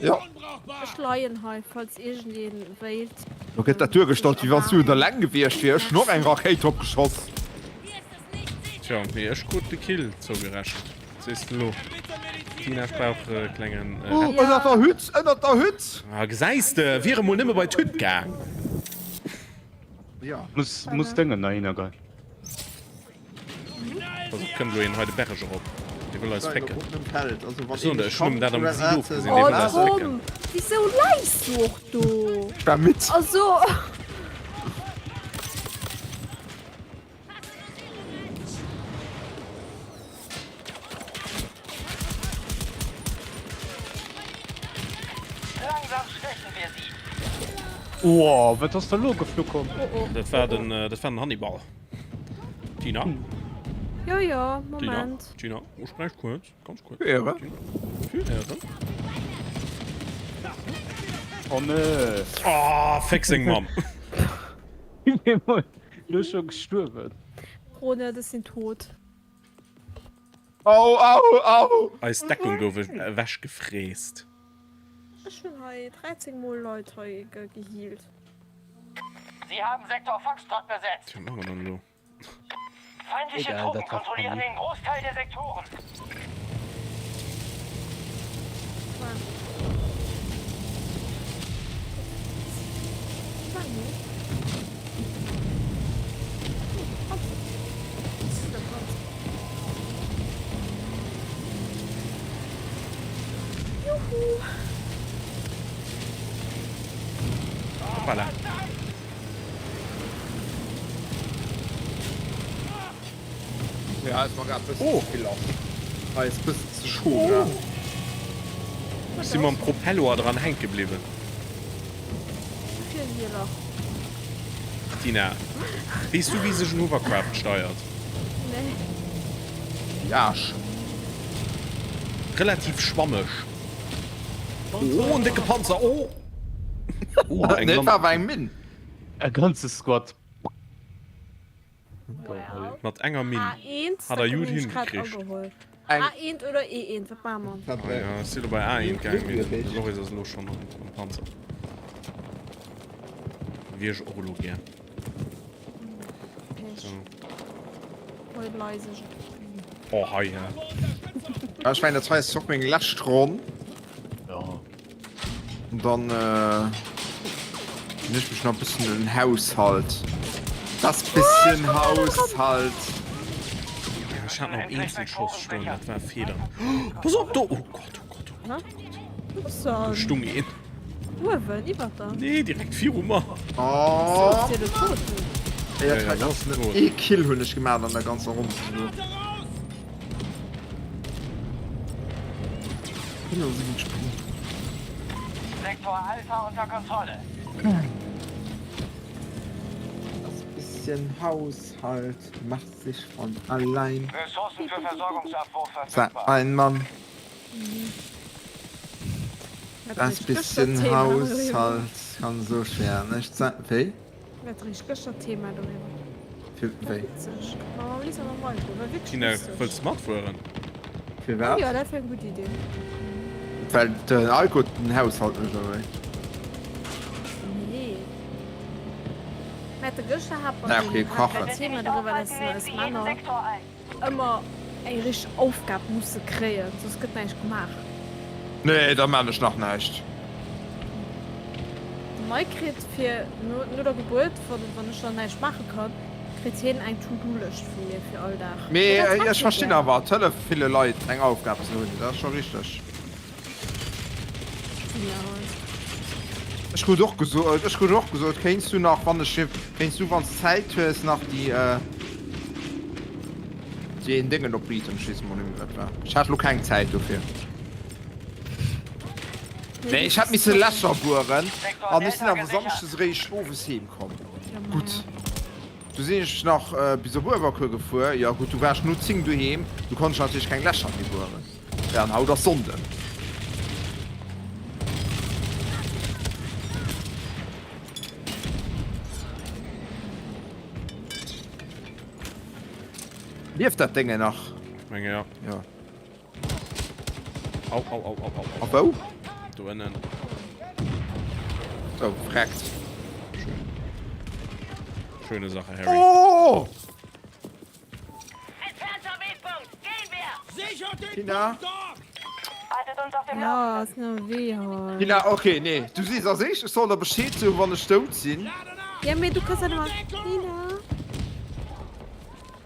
Speaker 3: Ja.
Speaker 1: Ech leien hei, falls iergendeen wéilt.
Speaker 3: Lo gëtt dat duergestallt, wéi wann s du et eleng gewiescht wier. Ech hunn och eng Rakéit drop geschoss.
Speaker 2: Tja, mee ech krut de Kill zougerechent. Wat sees de lo? Tina, ech brauch e klengen
Speaker 3: Oh, ënnert der Hütt, ënnert der Hütt!
Speaker 2: Ah, gesäis de, wier emol nëmme bei d'Hütt gaang.
Speaker 3: Ja.
Speaker 7: Muss, muss Déngen heihinner goen.
Speaker 2: Pass op, kënnt elo een hei de Berg erop. Dee wëll eis fécken.
Speaker 3: Ech
Speaker 2: soen der, ech hunn em dat am Gesiit ofgesinn, dee
Speaker 1: Oh
Speaker 2: wëll eis fécken.
Speaker 1: Tom, wisou leis du och do?
Speaker 3: Ech war midd.
Speaker 1: Also.
Speaker 5: Langsam schwächen wir sie.
Speaker 7: Wow, wat ass da lo geflu komm?
Speaker 2: Dat war den, dat war den Hannibal. Tina?
Speaker 1: Jo, jo, Moment.
Speaker 2: Tina, Tina, oh, sprech kurz, ganz kurz.
Speaker 3: Für Ehre.
Speaker 2: Für Ehre.
Speaker 7: Oh nee.
Speaker 2: Oh, fick seng Mamm.
Speaker 7: Lo scho gestuerwen.
Speaker 1: Rone, das sind tot.
Speaker 3: Au, au, au.
Speaker 2: Eis Deckung gouf ewechgefräst.
Speaker 1: Ech hunn hei 13 mol Leit hei gehealt.
Speaker 5: Sie haben Sektor Foxtrot besetzt.
Speaker 2: Tja, machen wir dann elo.
Speaker 5: Feindliche
Speaker 7: Egal,
Speaker 5: Truppen
Speaker 7: dat war
Speaker 5: kontrollieren
Speaker 7: funny.
Speaker 5: den Großteil der Sektoren.
Speaker 2: Hoppala.
Speaker 3: Ja, es war grad bëssen oh. vill Loch. Hei ist bëssen ze scho. Oh.
Speaker 2: Ech si mam Propelloer dran hänke bliwwen. Tina, weess du wéi sech en Hovercraft steiert?
Speaker 1: Nee.
Speaker 3: Ja, sch.
Speaker 2: Relativ schwammeg. Oh, en décke Panzer, oh! Oh, eng
Speaker 3: Dat war awer eng Minn.
Speaker 7: E ganze Squad.
Speaker 2: Mat enger Minn.
Speaker 1: A1,
Speaker 2: Hat er jut hingekricht.
Speaker 1: A1 oder E1, wat maache mer?
Speaker 2: Ah ja, ech si lo bei A1 gaang, mee de Loris ass elo schonn am Panzer. Wier ech och elo gär.
Speaker 1: Pech. Hei leis ech.
Speaker 2: Oh, hei, hä?
Speaker 3: Ja, ech mengen, dat hei ass och meng lescht Ronn.
Speaker 7: Ja.
Speaker 3: Und dann äh, bin ich mich noch ein bisschen in den Haushalt. Das bisschen Haushalt.
Speaker 2: Ja, ich hatte noch einen Einzelschuss stoen, dat war e Feeler. Pass op, do! Oh Gott, oh Gott, oh Gott, oh Gott. Do stung een.
Speaker 1: Uewen, iwwer der.
Speaker 2: Nee, direkt viru mer.
Speaker 3: Oh.
Speaker 1: Ass dee tot?
Speaker 3: Ey, dat hei ass net. Ee Kill hunn ech gemaach an der ganzer Ronn.
Speaker 5: Sektor Alpha unter Kontrolle.
Speaker 3: Das bisschen Haushalt macht sich von allein.
Speaker 5: Ressourcen für Versorgungsabwurf
Speaker 3: Sagt
Speaker 5: verfügbar.
Speaker 3: ein Mann. Das bisschen Haushalt kann so schwer nicht sein. Wéi?
Speaker 1: Wat rich gëschter Thema doriwwer.
Speaker 3: Fir wéi?
Speaker 1: Witzeg. Ma mam Lisa mam Maiko, war wierklech
Speaker 2: Tina,
Speaker 1: lustig.
Speaker 2: wëlls de matfueren?
Speaker 3: Fir wat?
Speaker 1: Jo, dat wär eng gutt Idee.
Speaker 3: Well den Alko den Haushalt mécht, oder wéi?
Speaker 1: Nee. Mir hate gëschter hat mer
Speaker 3: Na, okay,
Speaker 1: den, hat mer
Speaker 3: kachen.
Speaker 1: Thema doriwwer, dass eis Männer ëmmer eng richteg Aufgab musse kréien, soss gëtt näischt gemaach.
Speaker 3: Nee, da maan ech nach näischt.
Speaker 1: De Mike kritt fir no no der Gebuert, wann wann ech dann näischt maache kann, kritt hien eng To-Do-Lëscht vu mir fir all Dag.
Speaker 3: Mee
Speaker 1: Dat
Speaker 3: ech
Speaker 1: hat hie
Speaker 3: verstinn
Speaker 1: gär.
Speaker 3: awer, et hëlleft ville Leit eng Aufgab ze hunn, dat ass scho richteg. Ech krut och gesot, ech krut och gesot, kéints du nach, wann ech, kéints du wanns Zäit hues nach déi, deen Déngen opbieten, ech weess emol net méi wat war, ech hat lo keng Zäit dofir. Nee, ech hat misse Lächer bueren an ech sinn awer Samschdes eréischt owes heem komm. Gutt, du sinn ech nach bis op Uewerkuer gefuer, jo gutt, du war ech no 10 doheem, du konnt ech natierlech keng Lächer méi bueren. Ja, an haut ass Sonnden. Lieft dat Dénge nach?
Speaker 2: Menge ja.
Speaker 3: Ja.
Speaker 2: Au, au, au, au, au.
Speaker 3: A wou?
Speaker 2: Do ënnen.
Speaker 3: Oh, freckt.
Speaker 2: Schön. Schöne Sache, Harry.
Speaker 3: Oh! Tina?
Speaker 1: Ja, ass no wéi hei.
Speaker 3: Tina, okay, nee. Du sees als éischt, ech soll der Bescheed soen, wann ech dout sinn.
Speaker 1: Ja, mee du kanns dat ëmmer. Tina?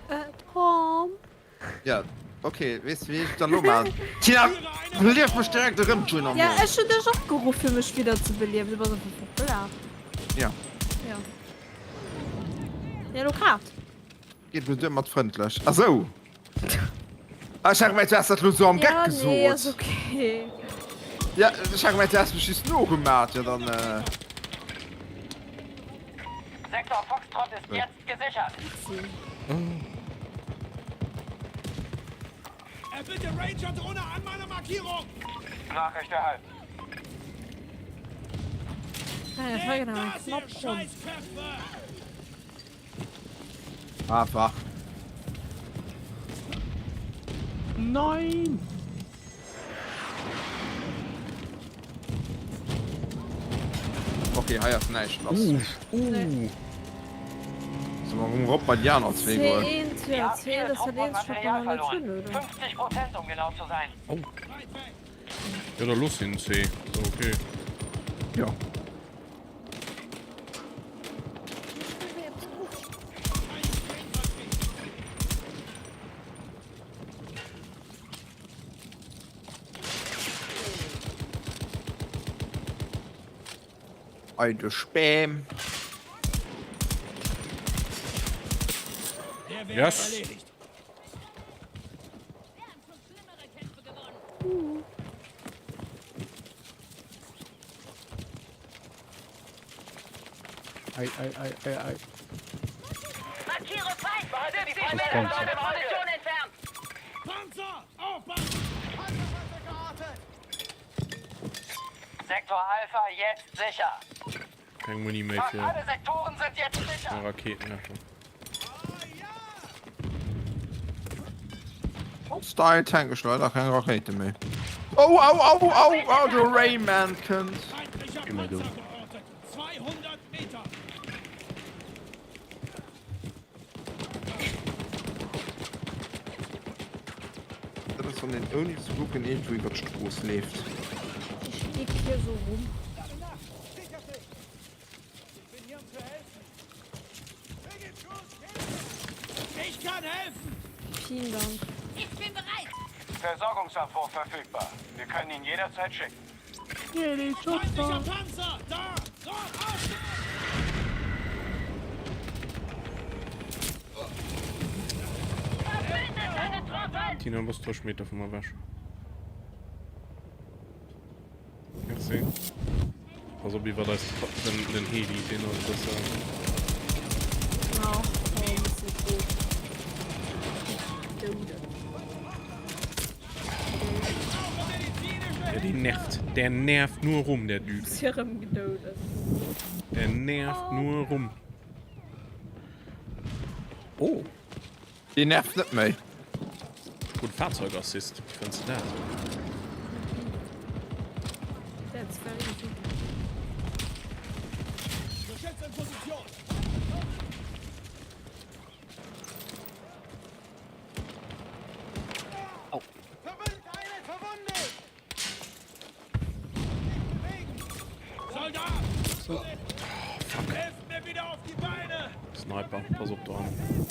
Speaker 1: Äh, Tom?
Speaker 3: Ja, okay, weess de wéi ech dat elo maachen? Tina, belief mech direkt erëm, Jun am
Speaker 1: Ja, ech hunn dech och geruff, fir mech wieder ze beliewen. Du bass einfach fortgelaf.
Speaker 3: Ja.
Speaker 1: Ja. Ja, lo grad.
Speaker 3: Geet lo duer mat frëndlech. Ah sou. Ah, ech hat gemengt, du häss dat lo sou am Geck
Speaker 1: Ja, nee, ass
Speaker 3: gesot.
Speaker 1: okay.
Speaker 3: Ja, ech hat gemengt, du häss mech just nogemat. Ja, dann, äh.
Speaker 5: Sektor Foxtrot ist jetzt gesichert.
Speaker 6: Erbitte Ranger-Drohne an meiner Markierung!
Speaker 5: Nachricht erhalten.
Speaker 1: Ah, ja,
Speaker 6: Nehmt
Speaker 1: genau.
Speaker 6: das, ihr
Speaker 1: Knopf rum.
Speaker 6: Scheißköpfe!
Speaker 3: Einfach.
Speaker 7: Nein!
Speaker 3: Okay, hei ass näischt lass.
Speaker 2: Uh, uh.
Speaker 3: Erëm erop bei déi aner zwee goen.
Speaker 1: C1, jo, C1 ass dat eenzegt, wat mer nach net hunn, oder?
Speaker 5: 50 Prozent, um genau zu sein.
Speaker 2: Oh. Jo, da looss hien C. Ass och okay.
Speaker 3: Jo. Ei de Spam.
Speaker 2: Yes!
Speaker 7: Ei, ei, ei, ei, ei.
Speaker 4: Markiere Feind!
Speaker 5: 70
Speaker 7: Das
Speaker 5: Meter
Speaker 7: kommt
Speaker 5: von
Speaker 7: so.
Speaker 5: deiner Position entfernt!
Speaker 6: Panzer! Aufpassen!
Speaker 5: Sektor Alpha jetzt sicher.
Speaker 2: Keng Muni méi
Speaker 5: Fast
Speaker 2: fir
Speaker 5: alle Sektoren sind jetzt sicher.
Speaker 2: Rakéitenwerfer.
Speaker 3: Style tank ech leider keng Rakéite méi. Oh, au, au, au, au, de Rayman kënnt.
Speaker 6: Feindlicher
Speaker 7: Immer du.
Speaker 6: Panzer geortet. 200 Meter.
Speaker 3: Dat ass wann een ouni ze kucken iergendwou iwwer d'Strooss leeft.
Speaker 1: Ich lieg hier so rum.
Speaker 6: Ich kann helfen.
Speaker 1: Vielen Dank.
Speaker 4: Ich bin bereit.
Speaker 5: Versorgungsabwurf verfügbar. Wir können ihn jederzeit schicken.
Speaker 6: Feindlicher Panzer! Da! Nordosten!
Speaker 4: Verbündete getroffen.
Speaker 2: Tina, du bass 30 Meter vu mer ewech. Merci. Pass op iwwer eis den, den Heli, deen ass e bësse.
Speaker 1: Ach, komm, ech sinn tot. Doude.
Speaker 2: Ja, deen nervt. Der nervt nur rum, der Dude.
Speaker 1: Ass hie rëm gedoudet.
Speaker 2: Der nervt nur rum. Oh.
Speaker 3: Deen nervt net méi.
Speaker 2: Gutt Fahrzeugassist, wéi fënns de dat?
Speaker 1: That's very good.
Speaker 6: Geschütz in Position!
Speaker 7: Au.
Speaker 6: Verwundet! Nicht bewegen! Soldat!
Speaker 7: So.
Speaker 2: Oh, fuck.
Speaker 6: Helft mir wieder auf die Beine!
Speaker 2: Sniper, pass op do hannen.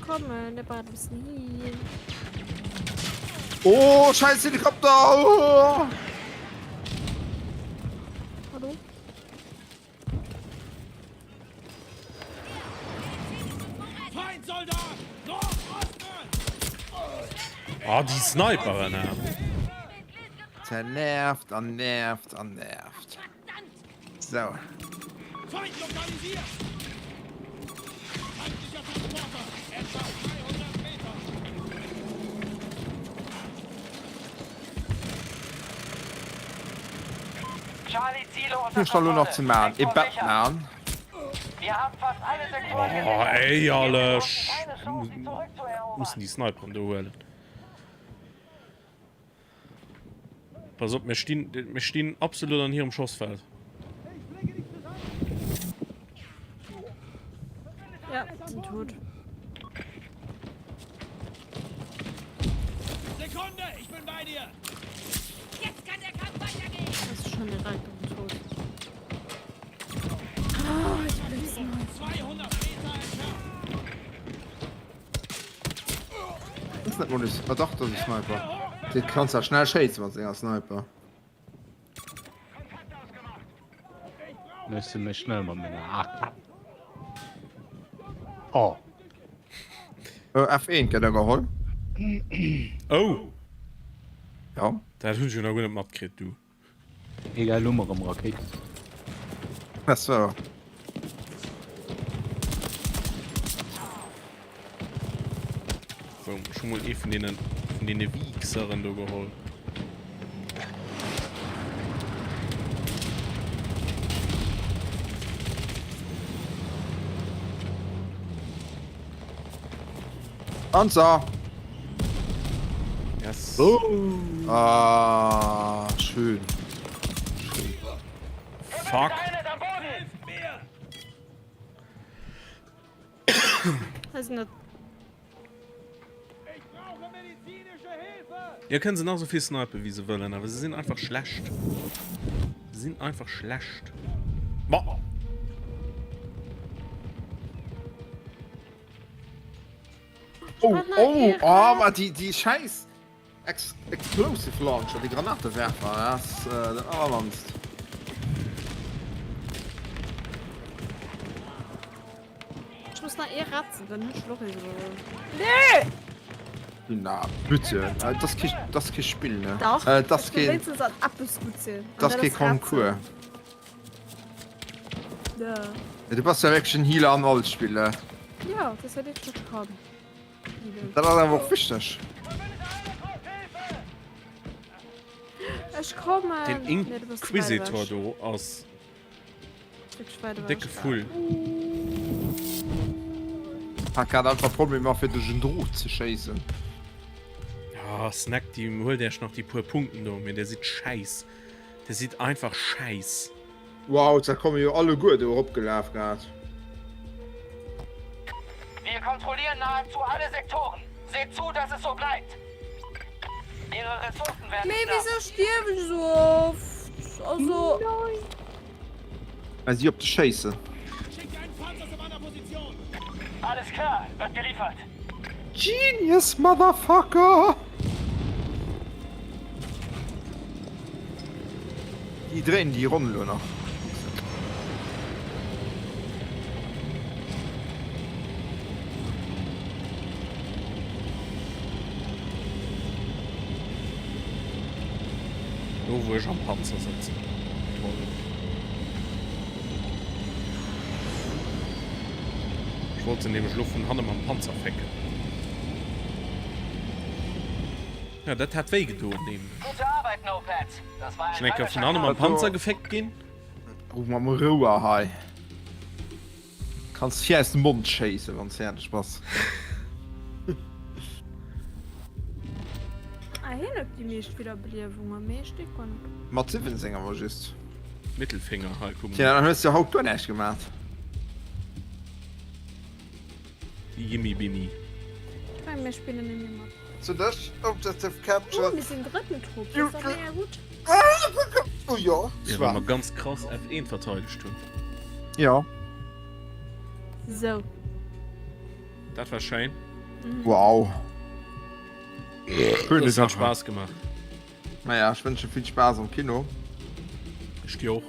Speaker 1: Kommen, der braucht ein bisschen Heal.
Speaker 3: Oh, scheiß Helikopter! Oh.
Speaker 1: Hallo?
Speaker 6: Feindsoldat! Nordosten!
Speaker 2: Ah, déi Sniperen, eh.
Speaker 3: Zernervt an nervt an nervt. So.
Speaker 6: Feind lokalisiert! Feindlicher Transporter! Etwa 300 Meter!
Speaker 5: Charlie, Ziele
Speaker 3: Was
Speaker 5: unter
Speaker 3: hunn ech da lo nach
Speaker 5: Kontrolle.
Speaker 3: ze maachen? E
Speaker 5: Sektor
Speaker 3: Bett
Speaker 5: sicher.
Speaker 3: maachen.
Speaker 5: Wir haben fast alle Sektoren
Speaker 2: Oh,
Speaker 5: gesichert.
Speaker 2: éierlech.
Speaker 5: Wir haben keine Chance, sie zurückzuerobern.
Speaker 2: Mussen déi Sniperen do huelen. Pass op, mir stinn, mir stinn absolut an hirem Schossfeld.
Speaker 1: Ja, sind tot.
Speaker 6: Sekunde, ich bin bei dir.
Speaker 4: Jetzt kann der Kampf weitergehen.
Speaker 1: Das ist schon direkt tot. Oh, ich bin's noch.
Speaker 6: 200 Meter entfernt.
Speaker 3: Das ist net mol ah dach, das ist Sniper. Dee kanns ja schnell schéissen mat senger Sniper.
Speaker 7: Ech si méi schnell mat menger AK. Oh.
Speaker 3: F1 gëtt geholl.
Speaker 2: Oh!
Speaker 3: Ja.
Speaker 2: Dat hunn ech jo nach guer net matkritt, du.
Speaker 7: Egal, elo hu mer erëm Rakéiten.
Speaker 3: Ach so.
Speaker 2: So, ech hu mol ee vun deene, vun deene Wiichseren do geholl.
Speaker 3: Panzer!
Speaker 2: Yes.
Speaker 3: Oh. Ah, schön. Schön.
Speaker 2: Fuck.
Speaker 1: Hei sinn der.
Speaker 2: Jo, kënnen se nach esou vill snipen wéi se wëllen, awer se sinn einfach schlecht. Se sinn einfach schlecht. Ma.
Speaker 3: Oh, oh, oh, ma déi, déi schäiss Ex Explosive Launcher, déi Granatewerfer, dat ass äh, dat allermannst.
Speaker 1: Ech muss nach ee retzen, dann hunn ech och ee gewonnen. Nee!
Speaker 3: Na bitte, äh, das ist kein, das ist kein Spiel, ne?
Speaker 1: Dach,
Speaker 3: Äh, das
Speaker 1: ech
Speaker 3: ist
Speaker 1: will
Speaker 3: kein,
Speaker 1: wéinstens an eppes gutt sinn. An
Speaker 3: das ist
Speaker 1: dat
Speaker 3: kein
Speaker 1: ass
Speaker 3: Concours.
Speaker 1: Retzen. Ja.
Speaker 3: Ja, du bass ja wierklech en Healer an all Spiller.
Speaker 1: Ja, das hätt ich schon kann.
Speaker 3: Dat ass awer och wichteg.
Speaker 1: Ech kommen.
Speaker 2: Den Inquisitor do ass décke Vull.
Speaker 3: Hat grad einfach Problemer fir duerch en Drot ze schéissen.
Speaker 2: Ah, Snack, déi huelt Äech nach déi puer Punkten do, mee der sidd schäiss. Der sidd einfach schäiss.
Speaker 3: Wow, da komme jo alleguer do eropgelaf grad.
Speaker 5: Wir kontrollieren nahezu alle Sektoren. Seht zu, dass es so bleibt. Ihre Ressourcen werden
Speaker 1: Mee
Speaker 5: knapp.
Speaker 1: wieso stierf ech esou oft? Also.
Speaker 3: Well si op dech schéissen.
Speaker 6: Schickt einen Panzer zu meiner Position.
Speaker 5: Alles klar, wird geliefert.
Speaker 3: Genius, Motherfucker! Déi dréinen déi Ronn elo nach.
Speaker 2: Do wou ech am Panzer sëtzen. Toll. Ech wollt se nämlech elo vun hanne mam Panzer fécken. Ja, dat hat wéi gedoen nämlech.
Speaker 5: Gute Arbeit, Nopads. Das war ein
Speaker 2: Schon eng Kéier vun hanne mam Panzer geféckt ginn.
Speaker 3: Ruf mer mol Rouer hei. Kanns vir aus dem Mond schéissen, wann s fäerdeg bass.
Speaker 1: Ah, hien huet déi meescht Wiederbeliewungen, mee ech steet guer net.
Speaker 3: Mat 17 awer just.
Speaker 2: Mittelfinger hei, kuck
Speaker 3: Tja,
Speaker 2: mol.
Speaker 3: dann hues de haut guer näischt gemaat.
Speaker 2: Déi Jimmy Bimmy.
Speaker 1: Ech mengen mir spillen net méi mat.
Speaker 3: Zu dech, Objective captured.
Speaker 1: Oh, mir sinn drëtten Trupp, dat ass mega gutt.
Speaker 3: Oh jo,
Speaker 2: Ja, well mer ganz krass F1 verteidegt hunn.
Speaker 3: Jo.
Speaker 1: Sou.
Speaker 2: Dat war schéin.
Speaker 3: Wow.
Speaker 2: Schöne Das hat Spaass gemaach.
Speaker 3: Naja, ech wënsche vill Spaass am Kino.
Speaker 2: Ech dir och.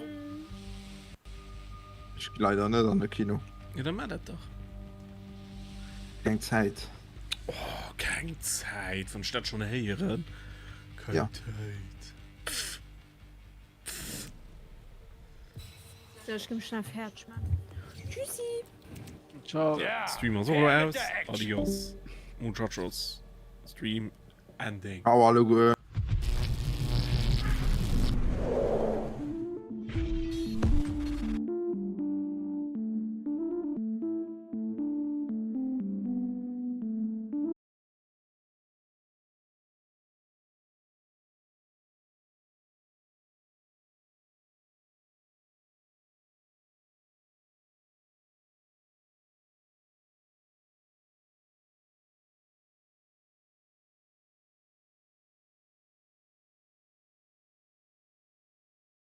Speaker 3: Ech gi leider net an de Kino.
Speaker 2: Ja, dann maach dat dach.
Speaker 3: Keng Zäit.
Speaker 2: Oh, keng Zäit, wann ech dat schon héieren. Keng
Speaker 3: Ja.
Speaker 2: Zäit. Pff. Pff.
Speaker 1: So, ech gi mech schnell fäerdeg man. Tschüssi!
Speaker 9: Ciao.
Speaker 2: Stream ass och elo aus. Adios. Muchachos. Stream ending.
Speaker 3: Ciao alleguer.